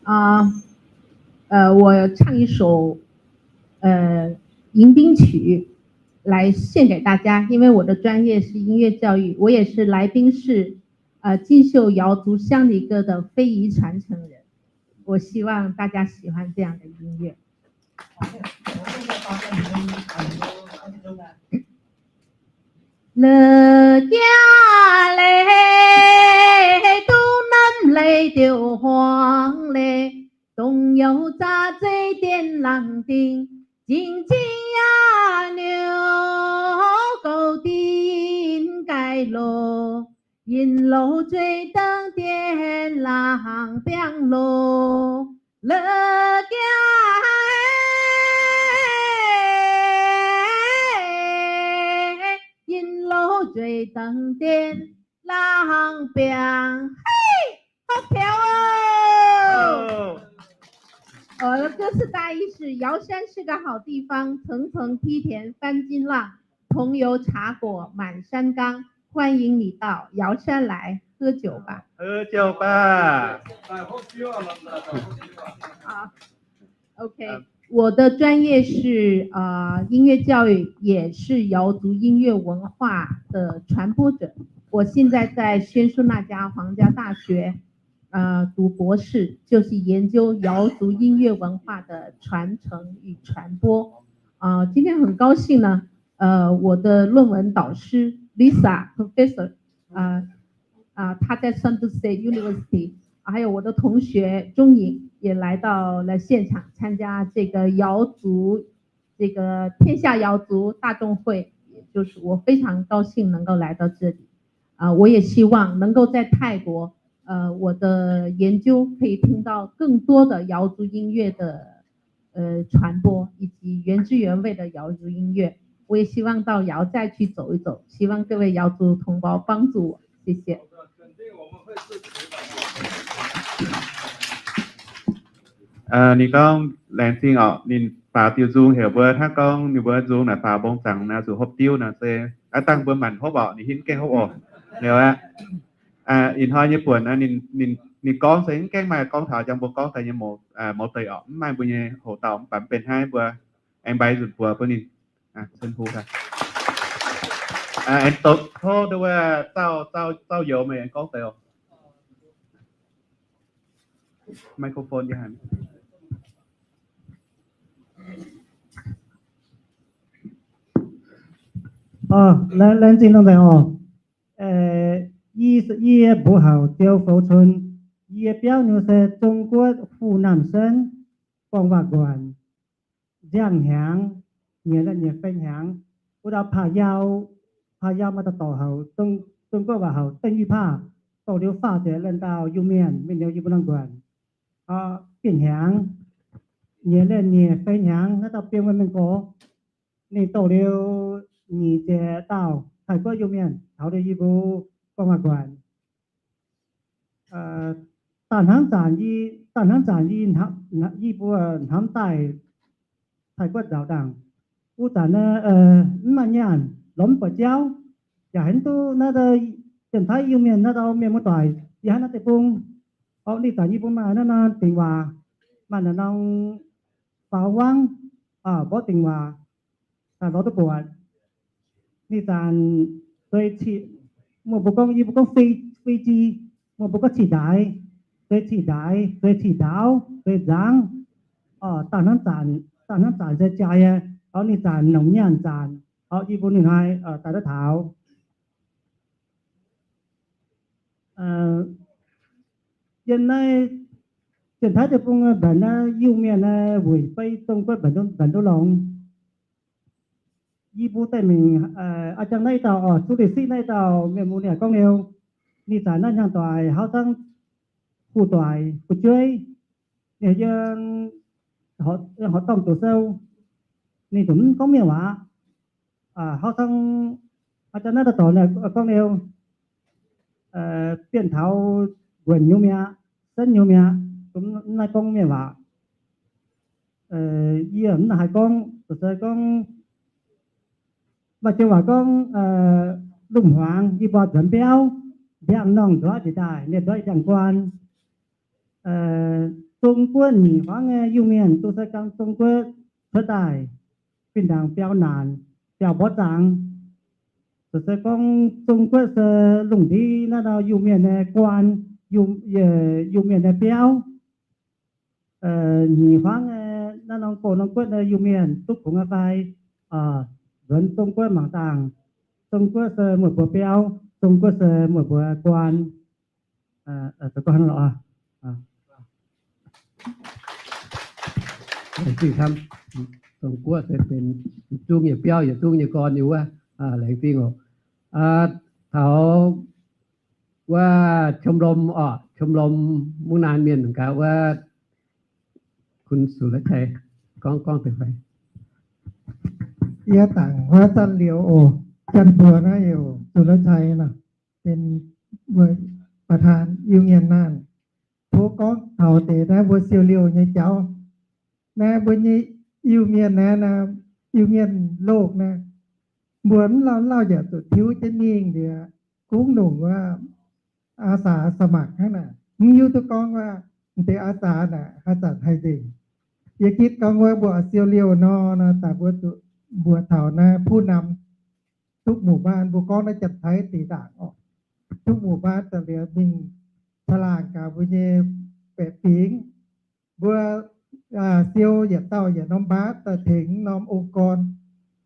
啊，呃，我唱一首，呃，迎宾曲来献给大家，因为我的专业是音乐教育，我也是来宾市，呃，进秀瑶族乡里歌的非遗传承人。我希望大家喜欢这样的音乐。 La'jangv leiz duqv nanv leiz diuh huaang leiz, dongh youh zaqc zeiv dien laangh dingh, jingx zinh yaac niuv gouv dinh gaaih loz, yinh louh zueih dangh dien laangh biangh loz. La'jangv yinh louh zueih dangh dien laangh biangh. 好，票哦。 呃，歌词大意是：瑶山是个好地方，层层梯田翻金浪，桐油茶果满山岗，欢迎你到瑶山来喝酒吧。 喝酒吧。 啊，OK，呃，我的专业是，呃，音乐教育，也是瑶族音乐文化的传播者。我现在在宣书那家皇家大学，呃，读博士，就是研究瑶族音乐文化的传承与传播。呃，今天很高兴呢，呃，我的论文导师 Lisa Professor，呃，啊，他在 San Jose University，还有我的同学钟颖也来到了现场参加这个瑶族，这个天下瑶族大众会，也就是我非常高兴能够来到这里。啊，我也希望能够在泰国，呃，我的研究可以听到更多的瑶族音乐的 呃，传播以及原汁原味的瑶族音乐。我也希望到瑶寨去走一走，希望各位瑶族同胞帮助我，谢谢。Ninh gorngv laengz zingh orqc, ninh faaux diuh nzung heuc mbuo hnangv gorngv ninh mbuo nzung naaic faaux mbong zaangc naaic zuqc hopv diuv naaic se aav dangh mbuo manc hopv orqc, ninh hiuv gaengh hopv oc. Liuz aqv, ih hnoi nyei buonc ninh gorngv se mv gaengh maaih gorngv taux jangx mbuo gorngv daaih nyei mouz deix orqc, mv maaih mbuo nyei hoc dauh mv baac mv benx haaix, mbuo aengx mbaix nzunc buoz bun ninh. Aengx tov nduov wuov zauv youz meih aengx gorngv deix oc. Microphone yie haic. Laengz zingh lungh nzengc oc. Yie, yie mbuox haic Ziou Foux Cun, yie biauv nyei se Zong Guoqv Fu Naamh Senv, Guangv Waac Nquanc. Nziang hnyangx, nyiec lenh nyiec fei hnyangx, wuov dauh Paa Yau, Paa Yau maaih dauh dorc heuc Zong Guoqv waac heuc Dengh Yipv Paav, dorh liuz faah ziepc lenh dauh Iu-Mienh, mingh liuz yie mbuo norm nquanc. Bienh hnyangx, nyiec lenh nyiec fei hnyangx, naaiv dauh Bienh Wuonh Mengh Gorx, ninh dorh liuz nyic ziepc dauh Taiv-Guoqv Iu-Mienh taux liuz yie mbuo Guangv Waac Nquanc. Daaih hnangv zanc yie, daaih hnangv zanc yie, yie mbuo hnamv daaih Taiv-Guoqv nzaaux ndaangc. Wuov zanc naaiv mv maaih nyaanh, lomh buatc jauv, yaac haaix duqv naaiv Janx-Taiv Iu-Mienh naaiv dauh mienh muoz-doic Yie hnangv naaiv deic-bung, orqc, ninh zanc yie mbuo maaih naaiv norm dingc waac, maaih naaiv norm faaux wangv, mborqv dingc waac, lorz duqv buatc. Ninh zanc zueiz ciqv, muoz mbuo gorngv, yie mbuo gorngv Fiji, muoz mbuo gorngv ciqv ndaix, zueiz ciqv ndaix, zueiz ciqv ndaauv, zueiz nzangv. Dangh hnamv zanc, dangh hnamv zanc se jaaix, orqc, ninh zanc nongc nyaanh zanc, orqc, yie mbuo ninh hnoi daaih daaih taux. Yiem naaiv Janx-Taiv deic-bung mbanc naaiv Iu-Mienh naaiv weic fei Zong-Guoqv mbanc nduov longx. Yie mbuo daaih mingh, aa, jangx naaiv dauh orqc, Zuqc Leiz Siqv naaiv dauh mienh mbuo ninh gorngv liuz, ninh zanc naaiv hnyangx-doic hnangv zanc hu doic fu jueiv, ninh yiem horqc dorngh doqc sou, ninh zungv mv gorngv mienh waac. Hnangv zanc, hnangv zanc naaiv dauh dorc gorngv liuz, bienh taux nquenc nyei mi'aqv, senv nyei mi'aqv, zungv mv naaiv gorngv mienh waac. Yie mv nangc haaix gorngv, se gorngv maaih joux waac gorngv, lungh hmuangx yie mbuo nzuonx biauv, ndiangx-normh nzuonx jiex daaih, ninh ndoqv ndiangx-guaan. Zong-Guoqv nyic hmuangv nyei Iu-Mienh, duqv se ganh Zong-Guoqv cuotv daaih, fih ndaangc biauv naanc, biauv mborqv zaangc. Se gorngv Zong-Guoqv se lungh ndiev naaiv dauh Iu-Mienh nyei guaan, Iu-Mienh nyei biauv. Nyic hmuangv naaiv norm gorngv norm guotv nyei Iu-Mienh duqv kungx aqv fai, nzuonx Zong-Guoqv mangc dangh. Zong-Guoqv se meih mbuo biauv, Zong-Guoqv se meih mbuo guaan. Zong-Guoqv se benx yietc zungv nyei biauv, yietc zungv nyei gorn nyei wuov. Laengz zingh oc. Taux wuov ชมรม orqc, ชมรม Mungv Naanh Mienh gaax wuov, Kun Suv La'cai gorngv gorngv deix fai? Yie dangc wuov zanc liuz oc, janx-buoz naaiv oc, Suv La'cai nor, benx ประธาน Iu-Mienh Naanh. Tov gorngv taux deix naaiv mbuo siou liouh nyei jauv. Naaiv mbuo nyei Iu-Mienh naaiv, Iu-Mienh โลก naaiv, mbuo mv lauh lauh yaac zuqc tiuv jienv mingh liuz, kungx nungc wuov อาสาสมัคร hnangv naaic. Mv hiuv duqv gorngv wuov m'deix อาสา naaic haaix zanc haih nzengc. Yie gitv gorngv wuov mbuo siou liouh nor, daaih mbuo zuqc mbuox taux naaiv ผู้นำ duqv หมู่บ้าน, mbuo gorngv naaiv Janx-Taiv deix ndaangc oc. Duqv หมู่บ้าน daaih liuz mingh caangh laangh gaax mbuo nyei baeqc fingx. Mbuo siou yietc dauh yietc norm บาท daaih tengx norm องค์กร,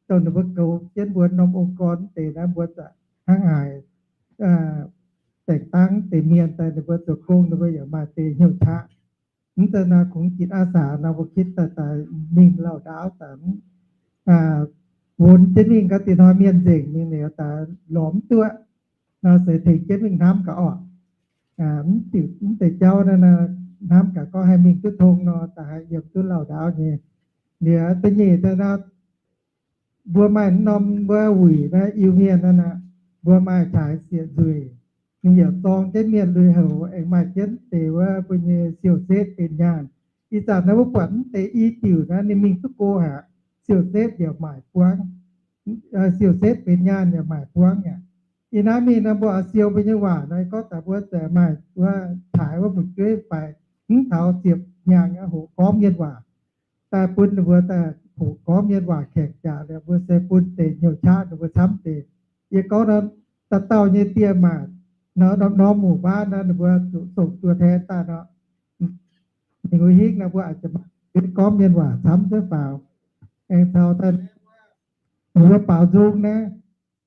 dongh ninh mbuo goux jienv mbuo norm องค์กร deix naaiv mbuo zaqc hnangv haaix แต่งตั้ง deix mienh daaih ninh mbuo zoux gong ninh mbuo yaac maaih deix hnyouv qaqv. Mv zeiz nor kungx ginc อาสา nor mbuo kitv daaih daaih mingh lauh ndaauv daaih mv, wonx jienv mingh gaax deix hnoi mienh nzengc mingh liuz daaih lorz mv duqv nor se tengx jienv mingh hnamv gaax orqc. Mv diuc mv deix jauv naaiv hnamv gaax gorngv haih mingh duqv tong nor daaih haih yiem duqv lauh ndaauv nyei. Liuz da'nyeic daaih nor, mbuo maaih norm wuov wuic naaiv Iu-Mienh naaiv, mbuo maaih qaaix sieqv nzueic, ninh yaac zorng jienv mienh lui-houx aengx maaih jienv deix wuov mbuo nyei siou-setv benx nyaanh. Ih zanc naaiv mbuo buatc mv deix i diuc naaiv ninh mingh duqv go haic, siou-setv yaac maaic buangv, siou-setv benx nyaanh yaac maaic buangv aqv. Ih naaiv mingh nor mbuo oix siou mbuo nyei waac nor, gorngv daaih mbuo zaqc maaih wuov qaaix wuov fu'jueiv faix, mv taux ziepc hnyangx aqv hoqc gorngv mienh waac. Daaih bun ninh mbuo daaih hoqc gorngv mienh waac แข่ง jaax liuz, mbuo se bun deix hnyouv qaqv ninh mbuo camv deix. Yie gorngv nor, dauh dauh nyei dieh maac nor, norm norm หมู่บ้าน nor ninh mbuo zuqc ส่งตัวแทน daaih nor, ninh mbuo hingv nor mbuo aah, gorngv mienh waac camv duqv faaux. Aengx taux daaih ninh mbuo baaux nzung naaiv,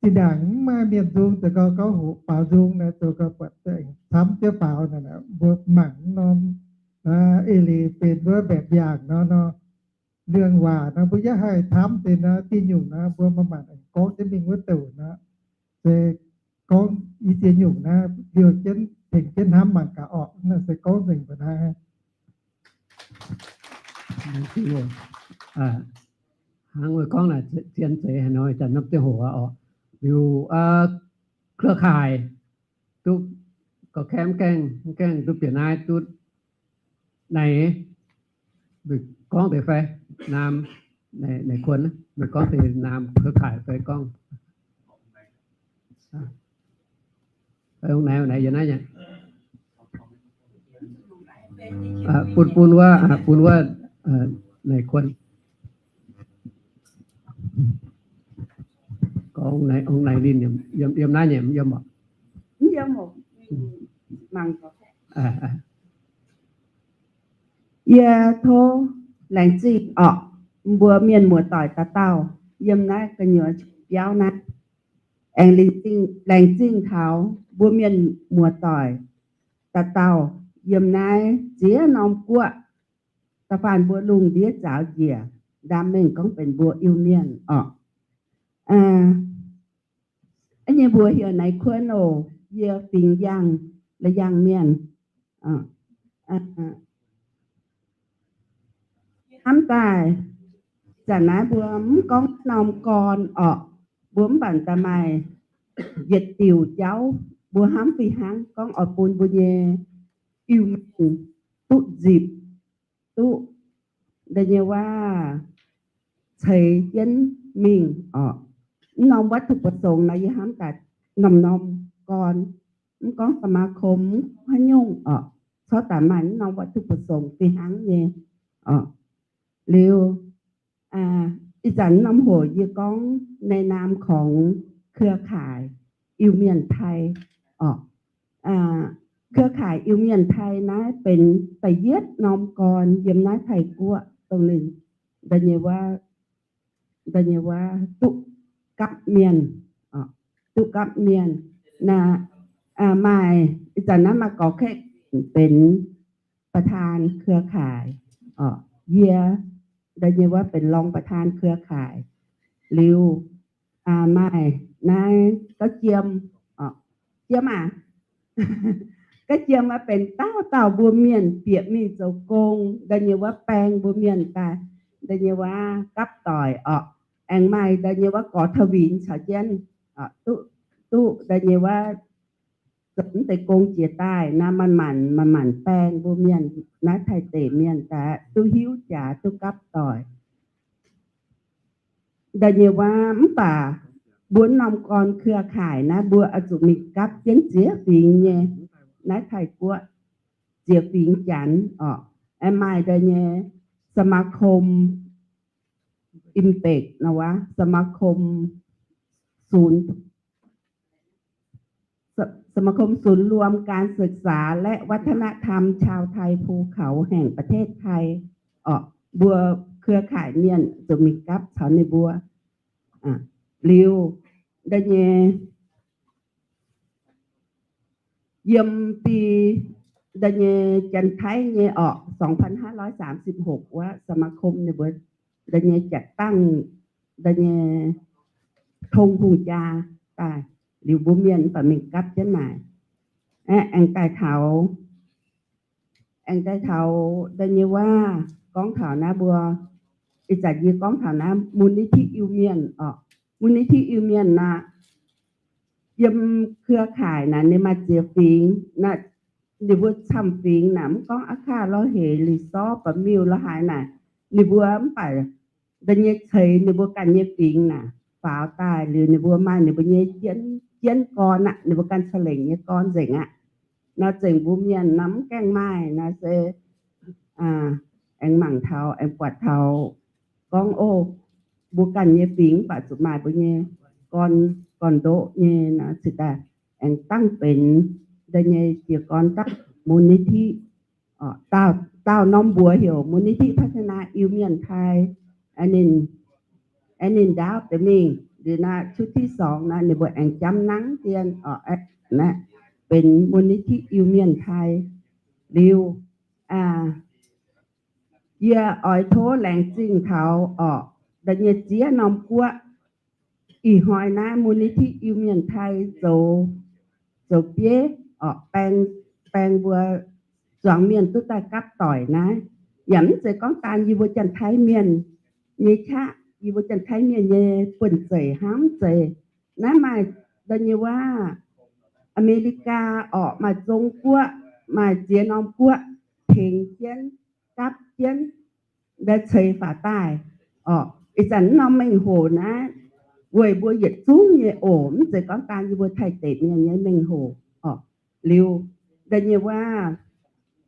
zinh ndaangc mv maaih mienh nzung, zoux gau gorngv hoqc baaux nzung naaiv, zoux gau buatc camv duqv faaux naaic, mbuo mangc norm eix leiz benx wuov แบบอย่าง nor nor. Liangx waac nor mbuo yaac haih camv deix nor, diuh nyungc nor mbuo manc-manc aengx gorngv jienv mingh wuov douc nor, se gorngv i ziex nyungc naaiv liouh jienv tengx jienv hnamv mangc gaax orqc. Naaiv se gorngv nzengc mbuo naaiv. Hnangv wuov gorngv naaic zien zeiz haaix nor, zanc norm ziangh hoc orqc, liuz เครือข่าย duqv gauh kaeqv mv gaengh, mv gaengh duqv bieqc naaiv duqv naaic, gorngv deix fai naamh, naaic kuonx, meih gorngv deix naamh เครือข่าย fai gorngv naaic, naaic yie naaiv nyei. Bun, bun wuov, bun wuov, naaic kuonv. Gorngv naaiv, gorngv naaiv linh yiem, yiem naaiv nyei, yiem oc. Yie tov laengz zingh orqc, mbuo mienh muoz-doic dauh dauh yiem naaiv gu'nyuoz biauv naaiv. Aengx laengz zingh taux mbuo mienh muoz-doic dauh dauh yiem naaiv ziex norm guoqv. Da'faanh mbuo lungh ndiev zaux njiec, ndaam mengh gorngv benx mbuo Iu-Mienh orqc. Nyei mbuox heuc Naix Kuonv oc. Yie fingx Yangh, La'yangh mienh. Hnamv daaih, zanc naaiv mbuo mv gorngv norm gorn orqc, mbuo mv baac daaih maaih yietc diuc jauv mbuo hnamv fih hnangv gorngv oix bun mbuo nyei Iu-Mienh duqv nzipc, duqv da'nyeic waac ceix jienv mingh orqc. Mv norm วัตถุประสงค์ naaiv yie hnamv daaih norm-norm gorn, mv gorngv สมาคม haaix nyungc orqc, corc daaih maaih mv norm วัตถุประสงค์ fih hnangv nyei orqc. Liuz ih zanc norm hoc yie gorngv ในนามของเครือข่าย Iu-Mienh ไทย orqc. เครือข่าย Iu-Mienh ไทย naaiv benx da'yietv norm gorn yiem naaiv Taiv-Guoqv dongh ninh da'nyeic waac, da'nyeic waac duqv gapv mienh, duqv gapv mienh. Maaih ih zanc naaiv maaih gorx kaeqv benx ประธานเครือข่าย orqc. Yie da'nyeic waac benx รองประธานเครือข่าย. Liuz maaih naaiv gauv jiem, jiem aac, gauv jiem maaih benx dauh dauh mbuo mienh bieqc mingh zoux gong, da'nyeic waac baeng mbuo mienh daaih, da'nyeic waac gapv doic orqc. Aengx maaih da'nyeic waac gorx ทวิน caux jienv, duqv da'nyeic waac zoux mv deix gong jiex daaih naaiv, manc-manc, manc-manc baeng mbuo mienh naaiv Taiv deic mienh daaih duqv hiuv jaax duqv gapv doic. Da'nyeic waac mv baac mbuo norm gorn เครือข่าย naaiv mbuo oix zuqc mingh gapv jienv ziex fingx nyei naaiv Taiv-Guoqv, ziex fingx Janx orqc. Aengx maaih da'nyeic สมาคม อิมเปก nor waac สมาคมศูนย์ ส-, สมาคมศูนย์รวมการศึกษาและวัฒนธรรมชาวไทยภูเขาแห่งประเทศไทย orqc. Mbuo เครือข่าย mienh zuqc mingh gapv caux ninh mbuo. Liuz da'nyeic yiem bi da'nyeic Janx-Taiv nyei orqc, สองพันห้าร้อยสามสิบหก wuov สมาคม ninh mbuo da'nyeic jatc dangh da'nyeic tong hungh jaa daaih, liuz mbuo mienh mv baac mingh gapv jienv maaic. Aengx daaih taux, aengx daaih taux da'nyeic waac gorngv taux naaiv mbuo, ih zanc yie gorngv taux naaiv มูลนิธิ Iu-Mienh orqc. มูลนิธิ Iu-Mienh naaiv yiem เครือข่าย naaiv ninh maaih ziex fingx naaiv, ninh mbuo camv fingx naaiv mv gorngv aqv, kaav lorz heix, Liuh Sorv, Ba'miuh, lorz haaix naaic, ninh mbuo mv baac da'nyeic ceix ninh mbuo ganh nyei fingx naaic faaux daaih liuz ninh mbuo maaih ninh mbuo nyei jienv, jienv gorn aqv, ninh mbuo ganh ca'lengc nyei gorn nzengc aqv. Naaiv zengc mbuo mienh naaiv mv gaengh maaih naaiv se aengx mangc taux, aengx buatc taux gorngv, o, mbuo ganh nyei fingx mv baac zuqc maaih mbuo nyei gorn, gorn-ndoqv nyei naaiv cingx daaih aengx dangh benx da'nyeic jiez gorn dangh มูลนิธิ orqc. Dauh norm mbuox heuc มูลนิธิพัฒนา Iu-Mienh ไทย. Ninh, ninh ndaauv deix mingh liuz naaiv ชุดที่สอง naaiv ninh mbuo aengx jamv nangv dien orqc, naaiv benx มูลนิธิ Iu-Mienh ไทย. Liuz yie oix tov laengz zingh taux orqc, da'nyeic ziex norm guoqv ih hnoi naaiv มูลนิธิ Iu-Mienh ไทย zoux, zoux bieiv orqc, baeng, baeng mbuo zuangx mienh duqv daaih gapv doic naaiv. Yaac mv zeiz gorngv daan yie mbuo Janx-Taiv mienh nyei qaqv, yie mbuo Janx-Taiv mienh nyei buonv-zeic hnangv, mv zeiz. Naaiv maaih da'nyeic waac Aa^me^li^gaa orqc, maaih Zong-Guoqv, maaih ziex norm guoqv tengx jienv, gapv jienv, ndaaih ceix faaux daaih orqc. Ih zanc norm mengh hoc naaiv weic mbuo yietc zungv nyei oc, mv zeiz gorngv daan yie mbuo Taiv deic mienh nyei mengh hoc orqc. Liuz da'nyeic waac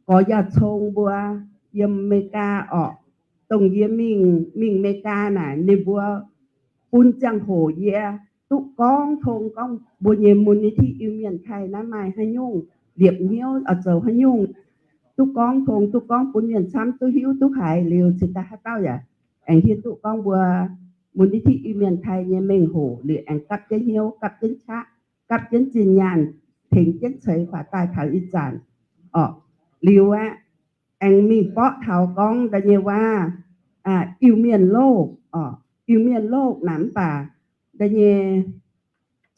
gorx yauh cong mbuo yiem America orqc. Dongh yie mingh, mingh America naaic, ninh mbuo bun ziangh hoc yie duqv gorngv tong gorngv mbuo nyei มูลนิธิ Iu-Mienh Taiv naaiv maaih haaix nyungc liepc hnyouv oix zoux haaix nyungc, duqv gorngv tong, duqv gorngv bun mienh camv duqv hiuv duqv haiz liuz cingx daaih haaix dauh yaac aengx hiuv duqv gorngv mbuo มูลนิธิ Iu-Mienh Taiv nyei mengh hoc liuz aengx gapv jienv hnyouv, gapv jienv qaqv, gapv jienv zinh nyaanh, tengx jienv ceix faaux daaih taux ih zanc orqc. Liuz aeqv, aengx mingh borqv taux gorngv da'nyeic waac Iu-Mienh Loh orqc. Iu-Mienh Loh naaic mv baac da'nyeic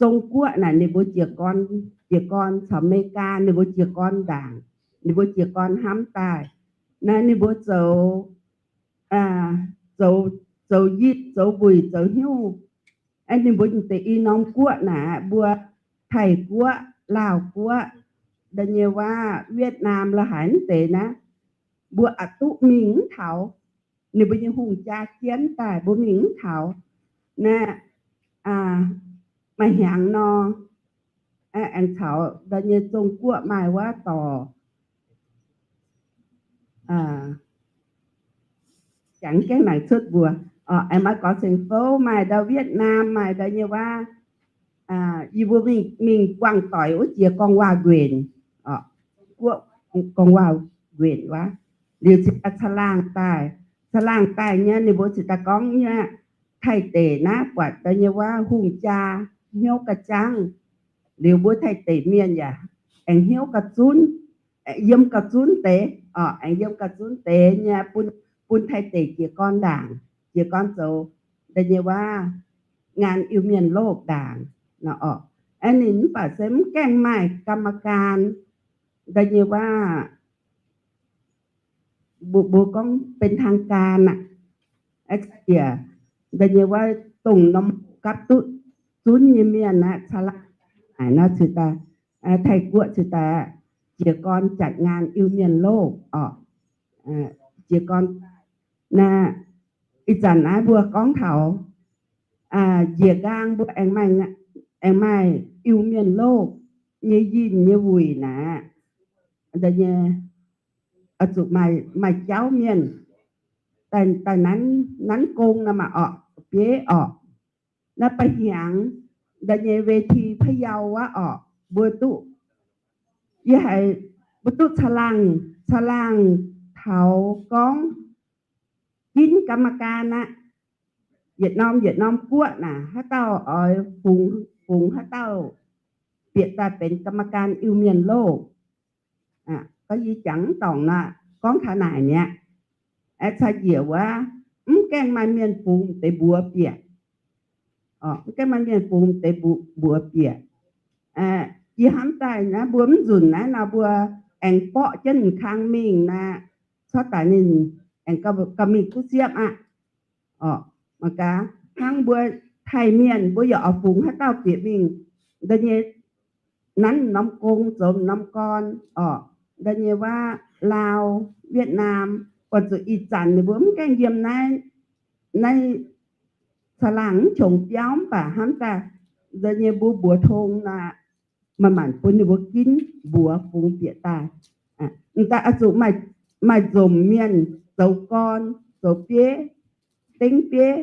Zong-Guoqv naaic ninh mbuo jiez gorn, jiez gorn caux America ninh mbuo jiez gorn ndaangc, ninh mbuo jiez gorn hnamv daaih. Naaiv ninh mbuo zoux, zoux, zoux yitv, zoux mbuic, zoux hnyouv. Ninh mbuo deix i norm guoqv naaic, mbuo Taiv-Guoqv, Laauh-Guoqv, da'nyeic waac Vietnam la'haic mv deix naaiv, mbuo aqc duqv mingh mv taux. Ninh mbuo nyei hungh jaa jienv daaih mbuo mingh mv taux. Naaiv maaih hnyangx nor, aengx caux da'nyeic Zong-Guoqv maaih wuov dorc, jangx gaengh naaic cuotv mbuox, aengx maaih Gorx Ceng Fouv, maaih ndau Vietnam, maaih da'nyeic waac, yie mbuo mingh, mingh buangh doic wuov jiex gorngv waac-nquenc, Guoqv gorngv waac-nquenc wuov. Liuz cingx daaih caangh laangh daaih, caangh laangh daaih nyei ninh mbuo cingx daaih gorngv nyei Taiv deic naaiv buatc da'nyeic waac hungh jaa hnyouv ga'jangv. Liuz mbuo Taiv deic mienh yaac aengx hnyouv ga'zunv, yiem ga'zunv deix, aengx yiem ga'zunv deix nyei bun, bun Taiv deic jiez gorn ndaangc, jiez gorn zoux da'nyeic waac งาน Iu-Mienh Loh ndaangc. Ninh mv baac se mv gaengh maaih กรรมการ, da'nyeic waac mbuo gorngv เป็นทางการ aqv. Da'nyeic waac dongh norm gapv duqv zunv nyei mienh aqv, caangh laangh naaic nor cingx daaih, Taiv-Guoqv cingx daaih jiez gorn จัดงาน Iu-Mienh Loh orqc. Jiez gorn naaiv, ih zanc naaiv mbuo gorngv taux njiec nqaang mbuo aengx maaih Iu-Mienh Loh nyei yinh nyei wuic naaic, nyei oix zuqc maaih jauv mienh daaih nanv gong nor maah orqc, bieiv orqc. Naaiv ba'hnyangx da'nyeic เวทีพะเยา wuov orqc, mbuo duqv, yie haiz mbuo duqv caangh laangh, caangh laangh taux gorngv ginv กรรมการ aqv. Yietc norm yietc norm guoqv naaic haaix dauh oix fungx, fungx haaix dauh bieqc daaih benx กรรมการ Iu-Mienh Loh. Gorngv yie jangx mv dorngc nor, gorngv taux naaic mi'aqv. Aeqv, caux njiec wuov, mv gaengh maaih mienh fungx deix mbuox bieqc. Mv gaengh maaih mienh fungx deix mbuox bieqc. Yie hnamv daaih naaiv mbuo mv nzunc naaiv nor mbuo aengx borqv jienv m'kang mingh naaic, cuotv daaih ninh aengx gauh mingh duqv siepv aqv. Mangc gaax, hnangv mbuo Taiv mienh mbuo yaac oix fungx haaix dauh bieqc mingh, da'nyeic nanv norm gong zoux norm gorn orqc, da'nyeic waac Laau, Vietnam, buatc zuqc ih zanc ninh mbuo mv gaengh yiem naaiv, naaiv caangh laangh mv qongx biauv mv baac hnamv daaih, da'nyeic mbuo mbuox tong naaic, manc-manc bun ninh mbuo ginv mbuox fungx bieqc daaih. M'daaih oix zuqc maaih nzomc mienh zoux gorn, zoux bieiv, dengv bieiv,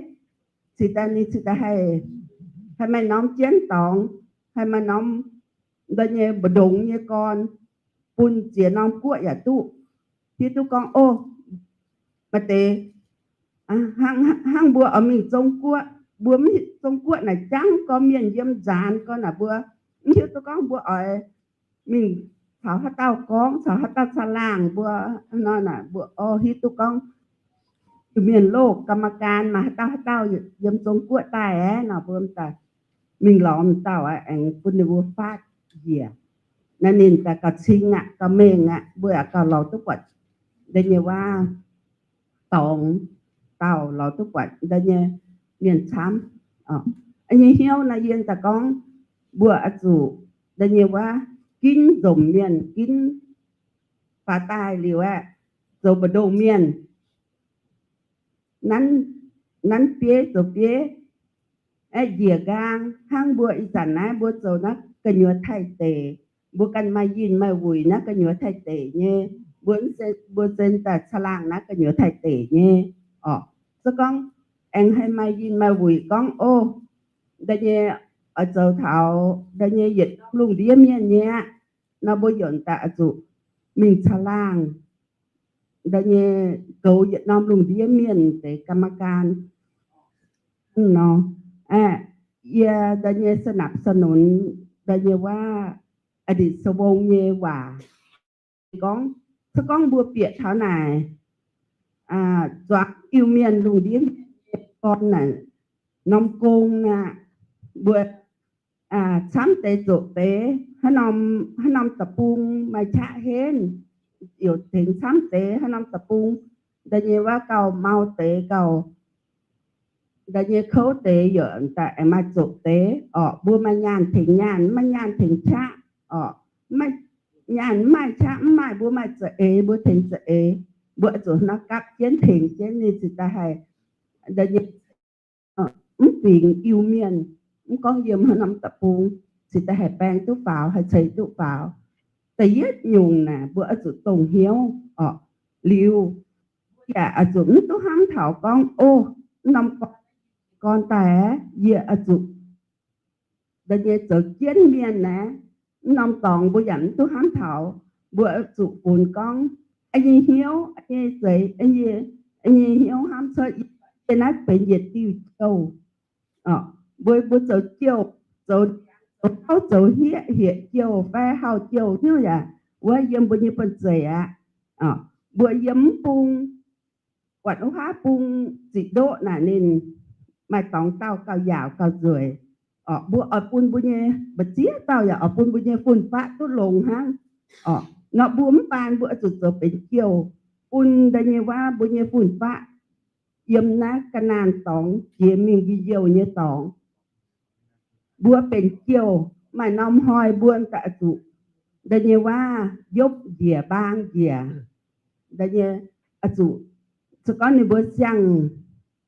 cingx daaih ninh cingx daaih haih, haih maaih norm jienv dorngx, haih maaih norm da'nyeic mbu'ndongx nyei gorn, bun ziex norm guoqv yaac duqv hiuv duqv gorngv, o, maaih deix hnangv mbuo oix mingh Zong-Guoqv, mbuo mv, Zong-Guoqv naaic jangv gorn mienh yiem nzaanx gorn naaic mbuo mv hiuv duqv gorngv mbuo oix mingh caux haaix dauh gorngv, caux haaix dauh caangh laangh mbuo nor naaic mbuo o hiuv duqv gorngv Iu-Mienh Loh กรรมการ maaih haaix dauh haaix dauh yiem Zong-Guoqv daaih aeqv nor mbuo daaih mingh lorz dauh aengx bun ninh mbuo faatv njiec. Naaiv ninh daaih gauh cing aqv, gauh mengh aqv, mbuo yaac gauh lorz duqv buatc da'nyeic waac dorngx dauh lorz duqv buatc da'nyeic mienh camv nyei hnyouv nor yie daaih gorngv mbuo oix zuqc da'nyeic waac ginv nzomc mienh, ginv faaux daaih liuz aeqv, zoux mbu'ndongx mienh, nanv, nanv bieiv zoux bieiv, aeqv, njiec nqaang hnangv mbuo ih zanc naaiv mbuo zoux naaiv gu'nyuoz Taiv deic, mbuo ganh maaih yinh maaih wuic naaiv gu'nyuoz Taiv deic nyei mbuo, mbuo zen daaih caangh laangh naaiv gu'nyuoz taaih deic nyei orqc. Se gorngv aengx haih maaih yinh maaih wuic gorngv, o, da'nyeic oix zoux taux da'nyeic yietc norm lungh ndiev mienh nyei aqv nor, mbuo yaac daaih oix zuqc mingh caangh laangh da'nyeic goux yietc norm lungh ndiev mienh deix กรรมการ nor. Aeqv, yie da'nyeic สนับสนุน da'nyeic waac, อดีตสวง nyei waac gorngv, se gorngv mbuo bieqc taux naaic zuangx Iu-Mienh lungh ndiev nyei gorn naaic, norm gong naaic, mbuo camv deix zoqc deix, haaix norm deic-bung maaih qaqv henv, youc tengx camv deix haaix norm deic-bung, da'nyeic waac gauh mau deix gauh da'nyeic kouv deix yaac daaih aengx maaih zoqc deix orqc. Mbuo maaih nyaanh tengx nyaanh, mv maaih nyaanh tengx qaqv orqc. Mv maaih nyaanh mv maaih qaqv mv maaih, mbuo maaih za'eix mbuo tengx za'eix. Mbuo oix zuqc nor gapv jienv tengx jienv ninh cingx daaih haih da'nyeic mv fingx Iu-Mienh, mv gorngv yiem haaix norm deic-bung, cingx daaih haih baeng duqv faaux, haih ceix duqv faaux. Da'yietv nyungc naaic mbuo oix zuqc dongh hnyouv orqc. Liuz yaac oix zuqc mv duqv hnamv taux gorngv, o, mv norm gorn daaih yie oix zuqc da'nyeic zoux jienv mienh naaiv, mv norm dorngx mbuo yaac mv duqv hnamv taux. Mbuo oix zuqc funx gorngv, a'nyei hnyouv, a'nyei zeix, a'nyei hnyouv hnamv cuotv yie naaiv benx yietc diuh jouh. Mbuo, mbuo zoux jouh, zoux, zoux hauv zoux hieqv, hieqv jouh fai hauh jouh hnyouv yaac wuov yiem mbuo nyei buonv-zeic aqv. Mbuo yiem mv bung, buatc wuov haav bung ziqc ndoqv naaic ninh maaih dorngx dauh gauh yaauc gauh nzueic orqc. Mbuo oix bun mbuo nyei, mba'ziex dauh yaac oix bun mbuo nyei fun-faqv duqv longx hnangv orqc. Nor mbuo mv baan mbuo oix zuqc zoux benx jouh bun da'nyeic waac mbuo nyei fun-faqv yiem naaiv ga'naanh dorngx jiex mingh njien-youh nyei dorngx. Mbuo benx jouh maaih norm hnoi mbuo daaih oix zuqc da'nyeic waac yopv njiec mbaang njiec. Da'nyeic oix zuqc, se gorngv ninh mbuo siang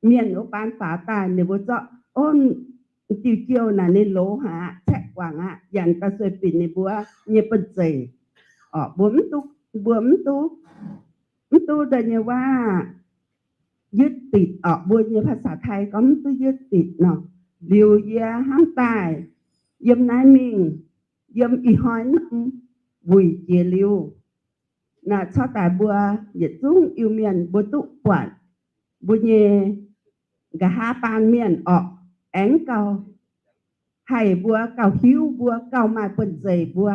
mienh wuov baan faaux daaih ninh mbuo zorqv, o, diuh jouh naaic ninh loz haic aqv, caeqv guangc aqv, yaac daaih sueih binc ninh mbuo nyei buonv-zeic orqc. Mbuo mv duqv, mbuo mv duqv, mv duqv da'nyeic waac ยึดติด orqc. Mbuo nyei ภาษาไทย gorngv mv duqv ยึดติด nor. Liuz yie hnamv daaih yiem naaiv mingh, yiem ih hnoi norm wuic jiex liuz, naaic corc daaih mbuo yietc zungv Iu-Mienh mbuo duqv buatc mbuo nyei nqa'haav baan mienh orqc, aengx gauh haih mbuo gauh hiuv mbuo gauh maaih buonv-zeic mbuo.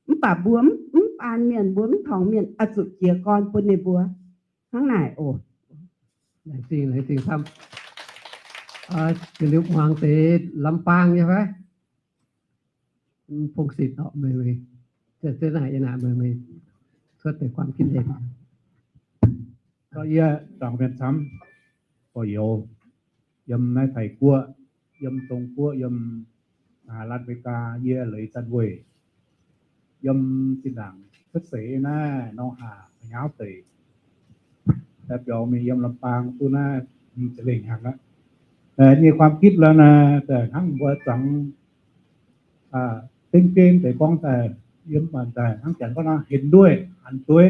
Mv baac mbuo mv baan mienh, mbuo mv torngx mienh oix zuqc jiez gorn bun ninh mbuo hnangv naaic oc. Laengz zingh, laengz zingh camv. Liuz muangx deix Lambaang nyei fai? Pong Sitc orqc, meih, meih, meih cuotv deix ความคิดเห็น. Yie zaangc mienh camv, gorx-youz, yiem naaiv Taiv-Guoqv, yiem Zong-Guoqv, yiem สหรัฐอเมริกา, yie Leiz Zanc Weih, yiem zinh ndaangc cuotv seix naaiv Norm Haa, Haaix Nyauv deic, daaih biaux mingh yiem Lambaang duqv naaiv, mingh za'lengh hnyangx aqv. Nyei ความคิด lorqc naaic, hnangv mbuo zuangx dengv gengh deix gorngv daaih, yiem maanc daaih hnangv janx gorngv nor เห็นด้วย หันด้วย,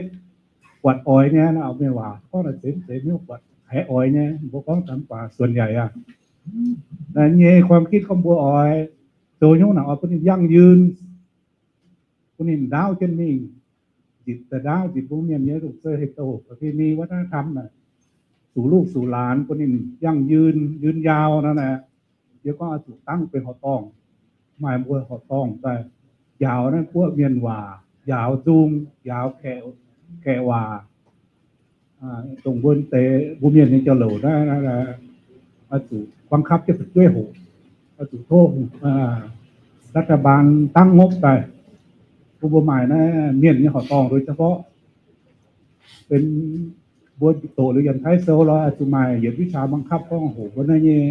buatc oix nyei, naaiv mienh waac gorngv naaic zeiz zeiz mv buatc haiz oix nyei, mbuo gorngv daaih mv baac ส่วนใหญ่ aqv. Nyei ความคิด gorngv mbuo oix zoux hnyouv naaic oix bun ninh yangh yun, bun ninh ndaauv jienv mingh, nzipc daaih ndaauv nzipc mbuo mienh nyei lungh zeu hec douh ประเพณี วัฒนธรรม naaic, zuqc ลูก zuqc หลาน bun ninh yangh yun, yun njaaux nor naaic. Yie gorngv oix zuqc dangv benx horqc dorngh, maaih mbuo horqc dorngh daaih njaaux naaiv guoqv mienh waac, njaaux nzung, njaaux kaeqv waac, dongh mbuo deix mbuo mienh nyei jauv-louc naaiv, oix zuqc บังคับ jienv fu'jueiv hoqc, oix zuqc tov รัฐบาล dangv ngopv daaih, bun mbuo maaih naaiv mienh nyei horqc dorngh โดยเฉพาะ benx mbuo doqc liuz Janx-Taiv sou lorqc, oix zuqc maaih yietc วิชาบังคับ gorngv hoqc mbuo naaiv nyei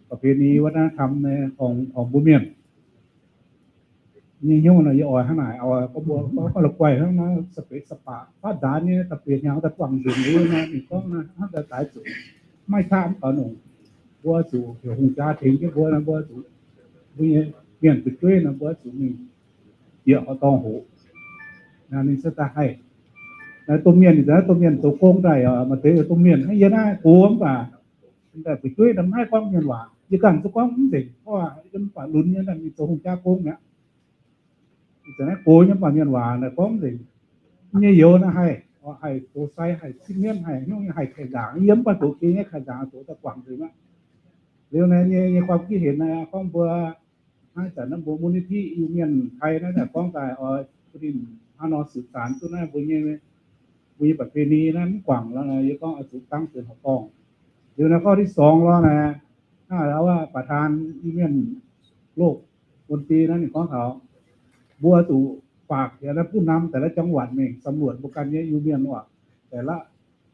ประเพณี วัฒนธรรม naaiv horngh mbuo mienh nyei hnyouv nor. Yie oix hnangv naaic, oix gorngv mbuo gorngv la'guaih hnangv naaiv, sa'beix sa'baqc faatv nzaanx nyei, da'bieqc hnyangx daaih buangh nzunc liuz nor, ninh gorngv naaiv hnangv daaih daaih zuqc maiv qaqv mv baac nongc, mbuo zuqc heuc hungh jaa tengx jienv mbuo nor, mbuo zuqc mbuo nyei mienh fu'jueiv nor, mbuo zuqc mingh bieqc horqc dorngh hoqc, ninh se daaih haih Domh mienh, domh mienh zoux gong daaih, maaih deix domh mienh hnangv yie naaiv gox mv baac, daaih fu'jueiv mv haih gorngv mienh waac. Yie ganh zuqc gorngv mv nzengc, mv baac lunx nyei mingh zoux hungh jaa gong mi'aqv. Naaiv gox nyei mv baac mienh waac naaiv gorngv nzengc. Nyei youz naaiv haih, haih zoux sai, haih sipv mienv, haih nyungc, haih kaaih nzaangc. Yie mv baac zoux gong nyei kaaih nzaangc, zoux daaih guangc nzengc aqv. Liuz naaiv nyei, nyei ความคิดเห็น naaiv gorngv mbuo naaiv zanc naaiv mbuo มูลนิธิ Iu-Mienh Thai naaiv daaih gorngv daaih oix bun ninh hnangv nor สืบสาน duqv naaiv mbuo nyei, mbuo nyei ประเพณี naaiv mv guangc lorqc. Yie gorngv oix zuqc dangv deix horqc dorngh. Liuz naaiv ข้อที่สอง lorqc naaiv, naaiv ประธาน Iu-Mienh โลกมนตรี naaiv ninh gorngv taux mbuo zuqc ฝาก yaac naaiv ผู้นำ แต่ละจังหวัด mingh สำรวจ mbuo ganh nyei Iu-Mienh oc. แต่ละ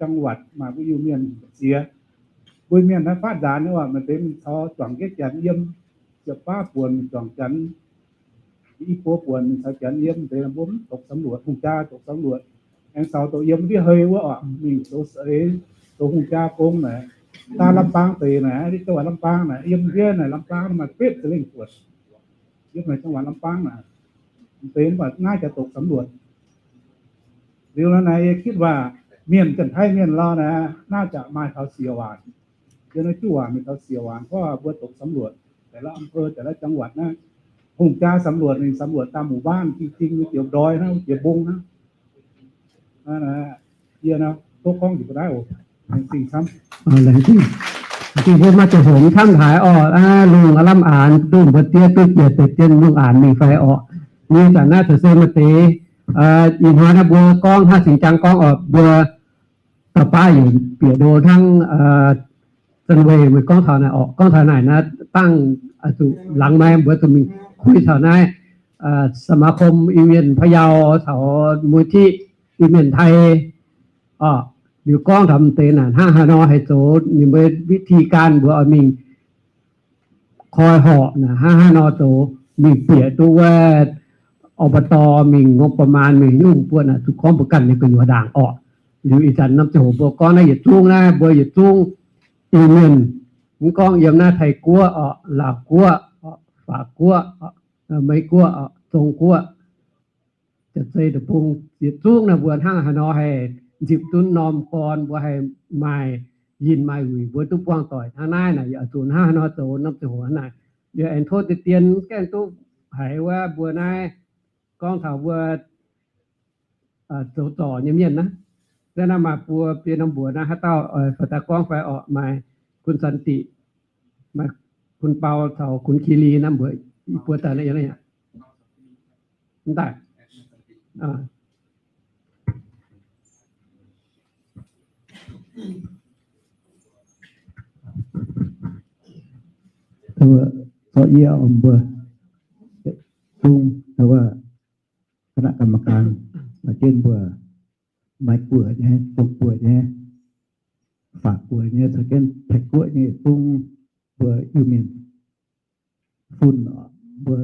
จังหวัด maaih mbuo Iu-Mienh ziex, mbuo Iu-Mienh naaiv faatv nzaanx nyei oc, maaih deix mingh caux juangc jienv janx yiem, ziepc baav buonc juangc janx, i buo buonc mingh caux janx yiem, deix mbuo mv dungx สำรวจ, hungh jaa dungx สำรวจ. Aengx caux dongh yiem ndiev hei wuov oc, mingh zoux seix, zoux hungh jaa gong naaic, daaih ลำปาง deix naaic, ndiev จังหวัด ลำปาง naaic, yiem ndiev naaic ลำปาง maaih betv za'lengh buonc. Yiem naaic จังหวัด ลำปาง naaic, deix mv baac naaiv jaax dungx สำรวจ. Liuz naaiv naaiv yie คิดว่า mienh Janx-Taiv mienh lorqc naaiv, naaiv jaax maaih taux siec waanc. Yiem naaiv juqv waanc mingh taux siec waanc, เพราะว่า mbuo dungx สำรวจ แต่ละอำเภอ แต่ละจังหวัด naaiv. Hungh jaa สำรวจ ninh สำรวจ daaih หมู่บ้าน jing-jing nyei jiex ndoi naaiv, jiex mbong naaiv. Yie tov gorngv njiec ga'naaiv oc. Laengz zingh camv. Laengz zingh. Laengz zingh mbuo maaih ziangh hoc camv haaix orqc, lungh aav lamh aanx, duqv mbuo diev duqv jiex deix dien lungh aanx mingh fai orqc. Nyei zanc naaiv caux se maaih deix, ih hnoi naaiv mbuo gorngv hnangv Singx Jaang gorngv oc, mbuo dauh baav yietc bieqc ndo hnangv zanc weih meih gorngv taux naaic orqc, gorngv taux naaic naaiv dangh zuqc laangz maaih mbuo zuqc mingh kuih taux naaiv สมาคม Iu-Mienh พะเยา caux มูลนิธิ Iu-Mienh Thai orqc. Liuz gorngv taux m'deix naaic hnangv haaix nor haih zoux ninh mbuo วิธีการ mbuo oix mingh koi horc naaic hnangv haaix nor zoux, mingh bieqc duqv wuov อบต. mingh งบประมาณ mingh nyungc buonv naaic zuqc gorngv mbuo ganh nyei gu'nyuoz ndaangc orqc. Liuz ih zanc norm ziangh hoc mbuo gorngv naaiv yietc zungv naaiv mbuo yietc zungv Iu-Mienh, mv gorngv yiem naaiv Taiv-Guoqv orqc, Laauv-Guoqv orqc, Faac-Guoqv orqc, Meiv-Guoqv orqc, Zong-Guoqv, Janx-Zei Deic-Bung yietc zungv naaiv mbuo hnangv haaix nor haih nzipc duqv norm gorn mbuo haih maaih yinh maaih wuic mbuo duqv buangh doic hnangv naaiv naaic, yaac zuqc hnangv haaix nor zoux norm ziangh hoc naaic. Yie aengx tov deix dien gaengh duqv haiz wuov mbuo naaiv gorngv taux mbuo zoux zorc nyei mienh naaiv. Hnangv naaiv maaih buo biei norm mbuox naaiv haaix dauh oix faaux daaih gorngv fai orqc? Maaih คุณสันติ, maaih คุณเปา caux คุณคีรี naaiv mbuox buo daaih naaiv yiem naaiv. Mv daaih. Zorqv yie mbuo zungv wuov คณะกรรมการ maaih jienv mbuo Meiv-Guoqv nyei, Zong-Guoqv nyei, Faac-Guoqv nyei, caux jienv Taiv-Guoqv nyei zungv mbuo Iu-Mienh fun mbuo,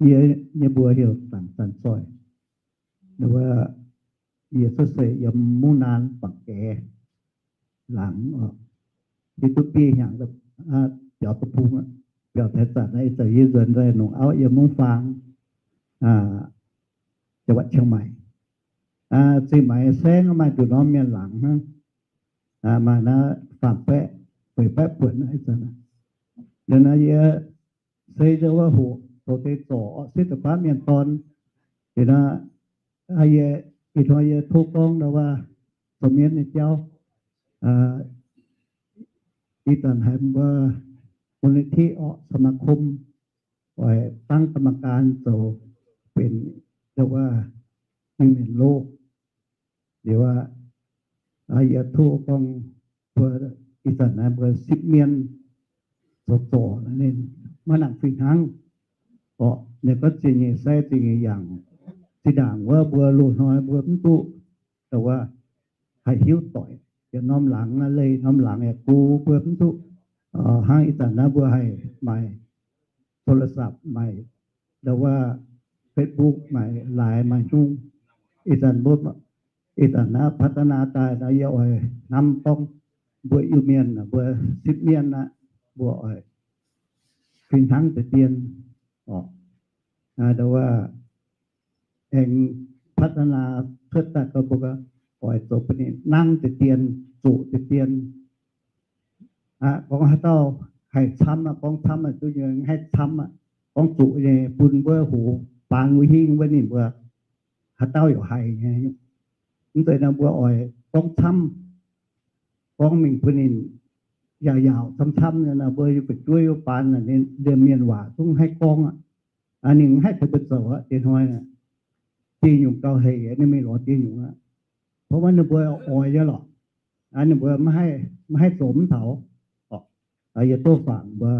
yie nyei mbuox heuc Zaangc Zanc Zoih. Wuov yie cuotv seix yiem Mungv Naan Bangc Gaeqv laangz oc. Yie duqv biei hnyangx biaux deic-bung, biaux Taiv Zanc naaiv, ih zanc yie nzuonx daaih longc auv yiem Mungv Faang, จังหวัดเชียงใหม่. Zingh Maix Saengv maaih nduqc norm mienh laangz hnangv, maaih naaiv faam baeqv, feix baeqv buonc naaiv. Liuz naaiv yie se ndau wuov hoqc zoux deix zorc sitv da'faatv mienh dorn. Liuz naaiv yie, ih hnoi yie tov gorngv ndau wuov zoux mienv nyei jauv. Ih zanc haiz mbuo มูลนิธิ orqc, สมาคม oix dangv กรรมการ zoux benx ndau wuov Iu-Mienh โลก. Liuz aqv, yie tov gorngv mbuo ih zanc naaiv mbuo sipv mienv zoux zorc naaiv ninh maiv nangc fih hnangv orqc. Ninh gorngv ziex nyeic sai ziex nyeic yangc. Zinh ndaangc wuov mbuo loz-hnoi mbuo mv duqv ndau wuov haih hiuv doic, yietc norm laangz leih norm laangz yaac gu mbuo mv duqv. Hnangv ih zanc naaiv mbuo haih maaih โทรศัพท์, maaih ndau wuov Facebook, maaih Line, maaih nyungc. Ih zanc mbuo, ih zanc naaiv พัฒนา daaih naaiv yie oix hnamv gorngv mbuo Iu-Mienh mbuo sipv mienv aqv, mbuo oix fih hnangv deix dien orqc. Ndau wuov aengx พัฒนา cuotv daaih gorngv mbuo oix zoux bun ninh nangv deix dien, zoqc deix dien. Gorngv haaix dauh haih camv aqv, gorngv camv aqv, duqv nyei haih camv aqv. Gorngv zoqc nyei bun wuov hoc baan wuov hingv wuov ninh mbuo haaix dauh yaac haih nyei. Mv zeiz nor mbuo oix gorngv camv, gorngv mingh bun ninh yaac yaauc camv-camv nyei nor, mbuo fu'jueiv wuov baan liemh mienh waac zungv haih gorngv aqv. Ninh mv haih tengx mbuo zoux aqv. Diex hnoi dieh nyungc gauh hec, ninh mingh lorz dieh nyungc aqv. Baac ninh mbuo oix nyei lorqc, ninh mbuo maiv haih zoux mv taux. Yie duqv fangx mbuo,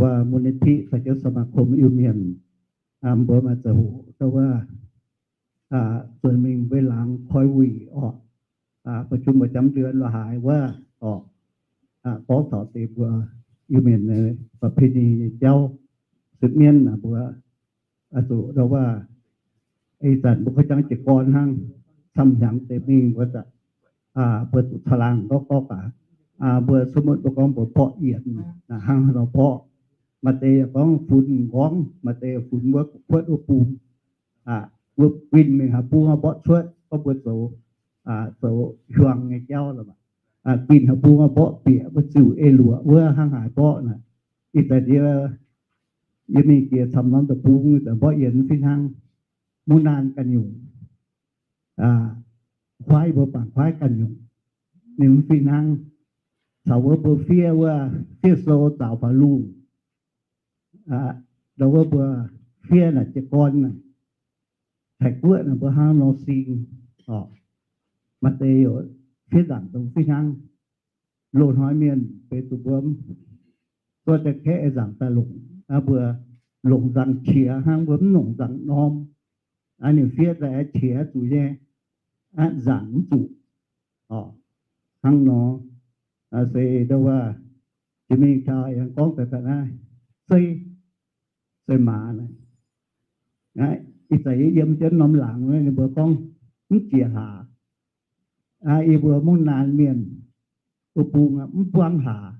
wuov มูลนิธิ Fai Jienv สมาคม Iu-Mienh, mbuo maaih ziangh hoc wuov, zuonx mingh mbuo laangz koi wuic orqc, ประชุมประจำเดือน la'haaix wuov orqc, gorngv taux deix mbuo Iu-Mienh nyei ประเพณี nyei jauv, sipv mienv naaic mbuo zuqc ndau wuov, ih zanc mbuo koi jangx jiez gorn hnangv, camv hnyangx deix mingh mbuo, mbuo zuqc caangh laangh gorqv gorqv aqv. Mbuo สมมุติ mbuo gorngv mbuo borqv yienx, hnangv haaix nor borqv. Maaih deix yaac gorngv funx nqorngv, maaih deix funx wuov gu'kuotv wuov bung, wuov guinh mingh haaix bung mborqv cuotv, gorngv mbuo zoux, zoux hiuang nyei jauv, guinh haaix bung mborqv bieqc, mbuo ziux ei luoqc wuov hnangv haaix mborqv naaic. Ih zanc yie, yie mingh jiex camv norm deic-bung, ih zanc mborqv yienx fih hnangv. Mungv naanh ganh nyungc, kuaaiv, mbuo bangc kuaaiv ganh nyungc, ninh mv fih hnangv. Caux wuov mbuo fiev wuov, fiev sou zaux faaux lungh, ndau wuov mbuo fiev naaic jiez gorn naaic, Taiv-Guoqv naaic mbuo hnangv nor sing orqc. Maaih deix youc fiev nzaangc dongh fih hnangv. Loz-hnoi mienh benx zuqc mbuo zorqv daaih kaeqv nzaangc daaih longc, mbuo longc nzaangc qiex hnangv, mbuo mv longc nzaangc norm. Ninh fiev daaih qiex zuqc nyei, nzaangc mv zuqc. Hnangv nor, se ndau wuov, jiex mingh taux yangh gorngv daaih daaih naaiv, zeiv, zeiv maaz naaic. Ih zanc yie yiem jienv norm laangz, ninh mbuo gorngv mv jiex hlaax. Yie mbuo mungv naanh mienh wuov bung mv buangv hlaax.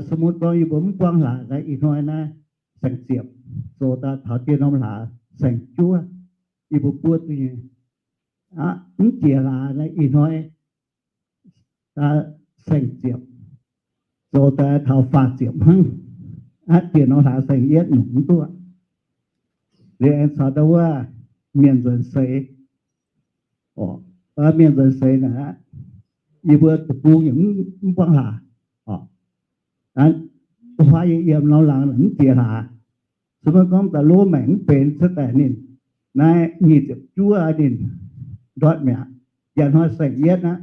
สมมุติ gorngv yie mbuo mv buangv hlaax naaiv, ih hnoi naaiv saeng-ziepc, zoux daaih taux dieh norm hlaax saeng-juov, yie mbuo buov duqv nyei. Mv jiex hlaax naaiv, ih hnoi saeng-ziepc, zoux daaih taux faah ziepc hnangv. Dieh norm hlaax saeng-yietv nongc mv duqv. Liuz aengx caux ndau wuov mienh nzuonx seix, mienh nzuonx seix naaic, yie mbuo deic-bung yaac mv buangv hlaax. Huaav yie yiem norm laangz mv jiex hlaax. Se gorngv daaih lov maengc mv benx cuotv daaih ninh, naaiv nyic ziepc juov ninh ndortv mi'aqv. Njang hnoi saeng-yietv aqv.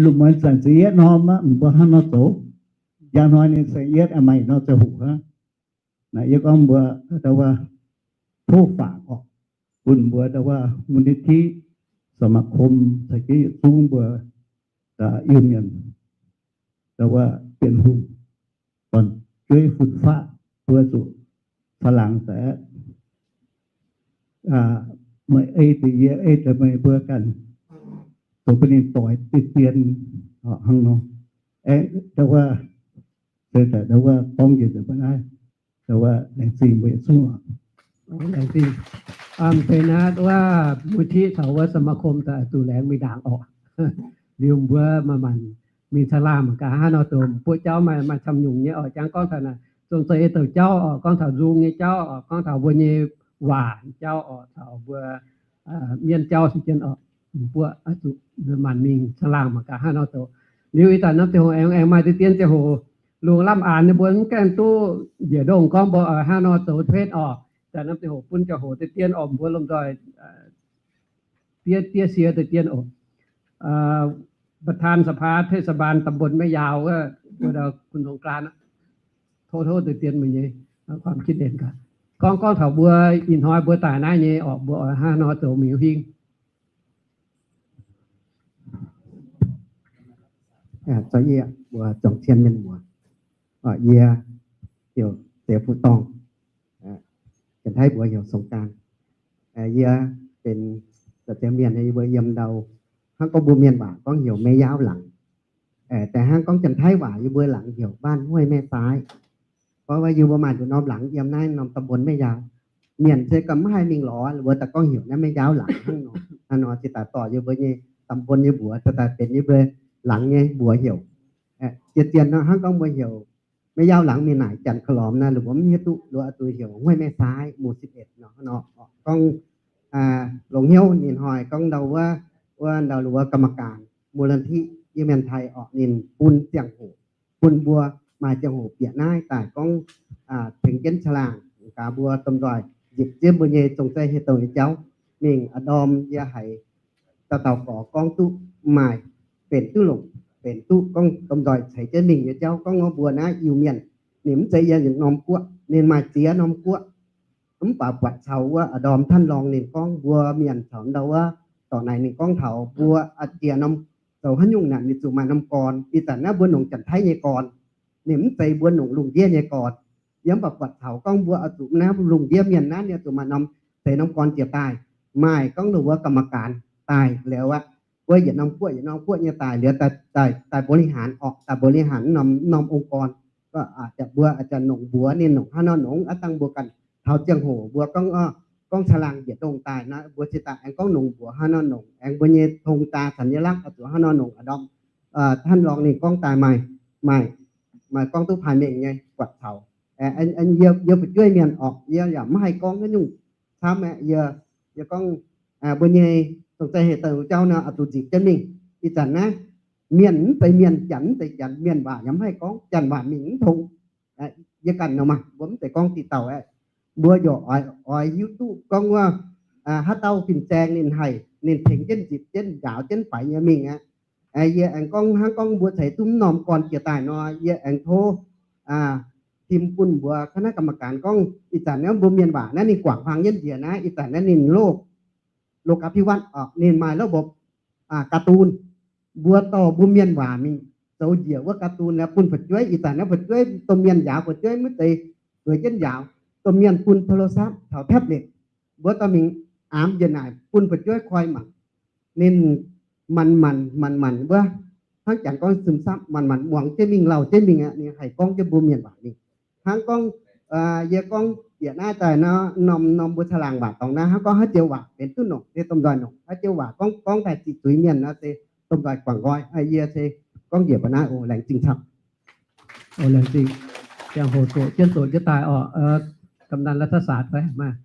Lungh muonz zanc ziepc yietv norm aqv, mbuo hnangv nor zoux. Njang hnoi ninh saeng-yietv maaih nor ziangh hoc aqv. Naaiv yie gorngv mbuo ndau wuov tov fangx orqc, bun mbuo ndau wuov มูลนิธิ สมาคม caux jienv yietc zungv mbuo Iu-Mienh ndau wuov Bienh Hungh, dorn-jueiv fun-faqv, mbuo zuqc caangh laangh daaih meih ei deix yie, ei deix meih, mbuo ganh zoux bun ninh doix deix dien hnangv nor. Aeqv, ndau wuov, se daaih ndau wuov gorngv njiec nzengc mbuo naaiv, ndau wuov laengz zingh mbuo yietc zungv oc. Laengz zingh. Mv deix naaiv wuov มูลนิธิ caux wuov สมาคม daaih zuqc laengz mingh ndaangc orqc. Liuz mbuo maaih maanc mingh caangh laangh mangc gaax hnangv nor dongh buoqv jauv maaih, maaih camv nyungc nyei orqc. Jangx gorngv taux naaic zong zeiz douc jauv orqc, gorngv taux nzung nyei jauv orqc, gorngv taux mbuo nyei waac jauv orqc, taux mbuo mienv jauv se jienv orqc. Buoqv zuqc maanc mingh caangh laangh mangc gaax hnangv nor zoux. Liuz ih zanc norm ziangh hoc aengx, aengx maaih deix dien ziangh hoc lungh lamh aanx nyei, mbuo mv gaengh duqv njiec ndongh gorngv mbuo oix hnangv nor zoux cuotv orqc. Zanc norm ziangh hoc bun ziangh hoc deix dien orqc, mbuo lomh nzoih diev, diev sie deix dien oc. ประธานสภาเทศบาลตำบลแม่ยาว wuov, mbuo dau คุณสงกรานต์ tov tov deix dien meih nyei ความคิดเห็น gaax. Gorngv gorngv taux mbuo ih hnoi mbuo daaih naaiv nyei orqc, mbuo oix hnangv nor zoux mingh hingv. Za'gengh yie mbuo zuangx cien mienh muoz, yie heuc Diex Fu Dorngh, Janx-Taiv mbuox heuc สงกรานต์. Yie benx za'gengh mienh, yie mbuo yiem ndau, hnangv gorngv mbuo mienh waac gorngv heuc แม่ยาวหลัง. Da'hnangv gorngv Janx-Taiv waac yie mbuo หลัง heuc บ้านห้วยแม่ซ้าย. Gorngv wuov yie mbuo maaih nduqc norm หลัง yiem naaiv norm ตำบลแม่ยาว. Mienh se ganh maiv haih mingh lorz wuov daaih gorngv heuc naaiv Meiv Yaauv Laangz hnangv nor. Hnangv nor se daaih dorh yie mbuo nyei ตำบล nyei mbuox, se daaih benx yie mbuo laangz nyei mbuox heuc. Zien-zien nor hnangv gorngv mbuo heuc Meiv Yaauv Laangz mingh naaic Janx-Ka'lormx naaiv, lungh wuov mv hiuv duqv, lungh wuov oix zuqc heuc Huei Meiv Sai หมู่สิบเอ็ด nor. Gorngv longc hnyouv ninh hnoi gorngv ndau wuov, wuov ndau lungh wuov กรรมการ มูลนิธิ Iu-Mienh Thai orqc, ninh bun ziangh hoc, bun mbuo maaih ziangh hoc bieqc naaiv daaih gorngv tengx jienv caangh laangh gaax mbuo domh nzoih nzipc jienv mbuo nyei zong zeiv hei douh nyei jauv mingh. A'ndorm yie haiz dauh dauh gorx gorngv duqv maaih benx duqv longc, benx duqv gorngv domh nzoih ceix jienv mingh nyei jauv. Gorngv wuov mbuo naaiv Iu-Mienh, ninh mv zeiz yiem norm guoqv, ninh maaih ziex norm guoqv. Mv baac buatc caux wuov a'ndorm ท่านรอง ninh gorngv mbuo mienh caux ndau wuov dorc naaic ninh gorngv taux mbuo a'jiex norm zoux haaix nyungc naaic ninh zuqc maaih norm gorn. Ih zanc naaiv mbuo nongc Janx-Taiv nyei gorn, ninh mv zeiz mbuo nongc lungh ndiev nyei gorn. Yie mv baac buatc caux gorngv mbuo oix zuqc naaiv lungh ndiev mienh naaiv ninh zuqc maaih norm, zeix norm gorn jiex daaih, maaih gorngv lungh wuov กรรมการ daaih liuz aqv. Wuov yietc norm guoqv yietc norm guoqv nyei daaih liuz daaih, daaih บริหาร orqc, daaih บริหาร norm, norm องค์กร. Mbuo a'jangc nongc mbuox ninh nongc haaix nor nongc, aav dangh mbuo ganh taux ziangh hoc mbuo gorngv, gorngv caangh laangh njiec ndongh daaih nor, mbuo cingx daaih aengx gorngv nongc mbuox haaix nor nongc, aengx mbuo nyei ธงตราสัญลักษณ์ oix zuqc haaix nor nongc a'ndorm. ท่านรอง ninh gorngv daaih maaih, maaih, maaih gorngv duqv paaiv mengh nyei buatc caux. Yie, yie fu'jueiv mienh orqc, yie yaac maiv haih gorngv haaix nyungc camv aqv. Yie, yie gorngv mbuo nyei zong zeiv hei douh jauv nor oix zuqc nzipc jienv mingh. Ih zanc naaiv mienh mv zeiz mienh, Janx mv zeiz Janx, mienh waac yaac mv haih gorngv, Janx waac mingh mv tong. Yie ganh nor maah, mbuo mv zeiz gorngv diqc dauh aqv. Mbuo yaac oix, oix hiuv duqv gorngv wuov haaix dauh fin-saeng ninh haih, ninh tengx jienv nzipc jienv njaaux jienv faix nyei mingh aqv. Yie aengx gorngv hnangv gorngv mbuo ceix duqv norm gorn jiex daaih nor, yie aengx tov tim bun mbuo คณะกรรมการ gorngv ih zanc naaiv mbuo mienh waac naaiv ninh guangc hmuangx jienv njiec naaiv, ih zanc naaiv ninh loz, โลกาภิวัฒน์ orqc, ninh maaih ระบบ การ์ตูน. Mbuo dorh mbuo mienh waac mingh zoux njiec wuov การ์ตูน naaiv bun fu'jueiv. Ih zanc naaiv fu'jueiv domh mienh njaaux fu'jueiv maiv zeiz zueiz jienv njaaux. Domh mienh bun โทรศัพท์ caux แท็บเล็ต. Mbuo dorh mingh aamx njiec naaic bun fu'jueiv koi mangc. Ninh manc-manc manc-manc wuov, hnangv Janx gorngv ซึมซับ, manc-manc muangx jienv mingh, lauh jienv mingh aqv. Ninh haih gorngv jienv mbuo mienh waac mingh. Hnangv gorngv yie gorngv bieqc naaiv daaih nor, norm, norm mbuo caangh laangh waac dorngx naaiv, hnangv gorngv haaix joux waac benx duqv nongc se domh nzoih nongc, haaix joux waac gorngv, gorngv daaih ziqc zuiz mienh nor se domh nzoih guangc nqoi. Yie se gorngv njiec mbuo naaiv oc. Laengz zingh camv. Laengz zingh. Ziangh hoc doqc jienv doqc jienv daaih orqc. กำนันรัฐศาสตร์ fai maah?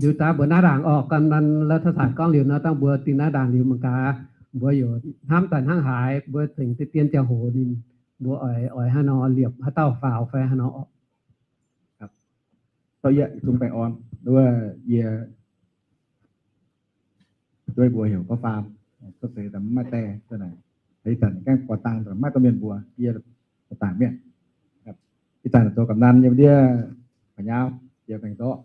Liuz daaih mbuox naaiv ndaangc orqc, กำนันรัฐศาสตร์ gorngv liuz nor, dangh mbuo dingh naaiv ndaangc liuz mangc gaax, mbuo yaac hnamv daaih hnangv haaix, mbuo tengx deix dien ziangh hoc ninh, mbuo oix, oix haaix nor liepc haaix dauh faaux fai haaix nor orqc. Yie, yie mbuox heuc gorngv Faam, cuotv seix daaih maiv die, ih zanc gaengh buatc dangh maiv dorh mienh mbuox, yie daaih mienh. Ih zanc zoux กำนัน nyei ndiev, พะเยา, jiex baengc zorqv.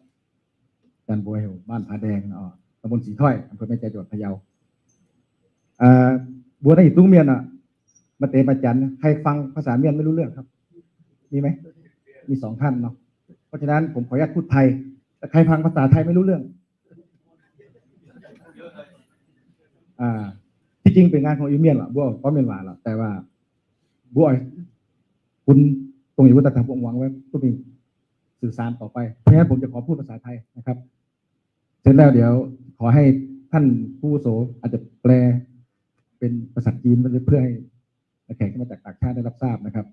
Zanc mbuox heuc บ้านผาแดง orqc, ตำบลสีถ้อย อำเภอแม่ใจ จังหวัดพะเยา. Mbuo naaiv yietc zungv mienh orqc, maaih deix maaih janx ใครฟังภาษาเมียนไม่รู้เรื่องครับ มีไหม? มีสองท่านเนาะ เพราะฉะนั้นผมขออนุญาตพูดไทย แต่ใครฟังภาษาไทยไม่รู้เรื่อง อ่า ที่จริงเป็นงานของ Iu-Mienh ล่ะ mbuo gorngv mienh waac ล่ะ แต่ว่า mbuo oix bun dongh yietc wuov daaih taux mbuo muangx wuov duqv mingh สื่อสารต่อไป เพราะฉะนั้นผมจะขอพูดภาษาไทยนะครับ เสร็จแล้วเดี๋ยวขอให้ท่านผู้อาวุโสอาจจะแปลเป็นภาษาจีนเพื่อให้แขกที่มาจากต่างชาติได้รับทราบนะครับ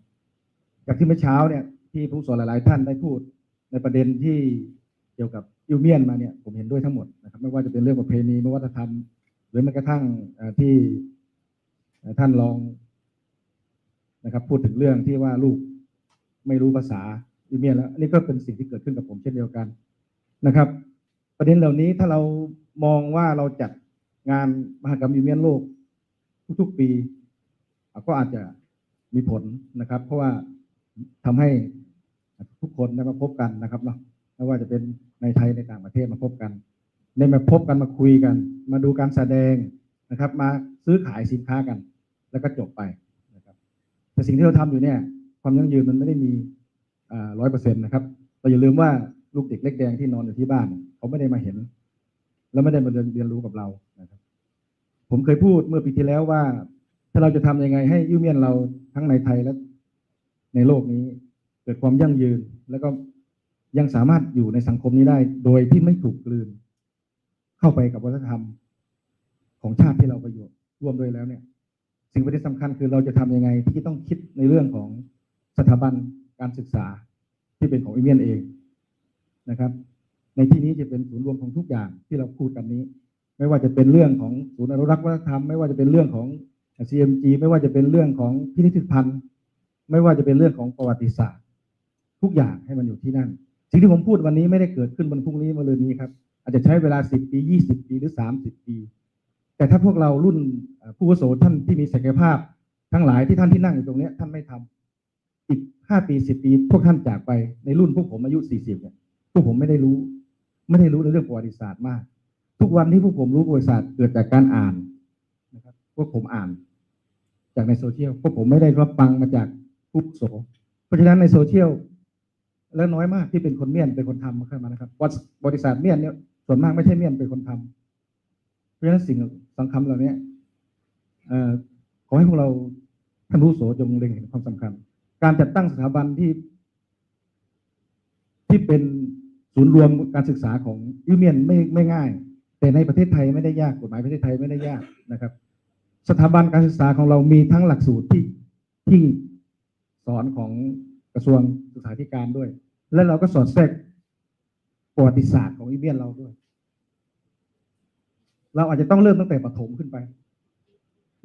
จากที่เมื่อเช้าเนี่ยที่ผู้อาวุโสหลายๆท่านได้พูดในประเด็นที่เกี่ยวกับ Iu-Mienh มาเนี่ย ผมเห็นด้วยทั้งหมดนะครับ ไม่ว่าจะเป็นเรื่องประเพณี วัฒนธรรม หรือแม้กระทั่ง เอ่อ ที่ เอ่อ ท่านรอง นะครับ พูดถึงเรื่องที่ว่าลูกไม่รู้ภาษา Iu-Mienh แล้ว อันนี้ก็เป็นสิ่งที่เกิดขึ้นกับผมเช่นเดียวกันนะครับ ประเด็นเหล่านี้ถ้าเรามองว่าเราจัดงานมหกรรม Iu-Mienh โลกทุกๆปี อ่ะ ก็อาจจะมีผลนะครับ เพราะว่าทำให้ทุกคนได้มาพบกันนะครับเนาะ ไม่ว่าจะเป็นในไทยในต่างประเทศมาพบกัน ได้มาพบกัน มาคุยกัน มาดูการแสดงนะครับ มาซื้อขายสินค้ากัน แล้วก็จบไปนะครับ แต่สิ่งที่เราทำอยู่เนี่ย ความยั่งยืนมันไม่ได้มี อ่า ร้อยเปอร์เซ็นต์ นะครับ เราอย่าลืมว่าลูกเด็กเล็กแดงที่นอนอยู่ที่บ้านเนี่ย เขาไม่ได้มาเห็น แล้วไม่ได้มาเรียนเรียนรู้กับเรานะครับ ผมเคยพูดเมื่อปีที่แล้วว่า ถ้าเราจะทำยังไงให้อิ้วเมี่ยนเราทั้งในไทยและในโลกนี้ เกิดความยั่งยืน แล้วก็ยังสามารถอยู่ในสังคมนี้ได้ โดยที่ไม่ถูกกลืนเข้าไปกับวัฒนธรรมของชาติที่เราไปอยู่ร่วมด้วยแล้วเนี่ย สิ่งประเด็นสำคัญคือเราจะทำยังไงที่จะต้องคิดในเรื่องของสถาบันการศึกษาที่เป็นของอิ้วเมี่ยนเองนะครับ ในที่นี้จะเป็นศูนย์รวมของทุกอย่างที่เราพูดกันนี้ ไม่ว่าจะเป็นเรื่องของศูนย์อนุรักษ์วัฒนธรรม ไม่ว่าจะเป็นเรื่องของ ซีเอ็มจี ไม่ว่าจะเป็นเรื่องของพิพิธภัณฑ์ ไม่ว่าจะเป็นเรื่องของประวัติศาสตร์ ทุกอย่างให้มันอยู่ที่นั่น สิ่งที่ผมพูดวันนี้ไม่ได้เกิดขึ้นวันพรุ่งนี้มะรืนนี้ครับ อาจจะใช้เวลาสิบปี ยี่สิบปี หรือสามสิบปี แต่ถ้าพวกเรารุ่น เอ่อ ผู้อาวุโสท่านที่มีศักยภาพทั้งหลายที่ท่านที่นั่งอยู่ตรงเนี้ยท่านไม่ทำ อีกห้าปี สิบปี พวกท่านจากไป ในรุ่นพวกผมอายุสี่สิบเนี่ย พวกผมไม่ได้รู้ ไม่ได้รู้ในเรื่องประวัติศาสตร์มาก ทุกวันที่พวกผมรู้ประวัติศาสตร์เกิดจากการอ่านนะครับ พวกผมอ่านจากในโซเชียล พวกผมไม่ได้รับฟังมาจากผู้อาวุโส เพราะฉะนั้นในโซเชียล และน้อยมากที่เป็นคนเมียนเป็นคนทำขึ้นมานะครับ ประวัติศาสตร์เมียนเนี่ยส่วนมากไม่ใช่เมียนเป็นคนทำ เพราะฉะนั้นสิ่งสำคัญเหล่านี้ เอ่อ ขอให้พวกเราท่านผู้อาวุโสจงเล็งเห็นความสำคัญ การจัดตั้งสถาบันที่ ที่เป็นศูนย์รวมการศึกษาของอิ้วเมียนไม่ไม่ง่าย แต่ในประเทศไทยไม่ได้ยาก กฎหมายประเทศไทยไม่ได้ยากนะครับ สถาบันการศึกษาของเรามีทั้งหลักสูตรที่ที่สอนของกระทรวงศึกษาธิการด้วย และเราก็สอดแทรกประวัติศาสตร์ของอิ้วเมียนเราด้วย เราอาจจะต้องเริ่มตั้งแต่ประถมขึ้นไป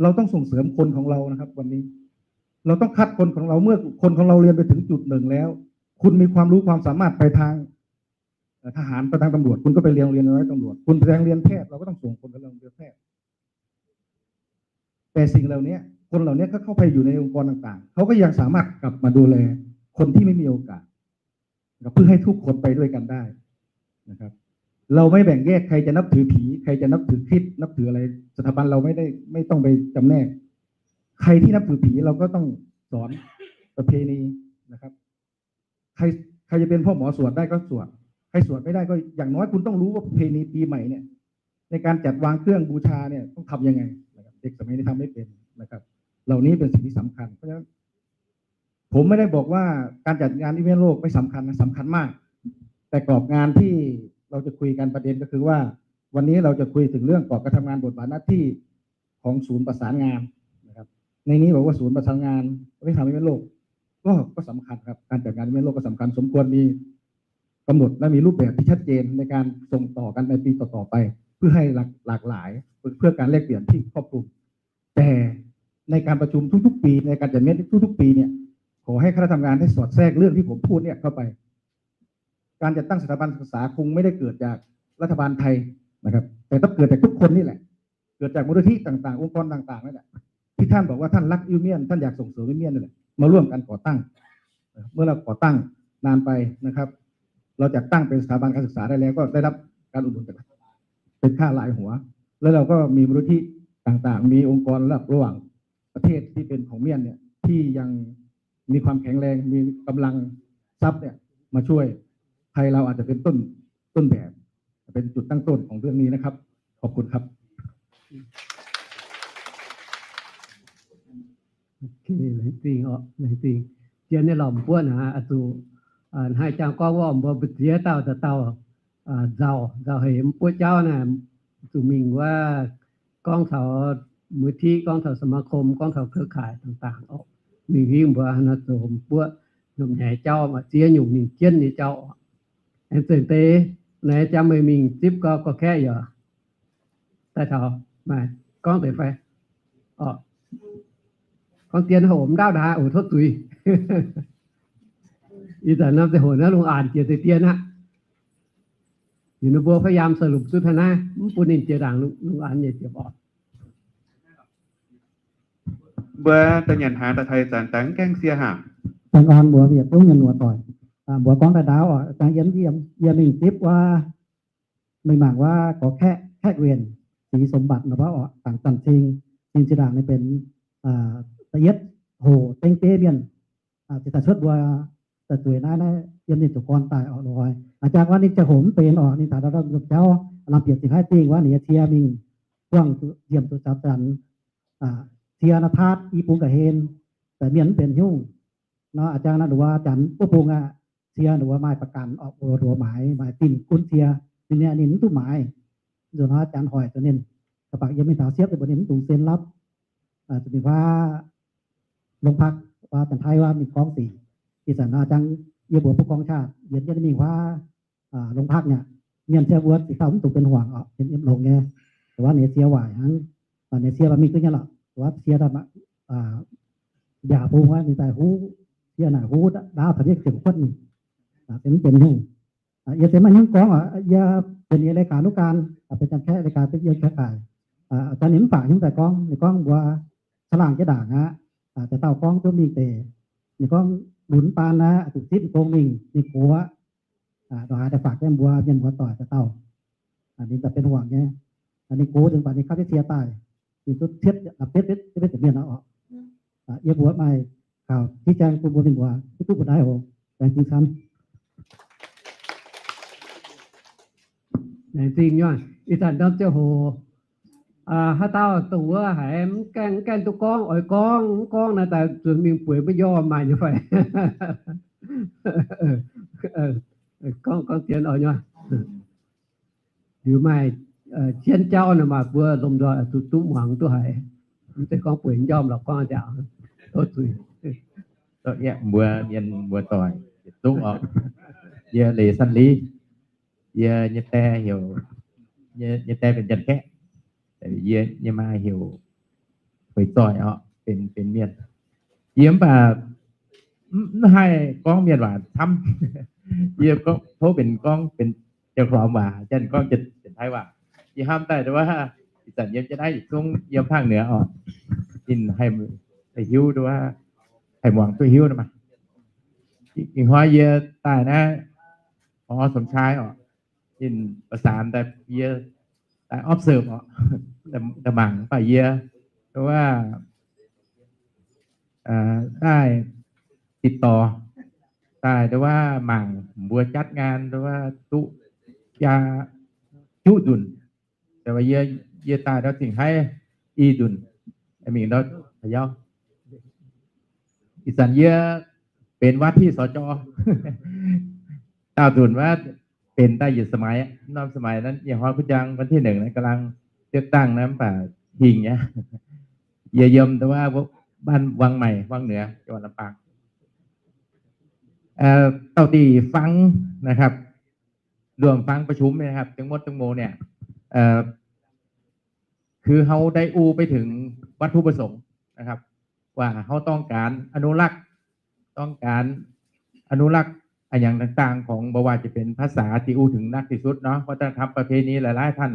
เราต้องส่งเสริมคนของเรานะครับ วันนี้ เราต้องคัดคนของเรา เมื่อคนของเราเรียนไปถึงจุดหนึ่งแล้ว คุณมีความรู้ความสามารถไปทาง เอ่อ ทหาร ไปทางตำรวจ คุณก็ไปเรียนโรงเรียนร้อยตำรวจ คุณไปทางเรียนแพทย์ เราก็ต้องส่งคนไปโรงเรียนแพทย์ แต่สิ่งเหล่านี้ คนเหล่านี้ก็เข้าไปอยู่ในองค์กรต่างๆ เขาก็ยังสามารถกลับมาดูแลคนที่ไม่มีโอกาส นะครับ เพื่อให้ทุกคนไปด้วยกันได้นะครับ เราไม่แบ่งแยกใครจะนับถือผี ใครจะนับถือคริสต์ นับถืออะไร สถาบันเราไม่ได้ ไม่ต้องไปจำแนก ใครที่นับถือผีเราก็ต้องสอนประเพณีนะครับ ใคร ใครจะเป็นพ่อหมอสวดได้ก็สวด ใครสวดไม่ได้ก็อย่างน้อยคุณต้องรู้ว่าประเพณีปีใหม่เนี่ย ในการจัดวางเครื่องบูชาเนี่ยต้องทำยังไงนะครับ เด็กสมัยนี้ทำไม่เป็นนะครับ เหล่านี้เป็นสิ่งที่สำคัญ เพราะฉะนั้น ผมไม่ได้บอกว่าการจัดงานอิ้วเมียนโลกไม่สำคัญนะ สำคัญมาก แต่กรอบงานที่เราจะคุยกันประเด็นก็คือว่า วันนี้เราจะคุยถึงเรื่องกรอบการทำงานบทบาทหน้าที่ของศูนย์ประสานงานนะครับ ในนี้บอกว่าศูนย์ประสานงานวัฒนธรรมอิ้วเมียนโลก ก็ ก็สำคัญครับ การจัดงานอิ้วเมียนโลกก็สำคัญ สมควรมีกำหนดและมีรูปแบบที่ชัดเจนในการส่งต่อกันในปีต่อๆไป เพื่อให้หลาก หลากหลาย เพื่อการแลกเปลี่ยนที่ครอบคลุม แต่ในการประชุมทุกๆปี ในการจัดเมตทุกๆปีเนี่ย ขอให้คณะทำงานได้สอดแทรกเรื่องที่ผมพูดเนี่ยเข้าไป การจัดตั้งสถาบันศึกษาคงไม่ได้เกิดจากรัฐบาลไทยนะครับ แต่ต้องเกิดจากทุกคนนี่แหละ เกิดจากมูลนิธิต่างๆ องค์กรต่างๆนั่นแหละ ที่ท่านบอกว่าท่านรักอิ้วเมียน ท่านอยากส่งเสริมอิ้วเมียนนั่นแหละ มาร่วมกันก่อตั้ง เมื่อเราก่อตั้งนานไปนะครับ เราจัดตั้งเป็นสถาบันการศึกษาได้แล้ว ก็ได้รับการอุดหนุนจากรัฐบาล เป็นค่าลายหัว แล้วเราก็มีมูลนิธิต่างๆ มีองค์กรระดับระหว่างประเทศที่เป็นของเมียนเนี่ย ที่ยังมีความแข็งแรง มีกำลังทรัพย์เนี่ยมาช่วย ไทยเราอาจจะเป็นต้น ต้นแบบ เป็นจุดตั้งต้นของเรื่องนี้นะครับ ขอบคุณครับ Ok, laengz zingh oc, laengz zingh. Zien nyei lorz mbuo naaic, a'zuqc haih jangx gorngv wuov mbuo mbu'ziex dauh dauh dauh nzauh, nzauh haic mbuo jauv naaic, zuqc mingh wuov gorngv taux มูลนิธิ, gorngv taux สมาคม, gorngv taux เครือข่าย dangh dangh oc. Mingh hingv mbuo naaic zoux mbuo nyungc nyaic jauv, maaih ziex nyungc mingh jienv nyei jauv oc. Aengx zengc deix naaic jangx meih mingh zipv gau, gau kaeqv yaac daaih taux, maaih gorngv deix fai? Oc, gorngv dien haic, mv ndaauv ndaaic oc, tov zuiz. Ih zanc norm ziangh hoc naaiv lungh aanx jiex deix dien aqv. Ninh mbuo พยายามสรุป duqv taux naaiv, mv bun ninh jiex ndaangc lungh aanx nyei ziepc oc. Mbuo da'nyanc hnaangx daaih taux ih zanc daaih mv gaengh sie haamc. Baengh orn mbuox yietc zungv mienh muoz-doic, mbuox gorngv daaih ndaauv oc, jangx yie, yie mingh zipv wuov, mingh mangc wuov gorx-kaeqv, kaeqv-wienc, Six Sumbat nor wuov oc, dangc zanc cing, cing zinh ndaangc ninh benx da'yietv hoc dengv bieiv mienh. Zinh daaih cuotv mbuo daaih zueiz naaiv, naaiv yiem ninh zoux gorn daaih oc, lorz jangx wuov ninh ziangh hoc mv benx oc, ninh taux ndau ndau nzunc jauv, lamh bieqc cingx haiv dingh wuov ninh nyei cie mingh buangh nziemc zuqc caux zanc, cie naaiv taatv i bung ga'hlen, daaih mienh mv benx hnyouv. Nor a'jang naaiv nduov janx wuov bung aqv, cie nduov maaih ประกัน orqc, nduov maaiz, maaih zinh gunv cie, ninh ninh mv duqv maaiz. Nzunc hnoi janx hoic zuqc ninh, ga'bangc yiem mingh taux siepv mbuox ninh mv dungx เซ็นรับ zuqc mingh huaav โรงพัก wuov Janx-Taiv wuov mingh gorngv sic. Ih zanc a'jang yie mbuox ผู้กองชาติ yienx jienv mingh huaav โรงพัก nyei, mienh cie mbuo ziqc dauh mv dungx benx huangc orqc, yiem longx nyei. Wuov ninh cie waaic hnangv, ninh cie mingh duqv nyei lorqc. Wuov cie daaih mbiaauc bung wuov ninh daaih huv, cie naaic huv ndaauv taux yietv ziepc kuotv mingh, mv benx hnyouv. Yie se maiv hnyouv gorngv oc, yie benx เลขานุการ benx janx-kaeqv เลขา yiem เครือข่าย zanc ninh mv baac hnyouv daaih gorngv, ninh gorngv mbuo ฝรั่ง jiex ndaangc aqv, deix dauh gorngv duqv mingh deix, ninh gorngv lunx baan aqv, zuqc zipv gong mingh, ninh gox aqv. Ndongc haaix daaih faatv jienv mbuo mienh muoz doic deix dauh, ninh daaih benx huangc nyei. Ninh gox nzengc baac ninh gapv jienv cie daaih, ninh duqv cietv betv betv mienh oc. Yie mbuo maaih kaux jiv jaang bun mbuo mienh muoz hiuv duqv mbuo naaiv oc. Laengz zingh camv. Laengz zingh nyei. Ih zanc ndorm ziangh hoc haaix dauh dongh wuov haiz mv gaengh mv gaengh duqv gorngv, oix gorngv mv gorngv naaiv, daaih zuqc mingh bueix mbuo njormh maaih nyei fai? Gorngv, gorngv zien oix nyei. Liuz maaih zien jauv naaic maaih mbuo lomh nzoih zuqc duqv muangx duqv haiz. Mv zeiz gorngv bueix njormh lorqc, gorngv nziaauc, tov zuiz. Mbuo mienh muoz doic yietc zungv oc. Yie Leiz San Li. Yie nyei die heuc, nyei die benx janx-kaeqv. Yie nyei maa heuc Hueix Zoih oc, benx, benx mienh. Yie mv baac mv haih gorngv mienh waac camv. Yie tov benx gorngv benx janx-klomx waac, janx gorngv janx-taiv waac. Yie hnamv daaih nduov, ih zanc yiem jienv naaiv yietc zungv yiem ภาคเหนือ oc, ninh haih hiuv nduov, haih muangx duqv hiuv nor maah. Ih hnoi yie daaih naaiv ผอ. Sumc Chaai oc, ninh ประสาน daaih yie daaih ออบเซิร์ฟ oc, daaih mangc mv baac yie nduov ได้ติดต่อ daaih nduov mangc mbuo จัดงาน nduov duqv jaa juqv nzunc. Daaih yie, yie daaih ndau zingh haiv i nzunc, mingh ndau yauv. Ih zanc yie benx ว่าที่ สจ. Daauh nzunc wuov benx daaih yietc สมัย, norm สมัย naaiv, yie hnoi kuv jaang วันที่หนึ่ง naaiv กำลังเลือกตั้ง naaiv, mv baac hingh nyei. Yie yiem wuov บ้านวังใหม่ วังเหนือ จังหวัดลำปาง. เอ่อ เต้าตี้ฟังนะครับ ร่วมฟังประชุมนะครับ ตึงมดตึงโมเนี่ย เอ่อ คือเฮาได้อู้ไปถึงวัตถุประสงค์นะครับ ว่าเฮาต้องการอนุรักษ์ ต้องการอนุรักษ์อะหยังต่างๆ ของ บ่ว่าจะเป็นภาษาที่อู้ถึงนักที่สุดเนาะ วัฒนธรรมประเพณีหลายๆ ท่าน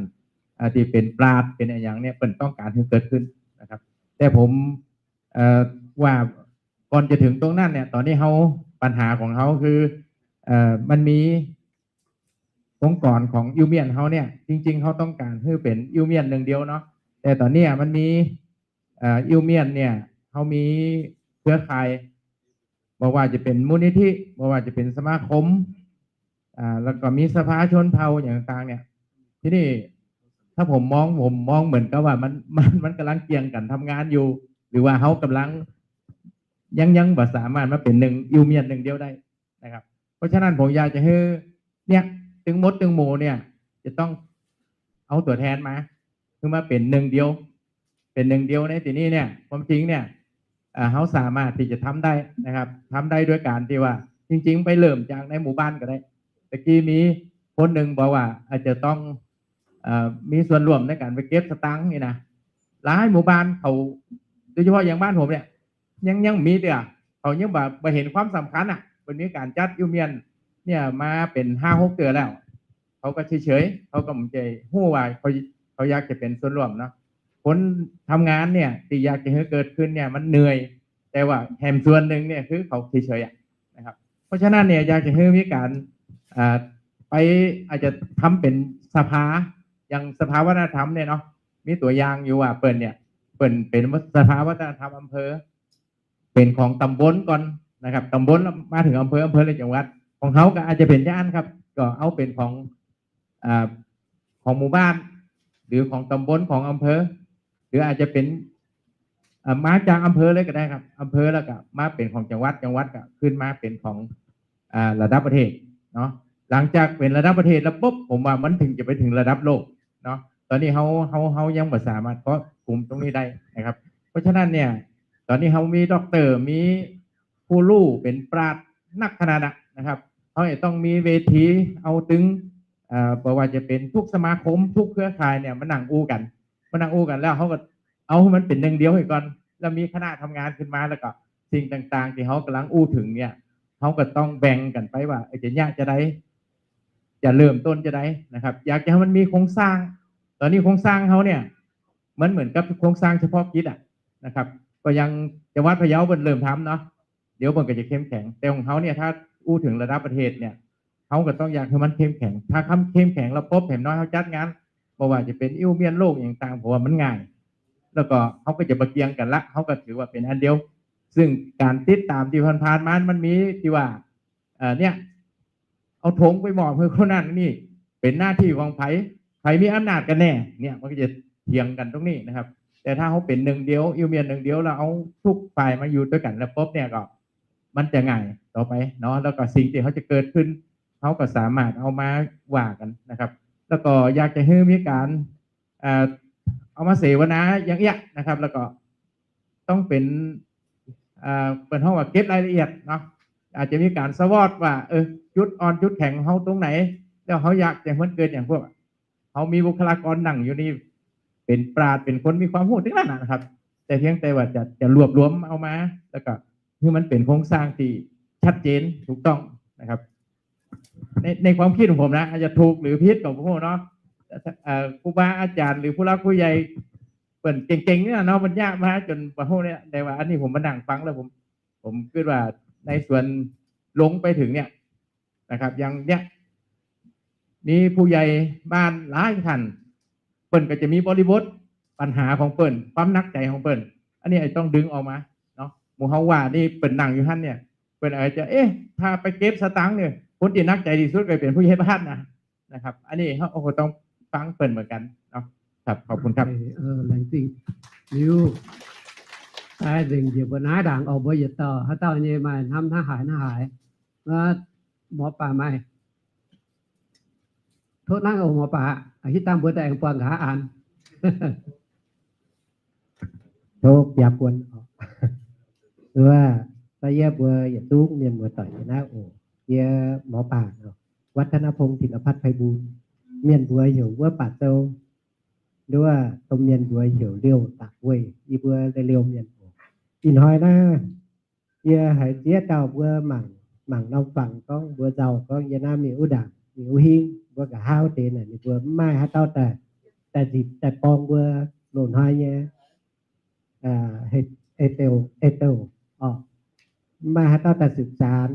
อ่า ที่เป็นปราชญ์เป็นอะหยังเนี่ย เปิ้นต้องการให้เกิดขึ้นนะครับ แต่ผม เอ่อ ว่าก่อนจะถึงตรงนั้นเนี่ย ตอนนี้เฮา ปัญหาของเฮาคือ เอ่อ มันมีองค์กรของอิวเมียนเฮาเนี่ย จริงๆ เฮาต้องการให้เป็นอิวเมียนหนึ่งเดียวเนาะ แต่ตอนเนี้ยมันมี เอ่อ อิวเมียนเนี่ย เฮามีเครือข่าย บ่ว่าจะเป็นมูลนิธิ บ่ว่าจะเป็นสมาคม อ่า แล้วก็มีสภาชนเผ่าอย่างต่างๆ เนี่ย ที่นี่ถ้าผมมอง ผมมองเหมือนกับว่ามัน มัน มันกำลังเกี่ยงกันทำงานอยู่ หรือว่าเฮากำลัง ยัง ยังบ่สามารถมาเป็นหนึ่ง อิวเมียนหนึ่งเดียวได้นะครับ เพราะฉะนั้นผมอยากจะให้ เนี่ย ตึงมดตึงหมู่เนี่ย จะต้องเอาตัวแทนมา คือมาเป็นหนึ่งเดียว เป็นหนึ่งเดียวในที่นี้เนี่ย ความจริงเนี่ย เอ่อ เฮาสามารถที่จะทำได้นะครับ ทำได้ด้วยการที่ว่า จริงๆ ไปเริ่มจากในหมู่บ้านก็ได้ ตะกี้มีคนหนึ่งบอกว่าอาจจะต้อง เอ่อ มีส่วนร่วมในการไปเก็บสตางค์นี่นะ หลายหมู่บ้านเขา โดยเฉพาะอย่างบ้านผมเนี่ย ยัง ยังมีเตื้อ เขายังบ่ บ่เห็นความสำคัญอ่ะ มันมีการจัดอิวเมียนเนี่ยมาเป็นห้าหกเตื้อแล้ว เขาก็เฉยๆ เขาก็บ่ฮู้ว่าเขา เขาอยากจะเป็นส่วนร่วมเนาะ คนทำงานเนี่ยที่อยากจะให้เกิดขึ้นเนี่ยมันเหนื่อย แต่ว่าแหมส่วนหนึ่งเนี่ยคือเขาเฉยๆอะนะครับ เพราะฉะนั้นเนี่ยอยากจะให้มีการ อ่า ไปอาจจะทำเป็นสภา อย่างสภาวัฒนธรรมเนี่ยเนาะ มีตัวอย่างอยู่ว่าเปิ้นเนี่ย เปิ้นเป็นสภาวัฒนธรรมอำเภอ เป็นของตำบลก่อนนะครับ ตำบลแล้วมาถึงอำเภอ อำเภอและจังหวัด ของเฮาก็อาจจะเป็นอย่างนั้นครับ ก็เอาเป็นของ อ่า ของหมู่บ้าน หรือของตำบล ของอำเภอ หรืออาจจะเป็น เอ่อ มาจากอำเภอเลยก็ได้ครับ อำเภอแล้วก็มาเป็นของจังหวัด จังหวัดก็ขึ้นมาเป็นของ อ่า ระดับประเทศเนาะ หลังจากเป็นระดับประเทศแล้วปุ๊บ ผมว่ามันถึงจะไปถึงระดับโลกเนาะ ตอนนี้เฮา เฮา เฮายังบ่สามารถควบคุมตรงนี้ได้นะครับ เพราะฉะนั้นเนี่ย ตอนนี้เฮามีด็อกเตอร์ มีผู้รู้เป็นปราชญ์นักขนาดนั้นนะครับ เฮาจะต้องมีเวทีเอาตึง เอ่อ บ่ว่าจะเป็นทุกสมาคม ทุกเครือข่ายเนี่ย มานั่งอู้กัน มานั่งอู้กันแล้วเฮาก็เอาให้มันเป็นหนึ่งเดียวให้ก่อน แล้วมีคณะทำงานขึ้นมา แล้วก็สิ่งต่างๆ ที่เฮากำลังอู้ถึงเนี่ย เฮาก็ต้องแบ่งกันไปว่า เออ จะเยียะจะใด จะเริ่มต้นจะใดนะครับ อยากจะให้มันมีโครงสร้าง ตอนนี้โครงสร้างเฮาเนี่ย มันเหมือนกับโครงสร้างเฉพาะกิจอะนะครับ ก็ยังจังหวัดพะเยาเปิ้นเริ่มทำเนาะ เดี๋ยวเปิ้นก็จะเข้มแข็ง แต่ของเฮาเนี่ย ถ้าอู้ถึงระดับประเทศเนี่ย เฮาก็ต้องอยากให้มันเข้มแข็ง ถ้าเข้มแข็งแล้วปุ๊บ อย่างน้อยเฮาจัดงาน บ่ว่าจะเป็นอิ่วเมียนโลกอย่างต่าง ผมว่ามันง่าย แล้วก็เฮาก็จะบ่เกี่ยงกันละ เฮาก็ถือว่าเป็นอันเดียว ซึ่งการติดตามที่ผ่านๆ มา มันมีที่ว่า เอ่อ เนี่ย เอาธงไปมอบให้คนนั้นนี่ เป็นหน้าที่ของใผ ใผมีอำนาจกันแน่ เนี่ย มันก็จะเถียงกันตรงนี้นะครับ แต่ถ้าเฮาเป็นหนึ่งเดียว อิ่วเมียนหนึ่งเดียว แล้วเอาทุกฝ่ายมาอยู่ด้วยกันแล้วปุ๊บเนี่ยก็ มันจะง่ายต่อไปเนาะ แล้วก็สิ่งที่เขาจะเกิดขึ้น เขาก็สามารถเอามาว่ากันนะครับ แล้วก็อยากจะให้มีการ เอ่อ เอามาเสวนาอย่างเอี้ยนะครับ แล้วก็ต้องเป็น เอ่อ เปิ้นฮ้องว่าเก็บรายละเอียดเนาะ อาจจะมีการสวอตว่า เออ จุดอ่อนจุดแข็งของเฮาตรงไหน แล้วเฮาอยากจะให้มันเกิดอย่างพวก เฮามีบุคลากรนั่งอยู่นี่ เป็นปราชญ์ เป็นคนมีความรู้ทั้งนั้นนะครับ แต่เพียงแต่ว่าจะ จะรวบรวมเอามา แล้วก็ให้มันเป็นโครงสร้างที่ชัดเจนถูกต้องนะครับ ใน ในความคิดของผมนะ อาจจะถูกหรือผิดก็บ่ฮู้เนาะ เอ่อ ครูบาอาจารย์หรือผู้หลักผู้ใหญ่ เปิ้นเก่งๆ เนี่ยเนาะ มันยากมาจนบ่ฮู้เนี่ย แต่ว่าอันนี้ผมมานั่งฟังแล้วผม ผมคิดว่าในส่วนลงไปถึงเนี่ยนะครับ อย่างเนี้ย มีผู้ใหญ่บ้านหลายท่าน เปิ้นก็จะมีบริบทปัญหาของเปิ้น ความหนักใจของเปิ้น อันนี้ไอ้ต้องดึงออกมาเนาะ หมู่เฮาว่านี่เปิ้นนั่งอยู่หั้นเนี่ย เปิ้นอาจจะ เอ๊ะ ถ้าไปเก็บสตางค์เนี่ย คนที่หนักใจที่สุดก็เป็นผู้ใหญ่บ้านนะ นะครับ อันนี้เฮาก็ต้องฟังเปิ้นเหมือนกันเนาะ ครับ ขอบคุณครับ เออ แหลงจริง Liuz, ai nzengc njiec mbuo naaiv ndaangc oc, mbuo yietc dauh haaix dauh nyei maaih hnamv hnangv haaix hnangv haaix. Mor baac maaih. Tov hnangv oc, mor baac, hitv dangh mbuo daaih aengx buangh nqa'haav an. Tov biaa buonc oc. Wuov, da'yietv mbuo yietc zungv mienh muoz-doic nyei naaiv oc. Yie mor baac, วัฒนพงษ์ ธีรพัฒน์ไพบูลย์ mienh mbuox heuc wuov Baac Zou, nduov domh mienh mbuox heuc Liouh Da'weih, yie mbuo liouh mienh oc. Ih hnoi naaiv yie haiz ziex dauh mbuo mangc, mangc norm fangx gorngv, mbuo nzauh gorngv yie naaiv mingh wuov ndaangc, mingh wuov hingv, mbuo nqa'haav deix naaic ninh mbuo mv maaih haaix dauh daaih, daaih nzipc daaih borng mbuo loz-hnoi nyei ei douh, ei douh oc. Mv maaih haaix dauh daaih สืบสาน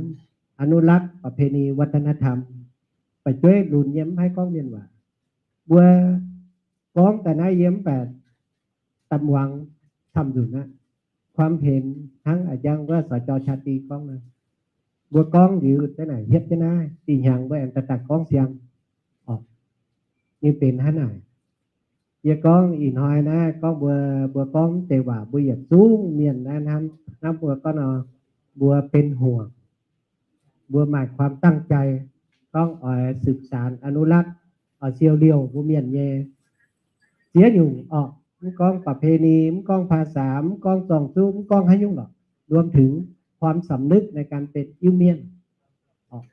อนุรักษ์ ประเพณีวัฒนธรรม ba'jueiv lunx nyei mv haih gorngv mienh waac. Mbuo gorngv daaih naaiv yie mv baac da'muangx camv nzunc aqv. ความเห็น hnangv a'jang wuov สจ. ชาตรี gorngv naaiv, mbuo gorngv liuz deix naaic hietv jienv naaiv, dih hnyangx mbuo aengx daaih daaih gorngv siang oc. Ninh benx hnangv naaic. Yie gorngv ih hnoi naaiv gorngv mbuo, mbuo gorngv deix waac mbuo yietc zungv mienh naaiv hnamv, hnamv mbuo gorngv nor, mbuo เป็นห่วง, mbuo maaih ความตั้งใจ gorngv oix สืบสาน อนุรักษ์ oix siou liouh mbuo mienh nyei ziex nyungc orqc. Mv gorngv ประเพณี, mv gorngv ภาษา, mv gorngv zorng-zuqv, mv gorngv haaix nyungc lorqc, รวมถึง ความสำนึกในการเป็น Iu-Mienh orqc.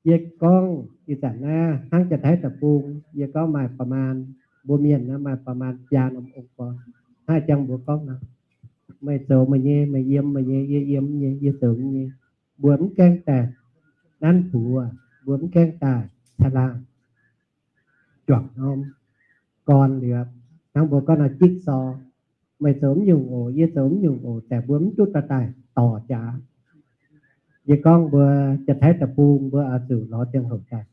Yie gorngv ih zanc naaiv hnangv Janx-Taiv deic-bung, yie gorngv maaih ประมาณ, mbuo mienh naaiv maaih ประมาณ biaa norm องค์กร, hnangv jang mbuo gorngv nor, meih zoux meih nyei, meih yiem meih nyei, yie yiem nyei, yie zoux nyei. Mbuo mv gaengh daaih nanv buoz, mbuo mv gaengh daaih caangh laangh juangc norm gorn liuz, hnangv mbuo gorngv nor จิ๊กซอว์, meih zoux mv nyungc oc, yie zoux mv nyungc oc, daaih mbuo mv duqv daaih daaih dorc jaax. Yie gorngv mbuo Janx-Taiv deic-bung mbuo oix zuqc lorz ziangh hoc daaih.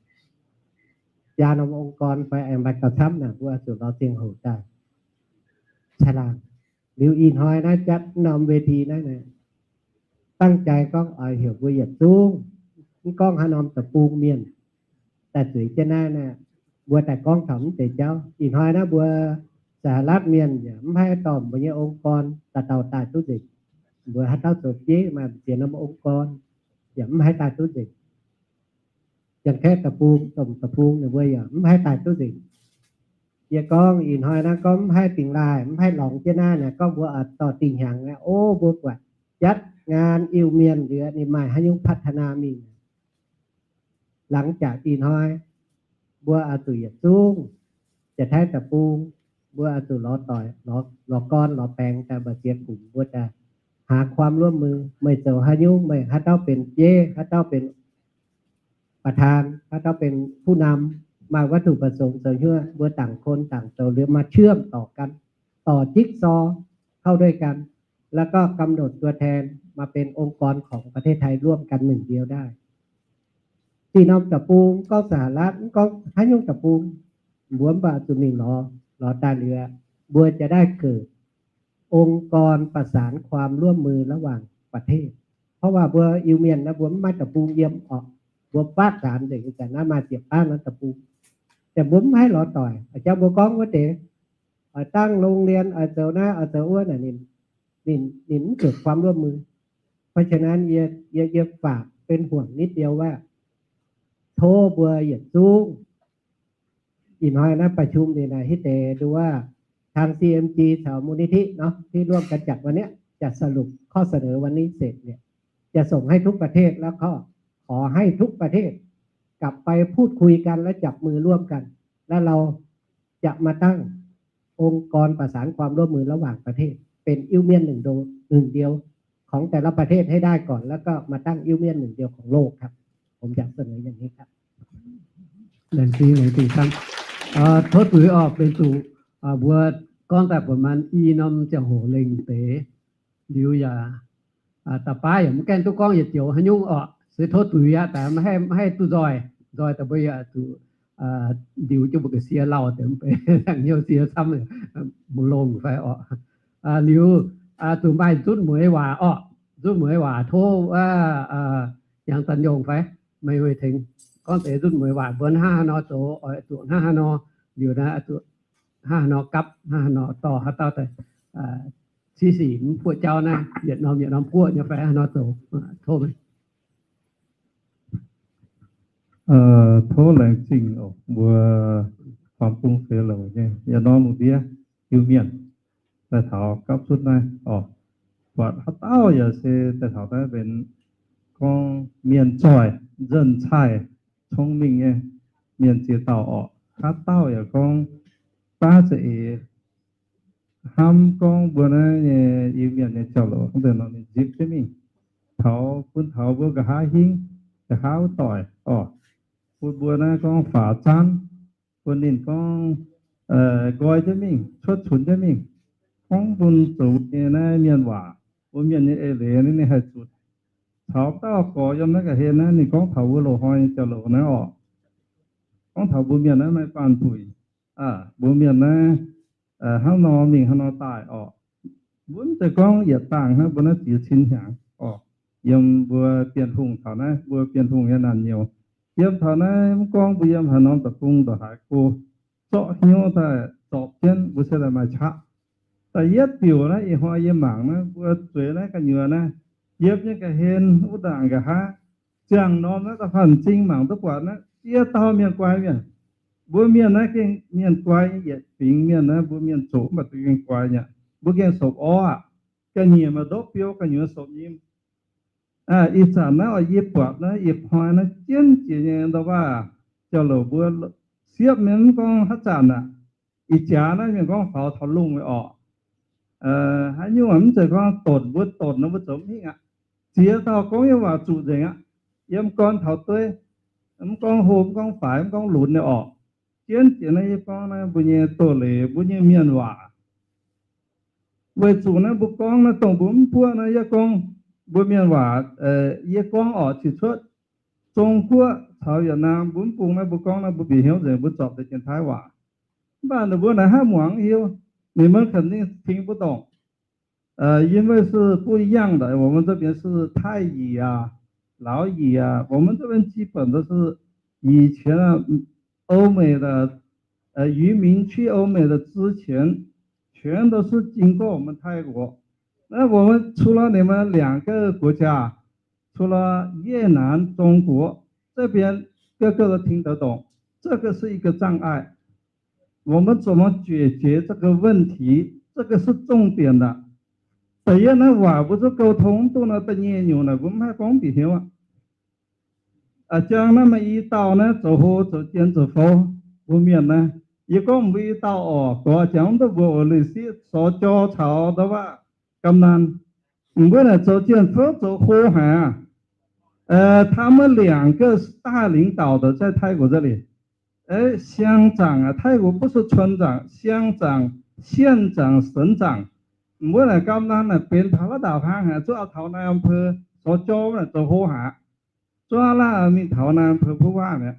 Biaa norm องค์กร fai aengx maaih gauh camv naaic mbuo oix zuqc lorz ziangh hoc daaih caangh laangh. Liuz ih hnoi naaiv jatv norm เวที naaiv, ตั้งใจ gorngv oix heuc mbuo yietc zungv, mv gorngv haaix norm deic-bung mienh daaih zueiz jienv naaiv naaiv, Mbuo daaih gorngv taux mv deix jauv. Ih hnoi naaiv mbuo สหรัฐ mienh yaac mv haih dorh mbuo nyei องค์กร dauh dauh daaih duqv nzengc. Mbuo haaix dauh zoux bieiv maaih ziex norm องค์กร yaac mv haih daaih duqv nzengc. Janx-Kaeqv deic-bung, domh deic-bung ninh mbuo yaac mv haih daaih duqv nzengc. Yie gorngv ih hnoi naaiv gorngv mv haih dingx laaih, mv haih lorngx jienv naaiv naaic, gorngv mbuo oix dorh dingh hnyangx naaiv, o, mbuo buatc จัดงาน Iu-Mienh liuz ninh maaih haaix nyungc พัฒนา mingh. Laangz jaax ih hnoi mbuo oix zuqc yietc zungv, Janx-Taiv deic-bung, mbuo oix zuqc lorz doic, lorz gorn, lorz baengx daaih mbu'ziex gux, mbuo daaih หาความร่วมมือ. Meih zoux haaix nyungc, meih haaix dauh benx bieiv, haaix dauh benx ประธาน, haaix dauh benx ผู้นำ, maaih วัตถุประสงค์ zoux hnyouv, mbuo ต่างคนต่าง zoux liuz maaih เชื่อมต่อกัน, ต่อจิ๊กซอว์ เข้าด้วยกัน แล้วก็กำหนดตัวแทนมาเป็นองค์กรของประเทศไทยร่วมกันหนึ่งเดียวได้. Dinh norm deic-bung, gorngv สหรัฐ, gorngv haaix nyungc deic-bung, mbuo mv baac zuqc mingh lorz, lorz daaih liuz, mbuo จะได้เกิด องค์กรประสานความร่วmมือระหว่างประเทศ. เพราะว่า mbuo Iu-Mienh naaiv mbuo mv maaih deic-bung yiem orqc, mbuo ประสาน nzengc, ih zanc naaiv maaih ziepc baav norm deic-bung, yaac mbuo mv haih lorz doic. A'jang mbuo gorngv wuov deix, oix ตั้งโรงเรียน, oix zoux naaiv, oix zoux wuov naaic, ninh, ninh mv เกิดความร่วมมือ. เพราะฉะนั้น yie, yie, yie ฝาก เป็นห่วงนิดเดียวว่า tov mbuo yietc zungv ih hnoi naaiv ประชุม ninh naaic hitv deix nduov, ทาง ซีเอ็มจี caux มูลนิธิ เนาะ ที่ร่วมกันจัดวันเนี้ย จะสรุปข้อเสนอวันนี้เสร็จเนี่ย จะส่งให้ทุกประเทศ แล้วก็ขอให้ทุกประเทศกลับไปพูดคุยกันและจับมือร่วมกัน แล้วเราจะมาตั้งองค์กรประสานความร่วมมือระหว่างประเทศ เป็น Iu-Mienh หนึ่งโด หนึ่งเดียวของแต่ละประเทศให้ได้ก่อน แล้วก็มาตั้ง Iu-Mienh หนึ่งเดียวของโลกครับ ผมอยากเสนออย่างนี้ครับ Laengz zingh, laengz zingh camv. Tov zuiz orqc, benx zuqc mbuo gorngv daaih buatc maaih i norm ziangh hoc lengh deix liuz yaac da'baav yaac mv gaengh duqv gorngv yietc joux haaix nyungc orqc. Se tov zuiz aqv, daaih maiv haih duqv nzoih, nzoih daaih mbuo yaac zuqc ndiux jienv mbuo ga'sie lauh deix mv bei, hnyouv sie camv, mbu'longh fai orqc. Liuz zuqc maaih nzutv mueiz waac orqc, nzutv mueiz waac tov Yangh Zanc Yongh fai meih weih tengx gorngv deix nzutv mueiz waac mbuo hnangv haaix nor zoux, oix zuqc hnangv haaix nor, liuz naaiv zuqc hnangv haaix nor gapv, hnangv haaix nor dorh haaix dauh daaih ciev sic mv buoqv jauv naaiv, yietc norm yietc norm guoqv nyei fai haaix nor zoux. Tov meih. Tov laengz zingh oc, mbuo ความกรุง fellow nyei yietc norm lungh ndiev Iu-Mienh daaih taux gapv zunv naaiv orqc. Buatc haaix dauh yaac se daaih taux naaiv benx gorngv mienh zoih, nzengc cai, cong-mengh nyei mienh ziex dauh orqc. Haaix dauh yaac gorngv baav za'eix hnamv gorngv mbuo naaiv nyei Iu-Mienh nyei jauv-louc hnangv deix nor ninh nzipc jienv mingh taux bun taux mbuo nqa'haav hingv, nqa'haav wuov doic orqc, bun mbuo naaiv gorngv faaux zaanv, bun ninh gorngv nqoi jienv mingh, cuotv cunx jienv mingh, gorngv bun zoux nyei naaiv mienh waac, mbuo mienh nyei eix leiz ninh haih zutc. Caux dauh gorx yiem naaiv ga'hlen naaiv ninh gorngv taux mbuo loz-hnoi nyei jauv-louc naaiv orqc. Gorngv taux mbuo mienh naaiv maaih baanh buic, mbuo mienh naaiv hnangv nor mingh hnangv nor daaih orqc. Mbuo mv zeiz gorngv yietc dangh hnangv, mbuo naaiv ziex cin hnyangx orqc. Yiem mbuo Bienh Hungh taux naaiv, mbuo Bienh Hungh nyei naanc nyouz, yiem taux naaiv mv gorngv mbuo yiem haaix norm deic-bung ndongc haaix go, zorqv hnyouv daaih zorpc jienv mbuo se daaih maaih qaqv. Da'yietv diuc naaiv ih hnoi yie mangc naaiv mbuo zueiz naaiv gu'nyuoz naaiv, yiem nyei ga'hlen wuov ndaangc nqa'haav, ziangh norm naaiv da'faanh m'zing mangc duqv buatc naaiv ziex dauh mienh guai mienh. Mbuo mienh naaiv gengh mienh guai nyei yietc fingx mienh naaiv, mbuo mienh zoqc mv baac za'gengh guai nyei. Mbuo gengh sopc orv aqv. Ga'nyiec maaih ndopv biou, gu'nyuoz sopc nyim. Ih zanc naaiv oix yie buatc naaiv ih hnoi naaiv jienv jiex nyei ndau waac jauv-louc mbuo siepv mienh mv gorngv haaix zanc aqv. Ih jaax naaiv mienh gorngv faaux taux lungh orqc. Haaix nyungc mv zeiz gorngv donc mbuo donc nor mbuo zoux mv hingh aqv. Ziex dauh gorngv nyei waac zuqc nzengc aqv. Yiem gorn taux dueiv, mv gorngv hlo, mv gorngv faix, mv gorngv lunx nyei orqc. Jienv jiex naaiv yie gorngv naaiv mbuo nyei doz-leiz, mbuo nyei mienh waac. Weic zuqc naaiv mbuo gorngv naaiv dongh mbuo mv buoqv naaiv yie gorngv mbuo mienh waac, yie gorngv orqc ciex cuotv Zong-Guoqv caux Yietc-Naamh mbuo mv bung naaiv mbuo gorngv naaiv mbuo bieqc hnyouv nzengc mbuo zorpc deix jien-taiv waac. Mv baac ninh mbuo naaic hnangv muangx hiuv, ninh mbuo肯定 听不懂. 因为是不一样的，我们这边是泰语啊、老语啊，我们这边基本都是以前啊，欧美的，呃，移民去欧美的之前，全都是经过我们泰国。那我们除了你们两个国家，除了越南、中国，这边个个都听得懂，这个是一个障碍。我们怎么解决这个问题？这个是重点的。Da'yietv naaiv waac mbuo zuqc 沟通 duqv nor, da'nyeic nyungc naaic mbuo mv haih gorngv bieqc hnyouv aqv. A'jang naaiv maaih i dauh naaiv zoux hlo zoux jien zoux fouv, mbuo mienh naaiv, yie gorngv mbuo i dauh orqc, gorx jangx mv duqv mbuox oc, leiz siqv sov jorx caux ndau waac กำนัน, mbuo naaic zoux jien fouv zoux hlo haic aqv. 他们两个大领导的在泰国这里，乡长啊，泰国不是村长，乡长、县长、省长, mbuo naaic กำนัน naaic benx taux wuov ndaauh hnangv haic, zuov taux นายอำเภอ, sov jorx naaic zoux hlo haic, zuov laav mingh taux นายอำเภอ ผู้ว่า mi'aqv.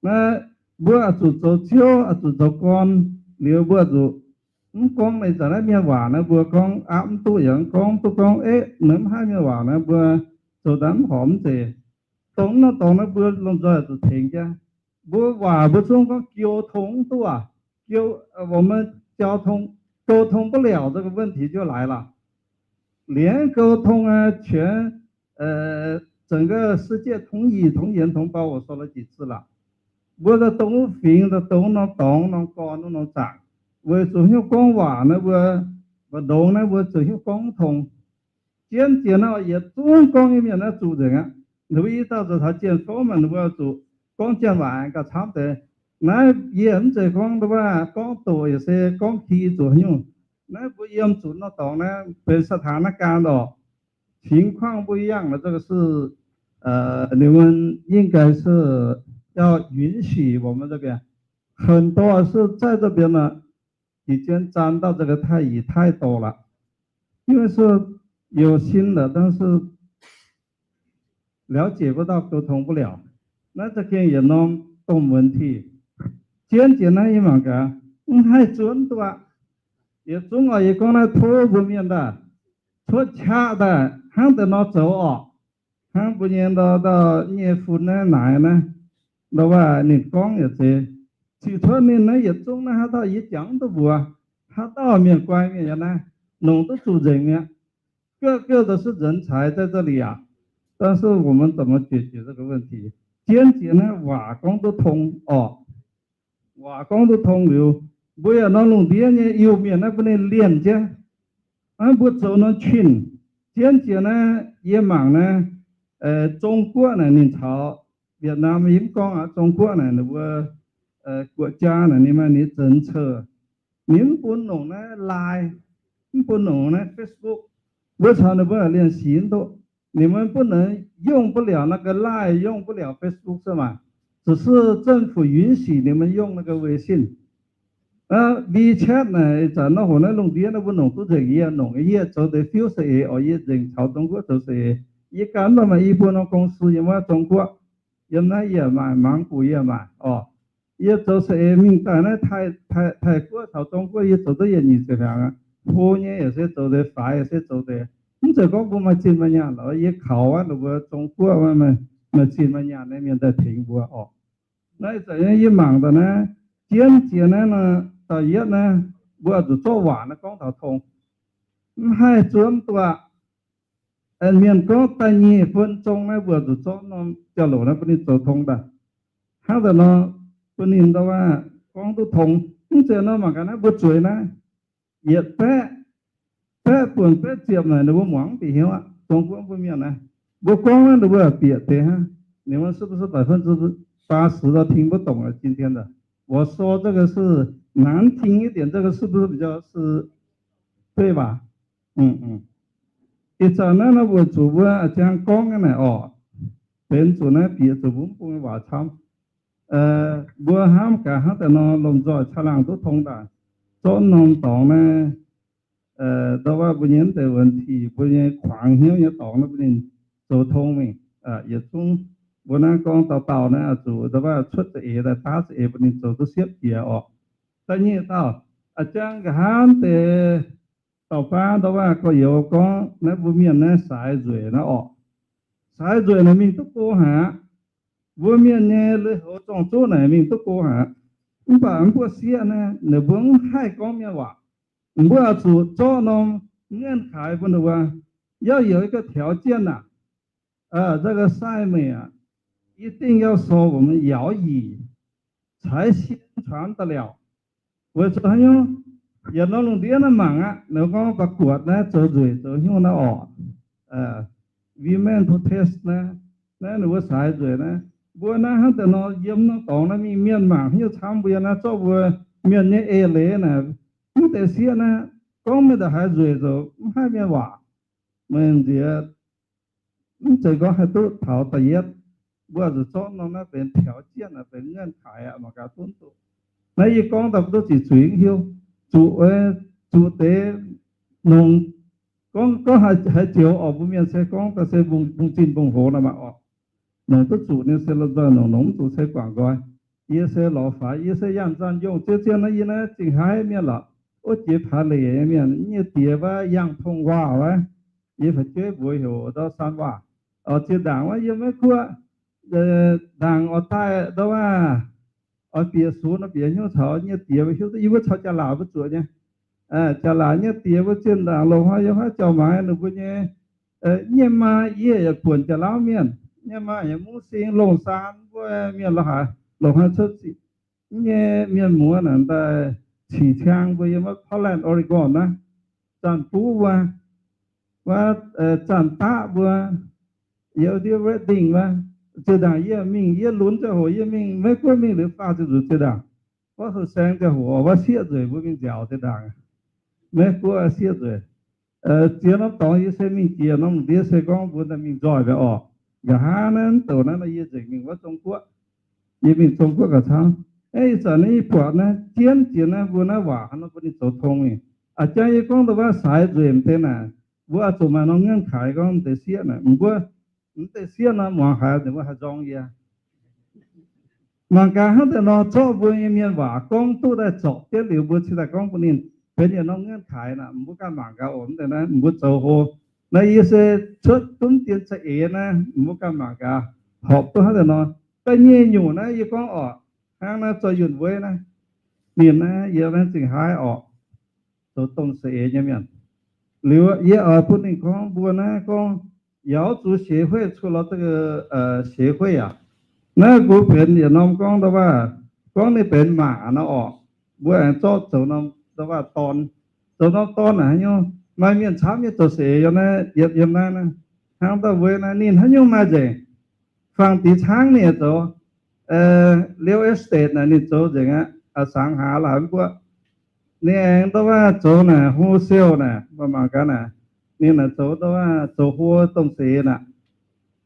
Naaiv mbuo oix zuqc zoux ziouv, oix zuqc zoux gorn, liuz mbuo oix zuqc mv gorngv meih zanc naaiv mienh waac naaiv, mbuo gorngv aapv mv duqv, yaac mv gorngv duqv, gorngv, Ev, naaiv mv haih mienh waac naaiv, mbuo zoux daaih mv horpc mv zeiz. Dongh norm dorngx naaiv mbuo lomh nzoih zuqc tengx jienv. Mbuo waac mbuo zungv gorngv 沟通 mv duqv aqv, 沟, 我们交通, 沟通不了，这个问题就来了。连沟通啊，全，呃，整个世界同语同言同胞，我说了几次了。Mbuo daaih dongh wuov fingx, daaih dongh norm dorngx, norm gorn, norm zaangc, weic zuqc hiuv gorngv waac naaiv mbuo, mbu'ndongx naaiv mbuo zuqc hiuv gorngv tong. Zien jiex naaiv yietc zungv gorngv nyei mienh naaiv zuqc nzengc aqv. Ninh mbuo i dauh zoux taux jien fouv maah, ninh mbuo zuqc gorngv janx waac gauh camv deix. Naaiv yie mv zeiz gorngv ndau waac gorngv doqc yaac se gorngv ki zuqc nyungc. Naaiv mbuo yiem zuqc norm dorngx naaiv benx สถานการณ์ orqc, 情况不一样了，这个是，呃，你们应该是要允许我们这边，很多是在这边呢，已经沾到这个泰语太多了，因为是有心的，但是 了解不到，沟通不了。Naaiv za'gengh yietc norm domh 问题. Zien jiex naaiv yie mangc gaax, mv haih zuonv duqv aqv. Yietc zungv oix yie gorngv naaiv tov mbuo mienh daaih cuotv qaqv daaih hnangv deix nor zoux orqc. Hnangv mbuo nyei ndau, ndau nyei fun naaiv naaic naaiv, ndau waac ninh gorngv yaac zeiz. Ziqc cuotv ninh naaiv yietc zungv naaiv haaix dauh yie jangx mv duqv mbuox, haaix dauh mienh guai mienh yaac naaiv, longc duqv zuqc nzengc mi'aqv. 各个都是人才在这里啊，但是我们怎么解决这个问题？ Zien jiex naaiv waac gorngv duqv tong orqc. Waac gorngv duqv tong liuz, mbuo yaac nor lungh ndiev nyei Iu-Mienh naaiv bun ninh lienh jienv. Naaiv mbuo zoux norm qin. Zien jiex naaiv yie mangc naaiv, Zong-Guoqv naaic ninh caux Vietnam yie mv gorngv aqv, Zong-Guoqv naaic ninh mbuo 国家 naaic ninh maaih ninh 政策, ninh mv bun longc naaiv Line, mv bun longc naaiv Facebook. Mbuo caux ninh mbuo lienh sic mv duqv. 你们不能用不了那个 Line，用不了 Facebook 是吗？只是政府允许你们用那个微信。WeChat naaic ih zanc nor hoc naaiv lungh ndiev naaiv mbuo longc duqv nzengc, yie longc, yie zoux deix fiuv saeng-eix orqc, yie nzengc caux Zong-Guoqv zoux saeng-eix. Yie ganh mv maaih i buo norm gong-si yiem wuov Zong-Guoqv, yiem naaiv yie yaac maaih, Mangc Gux yie yaac maaih orqc. Yie zoux saeng-eix mingh daaih naaiv Taiv-Guoqv caux Zong-Guoqv yie zoux duqv yietc nyeic ziepc hnyangx aqv. Hlo nyei yaac se zoux deix, faix yaac se zoux deix. Mv zeiz gorngv mbuo maaih zinh maaih nyaanh lorqc, yie kaux wuov ninh mbuo Zong-Guoqv maaih zinh maaih nyaanh nyei mienh daaih tengx mbuo orqc. Naaiv ih zanc yie mangc daaih naaiv, zien jiex naaiv nor, da'yietv naaiv, mbuo oix zuqc zorqv waac naaiv gorngv taux tong. Mv haih zuonv duqv aqv. Mienh gorngv da'nyeic fun zong naaiv, mbuo oix zuqc zorqv norm jauv-louc naaiv bun ninh zoux tong daaih. Hnangv daaih nor, bun ninh ndau waac gorngv duqv tong. Mv zeiz nor mangc gaax naaiv mbuo zueiz naaiv, yietc baeqv, baeqv buonc baeqv ziepc naaic ninh mbuo muangx mv bieqc hnyouv aqv. Zong-Guoqv mbuo mienh naaiv, mbuo gorngv naaiv ninh mbuo bieqc deix hnangv. 你们是不是百分之八十都听不懂啊？今天的我说这个是难听一点，这个是不是比较是对吧？Ih zanc naaiv nor weic zuqc mbuo a'jang gorngv naaiv naaic orqc, benx zuqc naaiv bieqc zuqc mbuo mv bung nyei waac camv. Mbuo hnamv gaax hnangv daaih nor lomh nzoih caangh laangh duqv tong daaih, zorqv norm dorngx naaiv, ndau wuov mbuo nyei mv deix 问题, mbuo nyei kuangx hnyouv nyei dorngx naaiv bun ninh zoux tong mingh. Yietc zungv mbuo naaiv gorngv dauh dauh naaiv oix zuqc ndau wuov cuotv za'eix daaih, daav za'eix bun ninh zoux duqv siepv jiex orqc. Da'nyeic dauh, a'jang nqa'haav deix dauh baav ndau wuov gorx-youz gorngv naaiv mbuo mienh naaiv saaix nzueic naaiv orqc. Saaix nzueic naaic mingh duqv go haic aqv. Mbuo mienh nyei lui-houx zorng-zuqv naaic mingh duqv go aqv. Mv baac mbuo sieqv naaiv, ninh mbuo mv haih gorngv mienh waac. Mbuo oix zuqc zorqv norm เงื่อนไข bun ninh mbuo, 要有一个条件 naaic, 这个 sai meih aqv, 一定要守我们 摇椅 才宣传得了. Weic zuqc haaix nyungc? Yietc norm lungh ndiev naaiv mangc aqv, ninh gorngv ประกวด naaiv zoux nzueic zoux hnyouv naaiv orqc, women protest naaiv, naaiv ninh mbuo saaix nzueic naaiv. Mbuo naaiv hnangv deix nor yiem norm dorngx naaiv mingh, mienh mangc haaix nyungc camv mbuo yiem naaiv zorqv mbuo mienh nyei eix leiz naaic, mv deix sieqv naaiv gorngv mienh daaih haaix nzueic zoux mv haih mienh waac. Meih nziex mv zeiz gorngv haih duqv taux da'yietv. Mbuo zuqc zorqv norm naaiv benx 条件 aqv, benx เงื่อนไข aqv, mangc gaax duqv duqv. Naaiv yie gorngv daaih mv duqv ziqc zuiz hiuv, zuqc, zuqc deix nongx, gorngv, gorngv haaix joux orqc, mbuo mienh se gorngv daaih se mbungv-zinh mbungv-hoz nor maah orqc. Nongc duqv zuqc ninh se lomh nzoih nongc, nongc mv zuqc se guangc nqoi. Yie se lorz faix, yie se yaanh zanc yongh, zien-zien naaiv yie naaiv zingh haiv mienh lorqc. Wuov jiex Paaleic nyei mienh, nyei diex wuov Yangh Tong Waac wuov, yie fu'jueiv mbuox heuc ndau San Waac. Oix ziex ndaangc wuov yiem Meiv Guoqv, ndaangc oix daaih ndau wuov, oix bieqc sunx, oix bieqc hnyouv caux nyei diex hiuv duqv yie mbuo caux Jaa-Laatc mbuo zuoqc nyei. Jaa-Laatc nyei diex mbuo zinh ndaangc loz-hnoi yiem haaix jauv maaiz ninh mbuo nyei, nyei maa yie yaac buonc Jaa-Lauv mienh, nyei maa yaac Mungv Sing, Longh Saan mbuo mienh lorz haaix, loz-hnoi cuotv ziqc nyei mienh muoz naaic daaih cingx ciang mbuo yiem wuov Portland, Oregon naaiv, Zanc Buv mbuo, wuov Zanc Daqv mbuo, yiem ndiev Redding wuov. Zinh ndaangc yie mingh, yie lunx ziangh hoc yie mingh Meiv Guoqv mingh liuz faah ziepc nzunc zinh ndaangc, wuov heuc saeng ziangh hoc, wuov sieqv nzueic mbuo mingh nziaauc zinh ndaangc. Meiv Guoqv sieqv nzueic. Ziex norm dorngx yie se mingh jiex norm ndiev se gorngv mbuo daaih mingh nzoih mbiauz orqc. Nqa'haav naaiv douc naaiv nor yie nzengc mingh wuov Zong Guoqv. Yie mingh Zong Guoqv gauh camv. Ih zanc naaiv yie buatc naaiv jienv jiex naaiv mbuo naaiv waac hnangv nor bun ninh zoux tong mingh. A'jang yie gorngv dongh wuov saaix nzueic deix naaic, mbuo oix zuqc maaih norm เงื่อนไข gorngv deix sieqv naaic, mbuo mv deix sieqv nor muangx haiz ninh mbuo haih nzorng yie. Mangc gaax hnangv deix nor zorqv mbuo nyei mienh waac gorngv duqv daaih zorpc jienv liuz, mbuo cingx daaih gorngv bun ninh benx yietc norm เงื่อนไข naaic, mbuo ganh mangc gaax oc. Mv deix naaiv mbuo zoux hlo. Naaiv yie se cuotv dunv dien za'eix naaiv, mbuo ganh mangc gaax, horpc duqv hnangv deix nor. Da'nyeic nyungc naaiv yie gorngv orqc, hnangv naaiv zoux yunh weiv naaiv, ninh naaiv yie naaiv zingh haiv orqc, zoux domh za'eix nyei mienh. Liuz yie oix bun ninh gorngv mbuo naaiv gorngv 瑶族协会 cuotv lorz 这个 协会 aac. Naaiv mbuo benx yietc norm gorngv ndau wuov, gorngv ninh benx maac nor orqc, mbuo aengx zorqv zoux norm ndau wuov dorn. Zoux norm dorn naaic haaix nyungc, maaih mienh camv nyei zoux za'eix yiem naaiv, yiem naaiv naaiv, hnangv dauh weiv naaiv ninh haaix nyungc maaih nzengc. Fangx dix tháng ninh yaac zoux, real estate naaic ninh zoux nzengc aqv, อสังหาริมทรัพย์ mbuo. Ninh aengx ndau wuov zoux naaic wholesale naaic, mbuo mangc gaax naaic, ninh naaic zoux ndau wuov zoux hlo domh za'eix naaic.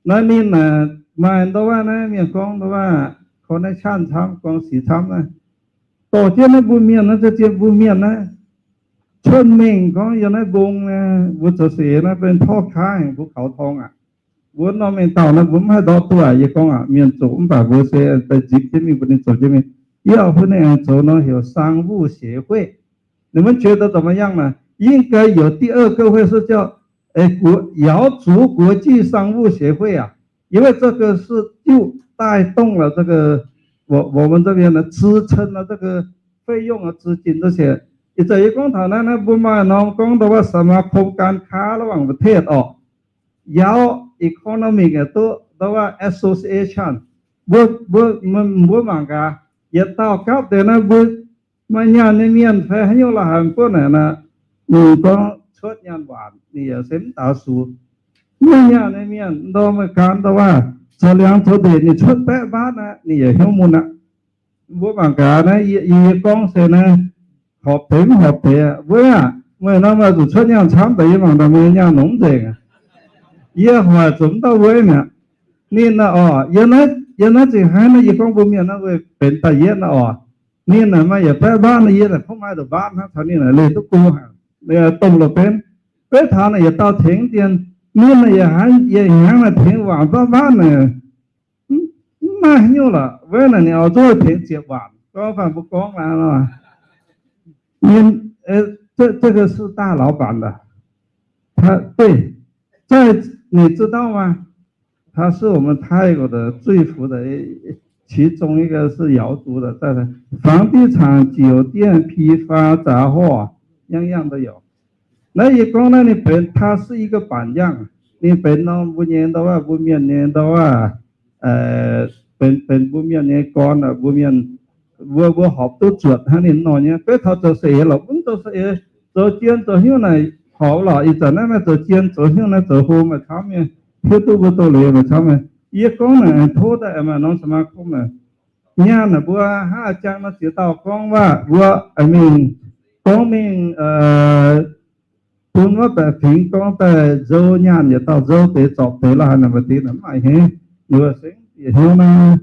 Naaiv ninh naaic maaih ndau wuov naaiv mienh gorngv ndau wuov connection camv, guang sic camv naaiv. Dorh jienv naaiv mbuo mienh naaiv, zien mbuo mienh naaiv cuotv mengh gorngv yiem naaiv mbong naaiv, mbuo zoux za'eix naaiv benx พ่อค้า แห่งภูเขาทอง aac. Mbuo norm mengh dauh naaiv mbuo mv haih ndortv duqv aac. Yie gorngv aac, mienh zoqc mv baac mbuo se daaih nzipc jienv mingh, mbuo ninh zoux jienv mingh. Yie oix bun ninh aengx zoux nor heuc 商务协会. Ninh mbuo 觉得怎么样 naaic, 应该有第二个会是叫 瑶族国际商务协会 aac, 因为这个是就带动了这个我我们这边的支撑了这个费用啊，资金这些. Ih zanc yie gorngv taux naaiv naaiv, mbuo maaih norm gorngv ndau wuov สมาคมการค้าระหว่างประเทศ orqc, ยาว economic aac duqv, ndau wuov association. Mbuo mbuo mbuo mangc gaax, yietc dauh gapv deix naaiv mbuo maaih nyaanh nyei mienh fai haaix nyungc la'haic mv buonv naaic naaic, ninh gorngv cuotv nyaanh waanc ninh yaac se mv daaux sux. Maaih nyaanh nyei mienh ndorm meih gan ndau wuov zoux liangx zoux ndeic ninh cuotv baeqv mbaatv naaiv ninh yaac hnyouv mun aqv. Mbuo mangc gaax naaiv, yie gorngv se naaiv horpc deix mv horpc deix aqv. Weic aqv, meih nor meih zuqc cuotv nyaanh camv daaih, yie mangc daaih meih nyaanh nongx nzengc. Yie hoic zuqc mv dauh weic mi'aqv. Ninh naaic orqc, yiem naaiv zingh haiv naaiv yie gorngv mbuo mienh naaiv weic benx da'yietv naaiv orqc. Ninh naaic maaih yietc baeqv mbaatv naaiv, yie naaic kungx maaih nduqc mbaatv hnangv taux ninh naaic leih duqv go haic. Dongh loz benv, beiv taux naaic yietc dauh tengx dien, ninh naaic yaac haiz yietc hnyangx naaic tengx waanc mbaatv mbaatv naaic. Mv maaih haaix nyungc lorqc, weic naaic ninh oix nzunc tengx ziepc waanc. Gorngv faanh mbuo gorngv naaiv nor, 这个是大老板的，他，对，在，你知道吗？他他是我们泰国的最富的，其中一个是瑶族的，在房地产、酒店、批发、杂货，样样都有。Naaiv yie gorngv naaiv ninh benx, 他是一个榜样. Ninh benx norm mbuo nyei ndau wuov, mbuo mienh nyei ndau wuov, benx, benx mbuo mienh nyei gorn, mbuo mienh, mbuo, mbuo horpc duqv zuotc hnangv ninh nor nyei. Beiv taux zoux saeng-eix lorqc, mv zoux saeng-eix, zoux jien zoux hnyouv naaic horpc lorqc. Ih zanc naaiv maaih zoux jien zoux hnyouv naaiv zoux hlo maaih camv nyei, hiuv duqv mbuo doz-leiz maaih camv nyei. Yie gorngv naaic tov daaih aengx maaih norm สมาคม naaic, nyaanh naaic mbuo hnangv a'jang nor ziex dauh gorngv waac, mbuo mingh, gorngv mingh bun wuov baeqc fingx gorngv daaih nzou nyaanh yietc dauh, nzou deix zorpc deix lorqc, haaix naaic maaih deix naaic mv maaih hnyouv, ninh mbuo sengx bieqc hnyouv naaiv.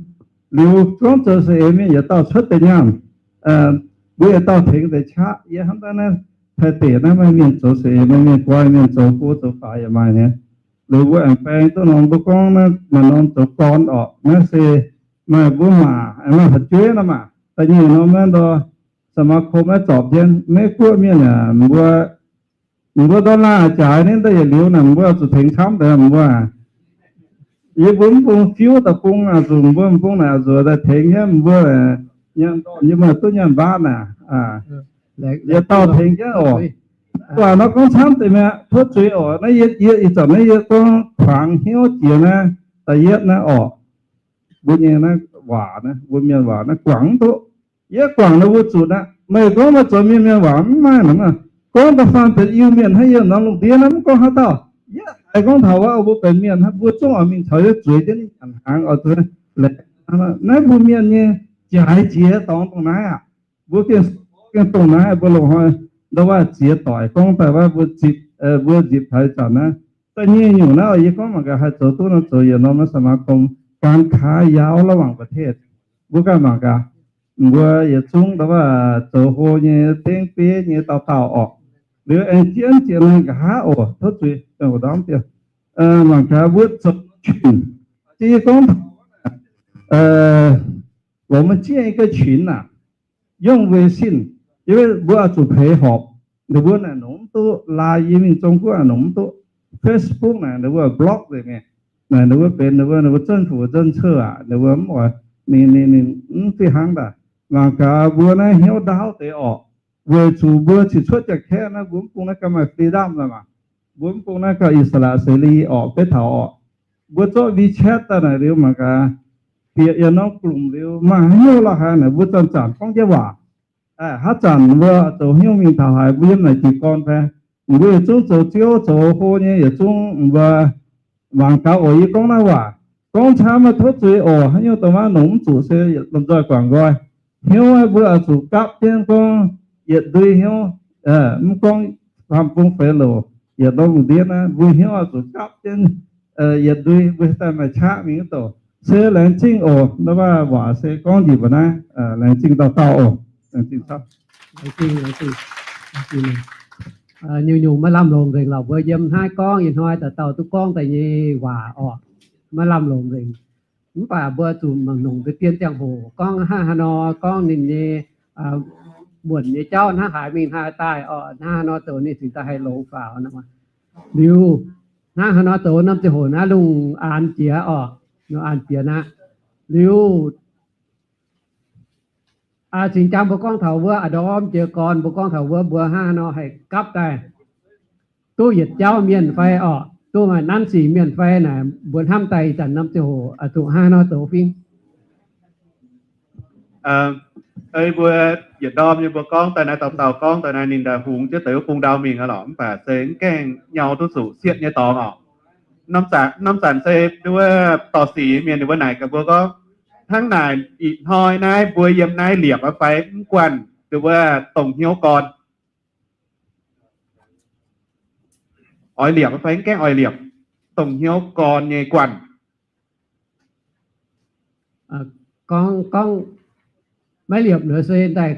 Liuz gorngv zoux saeng-eix mienh yietc dauh cuotv deix nyaanh, mbuo yietc dauh tengx deix qaqv. Yie hnamv daaih naaiv Taiv deic naaiv maaih mienh zoux saeng-eix, maaih mienh guai, mienh zoux go zoux faix yaac maaih nyei. Liuz mbuo aengx baeng duqv nor, mbuo gorngv naaiv maaih norm zoux gorn orqc, naaiv se maaih mbuo maac, maaih fu'jueiv nor maah. Da'nyeic norm naaiv ndor สมาคม naaiv zorpc jienv Meiv Guoqv mienh aac, mbuo, mbuo ndorm laanh jaaix ninh daaih yietc liuz naaic, mbuo zuqc tengx camv deix mbuo. Yie mbuo mv bung fiuv daaih bung aqc zuqc, mbuo mv bung naaic zuqc daaih tengx nyei, mbuo nyaanh dorn yie maaih duqv nyaanh mbaatv naaic, yietc dauh tengx jienv oc. Waac nor gorngv camv deix mi'aqv, tov zuiz oc. Naaiv yie, yie ih zanc naaiv yie gorngv kuangx hnyouv jiex naaiv da'yietv naaiv orqc. Mbuo nyei naaiv waac naaiv, mbuo mienh waac naaiv guangc mv duqv. Yie guangc naaiv mbuo zuqc aqv. Meih gorngv meih zoux mienh, mienh waac mv maaih naaic. Gorngv da'faanh benx Iu-Mienh hnangv yie norm lungh ndiev naaiv mv gorngv haaix dauh. Yie haiz gorngv taux wuov mbuo benx mienh hnangv, mbuo zungv oix mingh caux yie zueiz jienv ninh nyanc hnaangx oc. Laengz naaiv mbuo mienh nyei jaaix jiex dorngx dongh naaiv aqv. Mbuo gengh, gengh dongh naaiv mbuo loz-hnoi ndau wuov ziex doic gorngv daaih wuov mbuo zipc, mbuo nzipc taux ih zanc naaiv. Da'nyeic nyungc naaiv yie gorngv mangc gaax haih zoux duqv nor zoux yietc norm naaiv สมาคม การค้า ยาวระหว่างประเทศ. Mbuo ganh mangc gaax, mbuo yietc zungv ndau wuov zoux hlo nyei, dengv bieiv nyei dauh dauh orqc. Liuz aengx jienv jiex naaiv nqa'haav oc, tov zuiz, mangc gaax mbuo zoux qunx. Yie gorngv 我们建一个群啊，用微信，因为 mbuo oix zuqc peix horpc. Ninh mbuo naaic nongx mv duqv, Line yie mingh Zong Guoqv naaic nongx mv duqv, Facebook naaic ninh mbuo block nzengc mi'aqv. Naaic ninh mbuo benx ninh mbuo, ninh mbuo 政府政策 aqv, ninh mbuo mv oix, ninh, ninh, ninh mv fih hnangv daaih. Mangc gaax mbuo naaiv hnyouv ndaauv deix orqc. Weic zuqc mbuo ciex cuotv Janx-Kaeqv naaiv, mbuo mv bung naaiv ganh maaih freedom naaic maah. Mbuo mv bung naaiv gauh อิสระเสรี orqc, beiv taux orqc. Mbuo zorqv WeChat daaih naaic liuz mangc gaax, bieqc yietc norm group liuz maaih haaix nyungc lorqc haaix naaic mbuo zanc-zanc gorngv jienv waac. Haaix zanc mbuo zoux hnyouv mingh taux haaix, mbuo yiem naaic jiez gorn fai, mbuo yietc zungv zoux ziouv zoux hlo nyei yietc zungv mbuo mangc gaax oc. Yie gorngv naaiv waac, gorngv camv maiv tov zuiz oc. Haaix nyungc dongh maiv nongx mv zuqc se lomh nzoih guangc nqoi. Hnyouv mbuo oix zuqc gapv jienv gorngv yietc ndui hnyouv, mv gorngv faam-fong feix louc, yietc norm lungh ndiev naaiv mbuo hnyouv oix zuqc gapv jienv yietc ndui, mbuo daaih maaih qaqv mingh wuov douc. Se laengz zingh oc. Naaiv waac se gorngv njiec mbuo naaiv, laengz zingh dauh dauh oc. Laengz zingh camv. Nyungc-nyungc maiv lamh longc nzengc lorqc. Mbuo yiem naaiv gorngv ih hnoi dauh dauh duqv gorngv daaih nyei waac orqc, maiv lamh longc nzengc. Mv baac mbuo zuqc mangc longc deix dien ziangh hoc gorngv hnangv haaix nor gorngv ninh nyei muonc nyei jauv hnangv haaix mingh hnangv haaix daaih orqc, hnangv haaix nor zoux ninh cingx daaih haih longx faaux nor. Liuz hnangv haaix nor zoux norm ziangh hoc naaiv lungh aanx jiex orqc, lungh aanx jiex naaiv. Liuz cingx jang mbuo gorngv taux wuov a'ndorm jiex gorn, mbuo gorngv taux wuov mbuo hnangv haaix nor haih gapv daaih duqv yietc jauv mienh fai orqc, duqv maaih nanv sic mienh fai naaic, mbuo hnamv daaih ih zanc norm ziangh hoc oix zuqc hnangv haaix nor zoux fingx. Ei mbuo yietc ndorm nyei mbuo gorngv daaih naaiv, dauh dauh gorngv daaih naaiv, ninh daaih hungx jienv deix wuov bung ndau mingh aqv lorqc, mv baac se mv gaengh nyau duqv zuqc sietv nyei dorngx orqc. Norm zanc se wuov dorh sic mienh ninh mbuo naaic gaax mbuo gorngv, hnangv naaic ih hnoi naaiv mbuo yiem naaiv liepc fai mv guanh dongh wuov dongh hnyouv gorn. Oix liepc fai mv gaengh oix liepc dongh hnyouv gorn nyei guanh. Gorngv, gorngv maiv liepc nor se daaih,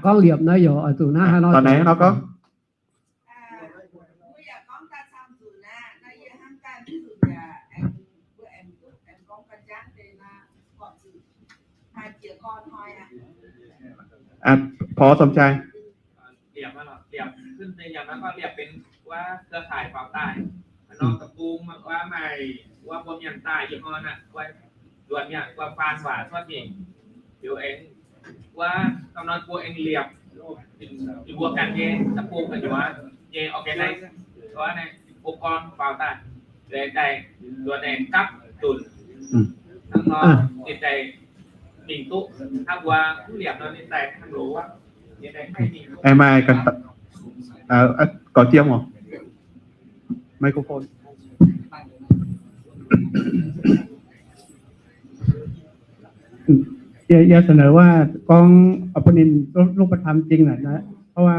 gorngv liepc nor yaac oix zuqc hnangv haaix nor gorngv. Phó Sông Trai. norm deic-bung wuov maaih, wuov mbuo mienh daaih yiem nor, wuov nduonx mienh wuov faan waac cuotv mingh, liuz aengx wuov norm norm mbuo aengx liepc, ninh mbuo ganh nyei deic-bung gu'nyuoz nyei organize, wuov naaiv องค์กร faaux daaih, daaih nduonx aengx gapv nzunc hnangv nor, ninh daaih mingh duqv hnangv mbuo mv liepc nor ninh daaih hnangv loz, ninh daaih mingh duqv. Aengx maaih gorx jiem oc. Microphone. อยาก อยากเสนอว่า gorngv bun ninh รูปธรรม jiex naaic, เพราะว่า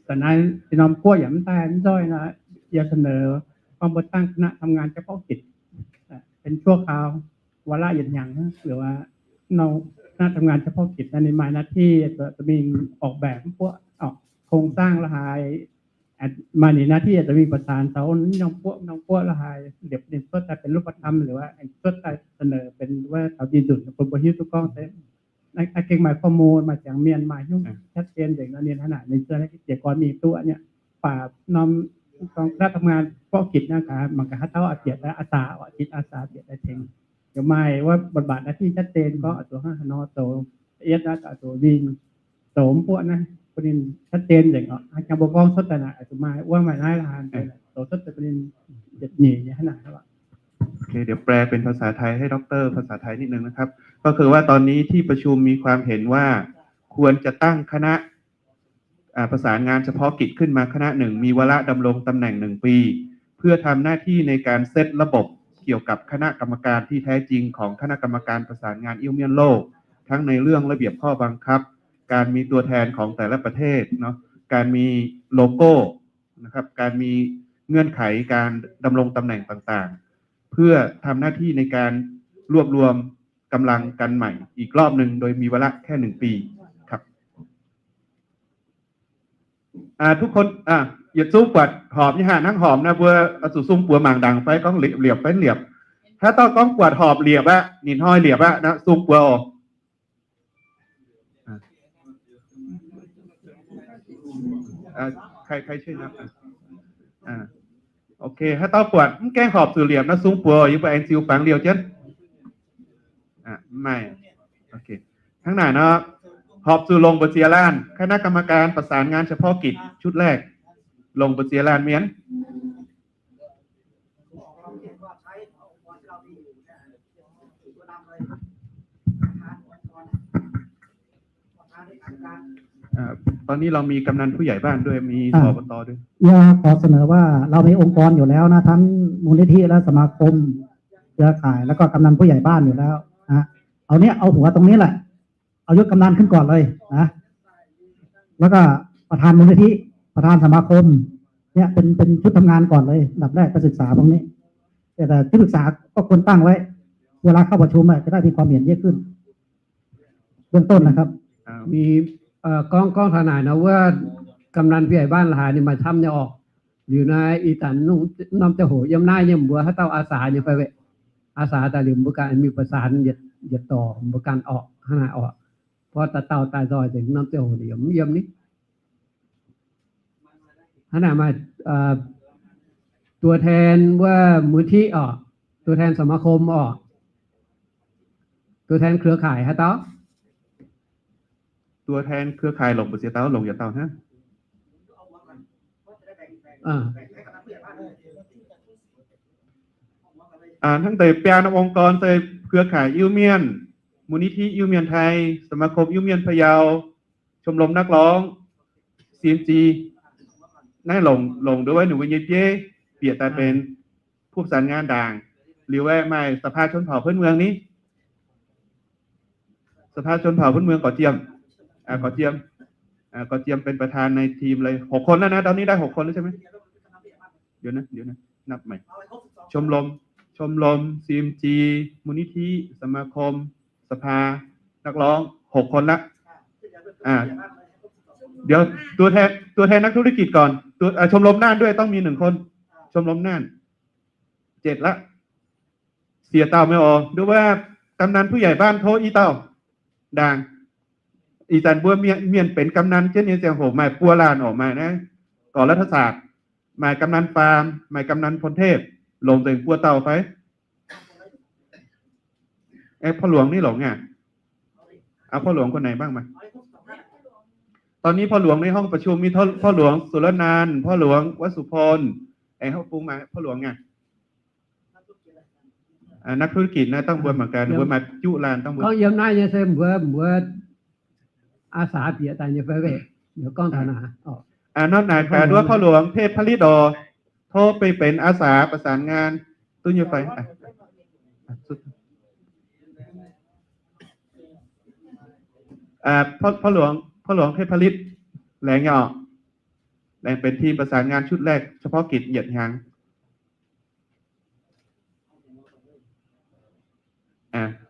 da'naaiv norm guoqv yaac mv daaih mv nzoih nor, อยากเสนอ gorngv mbuo ตั้งคณะทำงานเฉพาะกิจ เป็นชั่วคราว วาระหยุดยั้ง หรือว่า คณะทำงานเฉพาะกิจ ninh maaih หน้าที่ จะมี ออกแบบ mv buoqv โครงสร้าง la'haaix, maaih ninh หน้าที่ จะมี ประสาน taux norm guoqv norm guoqv la'haaix, liepc ninh cuotv daaih เป็นรูปธรรม หรือว่า cuotv daaih เสนอ เป็น wuov taux zinh nzunc bun mbuo hiuv duqv gorngv se naaiv gengh maaih ข้อมูล maaih ziangx mienh maaih hiuv ชัดเจน nzengc nor, ninh hnangv naaic ninh ziouc naaiv jiex gorn mingh duqv nyei. Baac norm gorngv คณะทำงานเฉพาะกิจ naaiv gaax mangc gaax haaix dauh oix bieqc daaih อาสา, oix bieqc อาสา bieqc daaih tengx, yaac maaih wuov บทบาท หน้าที่ ชัดเจน gorngv oix zuqc hnangv haaix nor zoux, yietv naaiv oix zuqc mingh zoux mv buoqv naaiv bun ninh ชัดเจน nzengc oc. Hnangv jangx mbuo gorngv cuotv daaih naaic, oix zuqc maaih wuov maaih naaiv la'haaix zoux cuotv daaih bun ninh yietc nyeic nyei hnangv naaic. โอเค เดี๋ยวแปลเป็นภาษาไทยให้ด็อกเตอร์ภาษาไทยนิดนึงนะครับ ก็คือว่าตอนนี้ที่ประชุมมีความเห็นว่าควรจะตั้งคณะ อ่า ประสานงานเฉพาะกิจขึ้นมาคณะหนึ่ง มีวาระดำรงตำแหน่งหนึ่งปี เพื่อทำหน้าที่ในการเซตระบบเกี่ยวกับคณะกรรมการที่แท้จริงของคณะกรรมการประสานงานอิ้วเมี่ยนโลก ทั้งในเรื่องระเบียบข้อบังคับ การมีตัวแทนของแต่ละประเทศเนาะ การมีโลโก้นะครับ การมีเงื่อนไขการดำรงตำแหน่งต่างๆ เพื่อทำหน้าที่ในการรวบรวมกำลังกันใหม่อีกรอบหนึ่ง โดยมีวาระแค่หนึ่งปีครับ อ่า ทุกคน อ่า yietc zungv buatc horpc nyei haac, hnangv horpc naaiv mbuo oix zuqc sung buoz mangc ndaangc fai gorngv liepc fai liepc. Haaix dauh gorngv buatc horpc liepc aqv, ninh hnoi liepc aqv, naaiv sung buoz oc. ใคร ใครช่วยนับ อ่ะ อ่า โอเค haaix dauh buatc mv gaengh horpc zuqc liepc naaiv sung buoz, yie mbuo aengx ziux fangx liouh jienv. อ่ะ ไม่ โอเค hnangv naaic nor, horpc zuqc longc mbu'ziex laanh คณะกรรมการประสานงานเฉพาะกิจชุดแรก longc mbu'ziex laanh mienh. อ่า ตอนนี้เรามีกำนันผู้ใหญ่บ้านด้วย มี อ่า สปต ด้วย อยากขอเสนอว่าเรามีองค์กรอยู่แล้วนะ ทั้งมูลนิธิและสมาคม เครือข่าย แล้วก็กำนันผู้ใหญ่บ้านอยู่แล้วนะ เอาเนี้ย เอาหัวตรงนี้แหละ เอายศกำนันขึ้นก่อนเลยนะ แล้วก็ประธานมูลนิธิ ประธานสมาคม เนี่ยเป็น เป็นชุดทำงานก่อนเลย อันดับแรกก็ศึกษาพวกนี้ แต่ แต่ที่ปรึกษาก็ควรตั้งไว้ เวลาเข้าประชุมอะจะได้มีความเห็นเยอะขึ้น เบื้องต้นนะครับ อ่า มี เอ่อ gorngv, gorngv taux naaic nor wuov, กำนันผู้ใหญ่บ้าน la'haaix ninh maaih camv nyei orqc. Liuz naaiv ih zanc norm ziangh hoc yiem naaiv nyei mbuo haaix dauh อาสา nyei fai? อาสา daaih liuz mbuo ganh mingh ประสาน yietc dorngx mbuo ganh orqc, hnangv naaic orqc. Gorngv dauh dauh daaih nzoih nzengc, norm ziangh hoc ninh yaac mv yiem ni. Hnangv naaic maaih ตัวแทน wuov มูลนิธิ orqc, ตัวแทน สมาคม orqc, ตัวแทน เครือข่าย haaix dauh? ตัวแทน เครือข่าย longc mbu'ziex dauh, longc yietc dauh hnangv. Hnangv deix biaa norm องค์กร se เครือข่าย Iu Mien, มูลนิธิ Iu Mien Thai, สมาคม Iu Mien Payau, ชมรมนักร้อง ซีเอ็มจี naaiv longc, longc nduov wuov ninh mbuo nyei bieiv bieqc daaih benx ผู้ประสานงาน ndaangc. Liuz aeqv, maaih สภาชนเผ่าพื้นเมือง ni. สภาชนเผ่าพื้นเมือง gorqv-jiem, gorqv-jiem, gorqv-jiem เป็นประธานในทีมเลย หกคนแล้วนะ ตอนนี้ได้ หกคนแล้วใช่ไหม? เดี๋ยวนะ เดี๋ยวนะ นับใหม่ ชมรม ชมรม ซีเอ็มจี มูลนิธิ สมาคม สภา นักร้อง หกคนละ อ่า เดี๋ยวตัวแทน ตัวแทนนักธุรกิจก่อน ตัว อ่า ชมรมน่านด้วย ต้องมีหนึ่งคน ชมรมน่าน เจ็ดละ เสียเต่าไม่ออก หรือว่า กำนันผู้ใหญ่บ้าน โทษ อีเต่า ด่าง ih zanc mbuo mienh, mienh benx กำนัน jienv nyei ziangh hoc maaih buo laanh orqc, maaih naaiv ก่อรัฐศาสตร์, maaih กำนัน Faam, maaih กำนัน พลเทพ Longc nzengc buo dauh fai? Aengx พ่อหลวง ni longc aqv. Aa, พ่อหลวง คนไหนบ้างมา? ตอนนี้ พ่อหลวง ในห้องประชุมมี พ่อหลวงสุรนันท์ พ่อหลวงวสุพล aengx hopv bung maaih พ่อหลวง aqv. นักธุรกิจนะ ต้อง mbuo mangc gaax, mbuo maaih juqv laanh ต้อง mbuo. Gorngv yiem naaiv nyei se mbuo, mbuo อาสา bieqc daaih nyei fai? Nor naaic gaax nduov พ่อหลวง เทพผลิต oc, tov beiv benx อาสา ประสานงาน duqv nyei fai? พ่อหลวง เทพผลิต laengz nyei oc. Laengz benx ทีมประสานงานชุดแรกเฉพาะกิจ yietc hnyangx.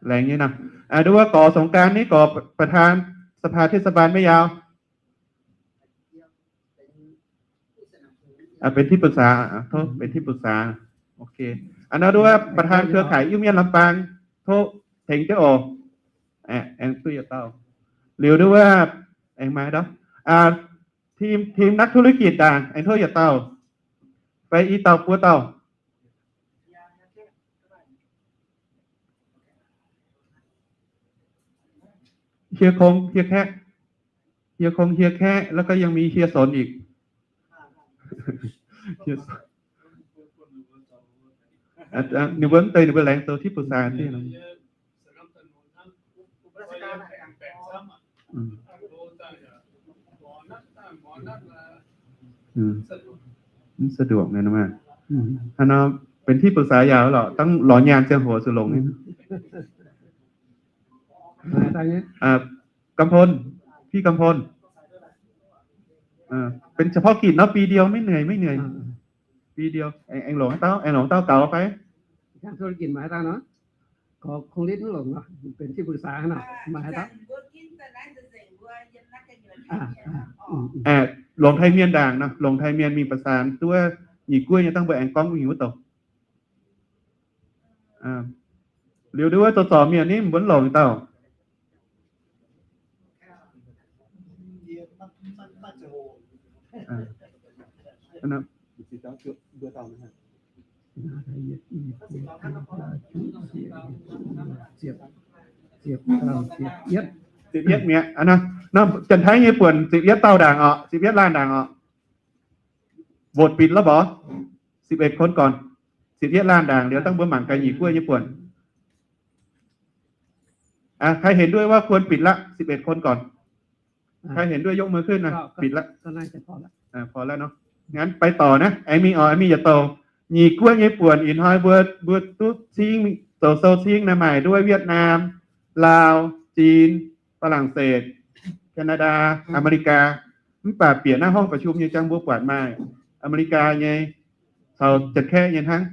Laengz nyei nor. Nduov wuov gorx สงกรานต์ ni gorx ประธานสภาเทศบาล maiv yaac? Benx ที่ปรึกษา, tov benx ที่ปรึกษา. Ok. Nduov wuov ประธานเครือข่าย Iu Mien Lambaang, tov tengx jienv oc. Aengx duqv yietc dauh. Liuz nduov wuov aengx maaih dauh. ทีม ทีมนักธุรกิจ ndaangc, aengx tov yietc dauh fai i dauh buo dauh. Hieh Kong, Hieh Kaeqv, Hieh Kong, Hieh Kaeqv, แล้วก็ยังมี Hieh Sonx อีก. Ninh mbuo mv deix, ninh mbuo laengz zoux ที่ปรึกษา diuh. Mv สะดวก naaiv nor. Hnangv nor benx ที่ปรึกษา yaac lorqc, dangh lorz nyaanh ziangh hoc zuqc longc. Gam Pon, Phi Gam Pon, benx เฉพาะกิจ nor, ปีเดียว maiv เหนื่อย maiv เหนื่อย. ปีเดียว aengx longc haaix dauh, aengx longc dauh gaux fai? ธุรกิจ maaih haaix dauh nor? Gorx Kong Litv mv longc nor, benx ที่ปรึกษา nor, maaih haaix dauh? Longc Taiv Mienh ndaangc nor, longc Taiv Mienh mingh ประสาน duqv nyic guoqv nyei dangh mbuo aengx gorngv wuov nyungc wuov douc. Liuz nduov wuov zoux zorc mienh ni mbuo mv longc dauh. Ziepc yietv mi'aqv. Janx-Taiv nyei buonc ziepc yietv dauh ndaangc oc, ziepc yietv laanh ndaangc oc. Vote bieqc la'maah, สิบเอ็ด คนก่อน, ziepc yietv laanh ndaangc, liuz dangh mbuo mangc gaax nyic guoqv nyei buonc. À, ใครเห็นด้วยว่าควรปิดละ สิบเอ็ด คนก่อน. ใครเห็นด้วยยกมือขึ้นนะ ปิดละ. พอแล้วเนาะ. Ngắn ไปต่อ naaiv, aengx mingh oc, aengx mingh yietc douc. Nyic guoqv nyei buonc ih hnoi mbuo, mbuo duqv cingv, zoux sou cingv naaiv maaih nduov Vietnam, Laos, Jien, ฝรั่งเศส, Canada, America. Mv baac bieqc naaiv ห้องประชุม nyei ziangh mbuo buatc maaih America nyei caux Janx-Kaeqv nyei hnangv.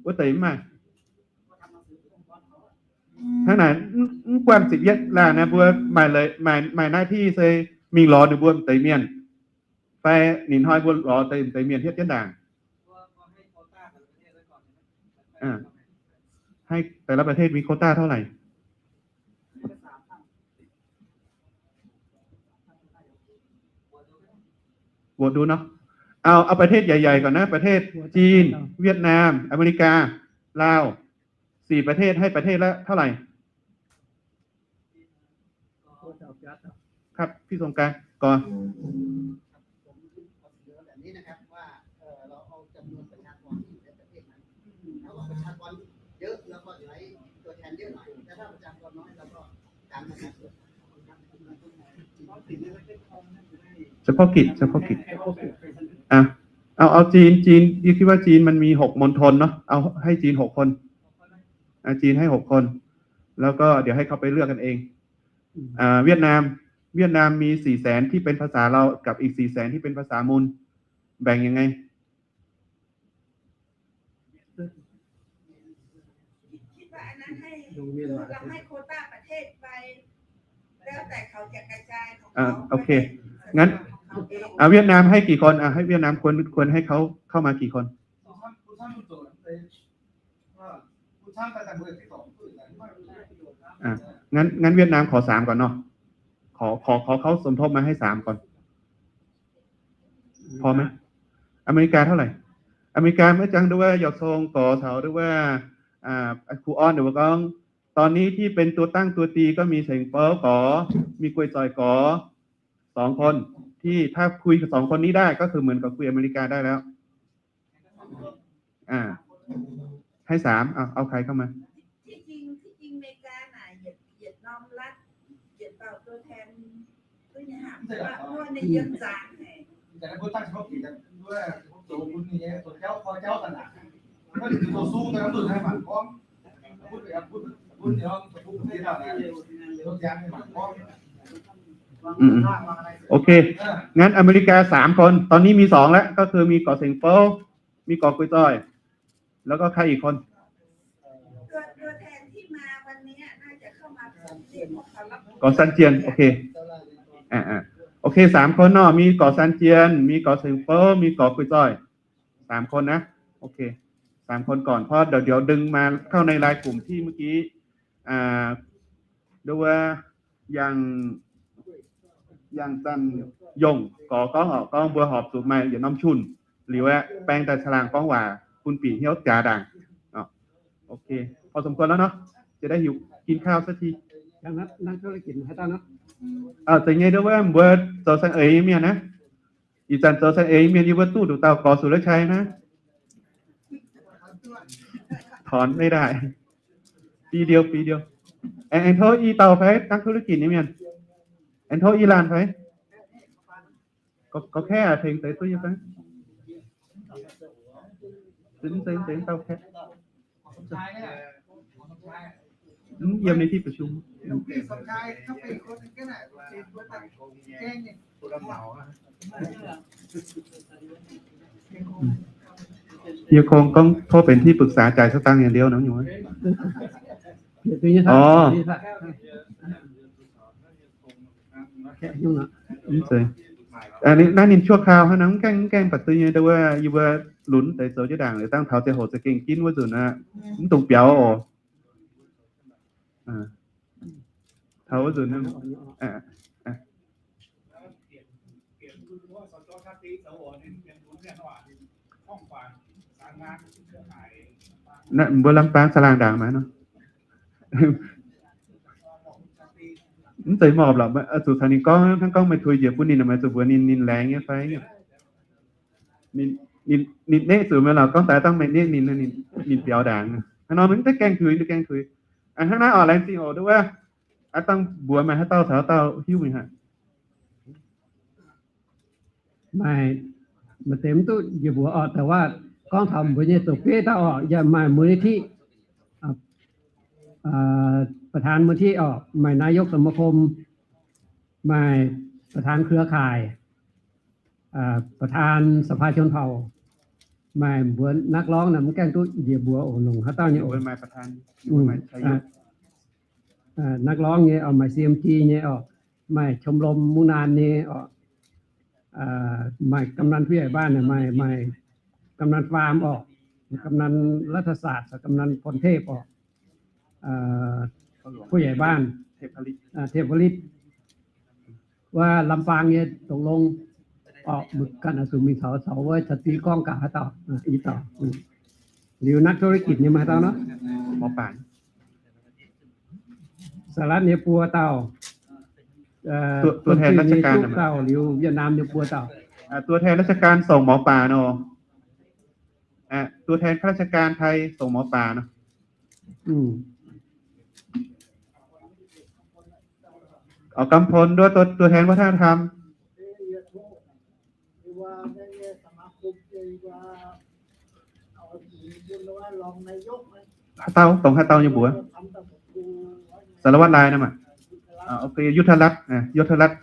Wuov deix mv maaih. Hnangv naaic, mv buangh ziepc yietv laanh naaiv mbuo maaih, maaih หน้าที่ se mingh lorz ninh mbuo m'deix mienh, fai ninh hnoi mbuo lorz deix m'deix mienh hietv jienv ndaangc. Hai, แต่ละประเทศมีโควต้าเท่าไหร่? Vote ดูเนาะ. เอา เอาประเทศใหญ่ๆก่อนนะ ประเทศจีน เวียดนาม อเมริกา ลาว สี่ประเทศ ให้ประเทศละเท่าไหร่? ครับ พี่สงกรานต์ก่อน. เฉพาะกิจ เฉพาะกิจ. อ่ะ เอา เอาจีน จีน ยูคิดว่าจีนมันมีหกมณฑลเนาะ เอาให้จีนหกคน อ่ะ จีนให้หกคน แล้วก็เดี๋ยวให้เขาไปเลือกกันเอง. อ่า เวียดนาม เวียดนามมีสี่แสนที่เป็นภาษาลาวกับอีกสี่แสนที่เป็นภาษามอญ แบ่งยังไง? คิดว่าอันนั้นให้ คือเราให้โควต้าประเทศไป แล้วแต่เขาจะกระจายของเขา อ่า โอเค ไม่ได้ งั้น สำหรับของเขาเอง อ่า เวียดนามให้กี่คน อ่า ให้เวียดนามควร ควรให้เขาเข้ามากี่คน? อ่ะ งั้น งั้นเวียดนามขอสามก่อนเนาะ ขอ ขอ ขอเขาสมทบมาให้สามก่อน พอไหม? อเมริกาเท่าไหร่? อเมริกา maiv jangx nduov wuov เยาวชน gorx caux nduov wuov ครูออน nduov wuov gorngv ตอนนี้ที่เป็นตัวตั้งตัวตีก็มี Seng Fou gorx, มี Guei Zoih gorx, สองคน ที่ถ้าคุยกับสองคนนี้ได้ก็คือเหมือนกับคุยอเมริกาได้แล้ว อ่า ให้สาม เอา เอาใครเข้ามา ที่จริง ที่จริงอเมริกาน่ะ เหยียด เหยียดนอมรัฐ เหยียดเป่าตัวแทน ตัวอย่าง เพราะว่าในเยือนจางไง อืม อืม โอเค งั้นอเมริกาสามคน ตอนนี้มีสองแล้ว ก็คือมี Gorx Seng Fou มี Gorx Guei Zoih แล้วก็ใครอีกคน ตัว ตัวแทนที่มาวันนี้น่าจะเข้ามาสองคน Gorx San Jien โอเค อ่า อ่า โอเค สามคนเนาะ มี Gorx San Jien มี Gorx Seng Fou มี Gorx Guei Zoih สามคนนะ โอเค สามคนก่อน เพราะเดี๋ยว เดี๋ยวดึงมาเข้าในไลน์กลุ่มที่เมื่อกี้ อ่า เรียกว่า อย่าง อย่าง Zanh Yongh gorx gorngv oc, gorngv mbuo horpc zuqc maaih yietc norm junh liuz aeqv, baeng daaih caangh laangh gorngv waac bun bieqc hnyouv jaax ndaangc. โอเค พอสมควรแล้วเนาะ จะได้หิวกินข้าวสักที นักธุรกิจ haaix dauh nor? Zeiz nyei nduov wuov mbuo zoux saeng-eix nyei mienh naaiv. Ih zanc zoux saeng-eix nyei mienh yie mbuo duqv nduqc dauh Gorx Suv La'qai naaiv. Taux meih daaih. Bi ndiouh, bi ndiouh. Aengx tov i dauh fai นักธุรกิจ nyei mienh. Aengx tov i laanh fai? Gorx kaeqv aac, tengx deix duqv nyei fai? Zeiz, zeiz dauh kaeqv. Mv yiem ninh ที่ประชุม. Yie kungx gorngv tov benx ที่ปรึกษา จ่ายสตางค์อย่างเดียว nor nyungc. Orv. Naaiv ninh ชั่วคราว hnangv naaiv, mv gaengh, mv gaengh baac deix nyei, wuov yie mbuo lunx deix zoux jienv ndaangc liuz dangh taux ziangh hoc za'gengh ginv wuov nzunc aqv, mv dungx biaux oc. Taux wuov nzunc. Naaiv mbuo lamh baang caangh laangh ndaangc maah nor. Mv zeiz mv horpc lorqc, zuqc caux ninh gorngv, hnangv gorngv meih tuix njiec bun ninh, meih zuqc mbuox ninh, ninh laengz nyei fai? Ninh, ninh neqv zuqc meih lorqc, gorngv daaih dangh meih neqv ninh, ninh biaux ndaangc. Hnangv nor mv deix gaengh tuix, deix gaengh tuix. Hnangv naaiv oc, laengz zingh oc, nduov wuov. Aav dangh mbuox maaih haaix dauh caux haaix dauh hiuv mingh haic? Maaih, maaih deix mv duqv njiec mbuox oc, แต่ว่า gorngv taux mbuo nyei zoux bieiv dauh oc, yaac maaih มูลนิธิ ประธานมูลนิธิ oc, maaih นายกสมาคม, maaih ประธานเครือข่าย, ประธานสภาชนเผ่า, maaih mbuox นักร้อง naaic mv gaengh duqv njiec mbuox oc, longc haaix dauh nyei oc. นักร้อง nyei oc, maaih ซีเอ็มจี nyei oc, maaih ชมรม Muqnan nyei oc, maaih กำนันผู้ใหญ่บ้าน naaic, maaih, maaih กำนันฟาร์ม oc, กำนันรัฐศาสตร์ กำนันพรเทพ oc, ผู้ใหญ่บ้าน เทพลิต ว่าลำปาง nyei ตกลง oc, mbuo ganh oix zuqc mingh caux, caux wuov caux deix gorngv gaax haaix dauh, i dauh. Liuz นักธุรกิจ nyei maaih dauh nor? หมอป๋าน Sahc Laatv nyei buo dauh, ตัวแทนราชการ dauh, liuz Việt Nam nyei buo dauh. ตัวแทนราชการ ส่งหมอป๋าน oc. ตัวแทนข้าราชการไทย ส่งหมอป๋าน oc. กำพล ด้วย ตัวแทนวัฒนธรรม haaix dauh, dongh haaix dauh nyei mbuox? Sarawatt Lai naaiv maah. ยุทธรัตน์ ยุทธรัตน์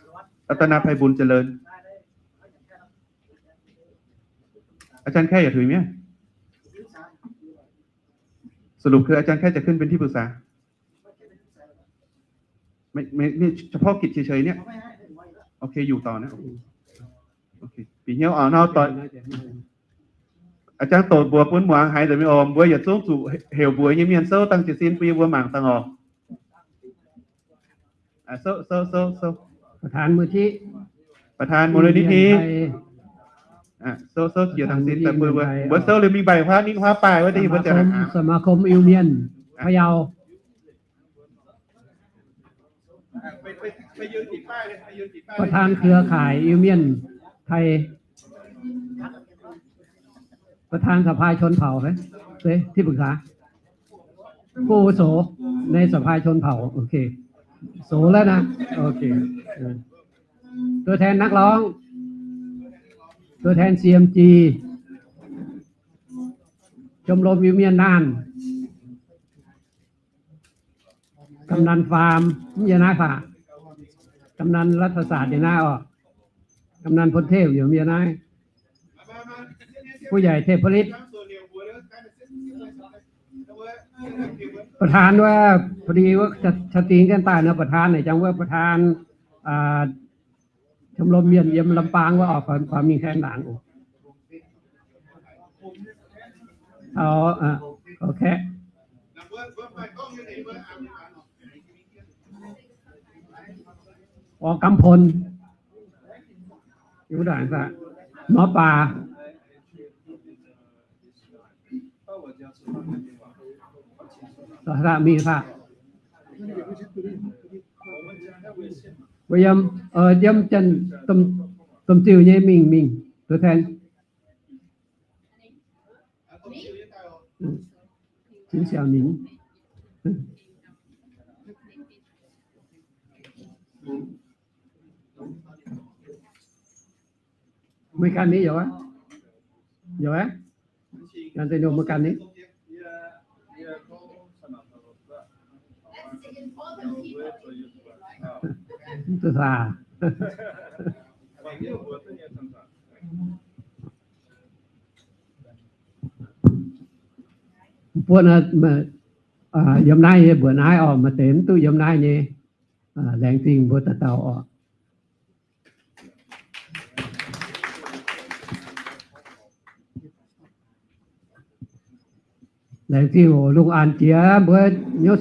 รัตนภัยบุญเจริญ อาจารย์แค่อย่าถือไหม สรุปคืออาจารย์แค่จะขึ้นเป็นที่ปรึกษา ไม่ ไม่ นี่เฉพาะกิจเฉยๆ เนี่ย โอเค อยู่ต่อนะ โอเค bieqc hnyouv oc, nor doic. A'jang doqc mbuox bun muangx haiz nzengc mingh oc. Mbuo yietc zungv zuqc heuc mbuox nyei mienh souv dangh jiez sin bun yie mbuo mangc dangh oc. ประธานมูลนิธิ ประธานมูลนิธิ Sou, sou jiex dangh sin daaih bun mbuo, mbuo sou liuz mingh mbaih huaav ninh huaav baaih wuov deix mbuo ziouc สมาคม สมาคมอิวเมียน พะเยา ประธานเครือข่ายอิวเมียนไทย ประธานสภาชนเผ่า เอ๊ะ ที่ปรึกษา ผู้อาวุโสในสภาชนเผ่า โอเค โสแล้วนะ โอเค เออ ตัวแทนนักร้อง ตัวแทน ซีเอ็มจี ชมรมอิวเมียนน่าน กำนันฟาร์ม ม ยานาสะ กำนันรัฐศาสตร์ ยานาออก กำนันพลเทพ อยู่ ยานา ผู้ใหญ่เทพฤทธิ์ ประธานว่า พอดีว่าจะ จะตีกันตายเนอะ ประธานเนี่ย จังว่าประธาน อ่า ชมรมเมียนเยี่ยมลำปางว่าออกความ ความมีแทนหลัง โอ้ เอา อ่ะ โอเค อ๋อ กำพล อยู่ด่านซะ หมอป่า สหรัฐอเมริกา William, ờ, William Trần Tâm, Tâm Triệu nhé, mình, mình, tôi thêm. Ừ. Xin chào mình. Mười căn đi, giỏi quá. Giỏi quá. Ngàn tay nộp một căn đi. Tôi thà. Buonv, yiem naaiv nyei mbuoqc naaiv oc, maaih deix mv duqv yiem naaiv nyei. Laengz zingh mbuo dauh dauh oc. Laengz zingh oc, lungh aanx jiex mbuo hnyouv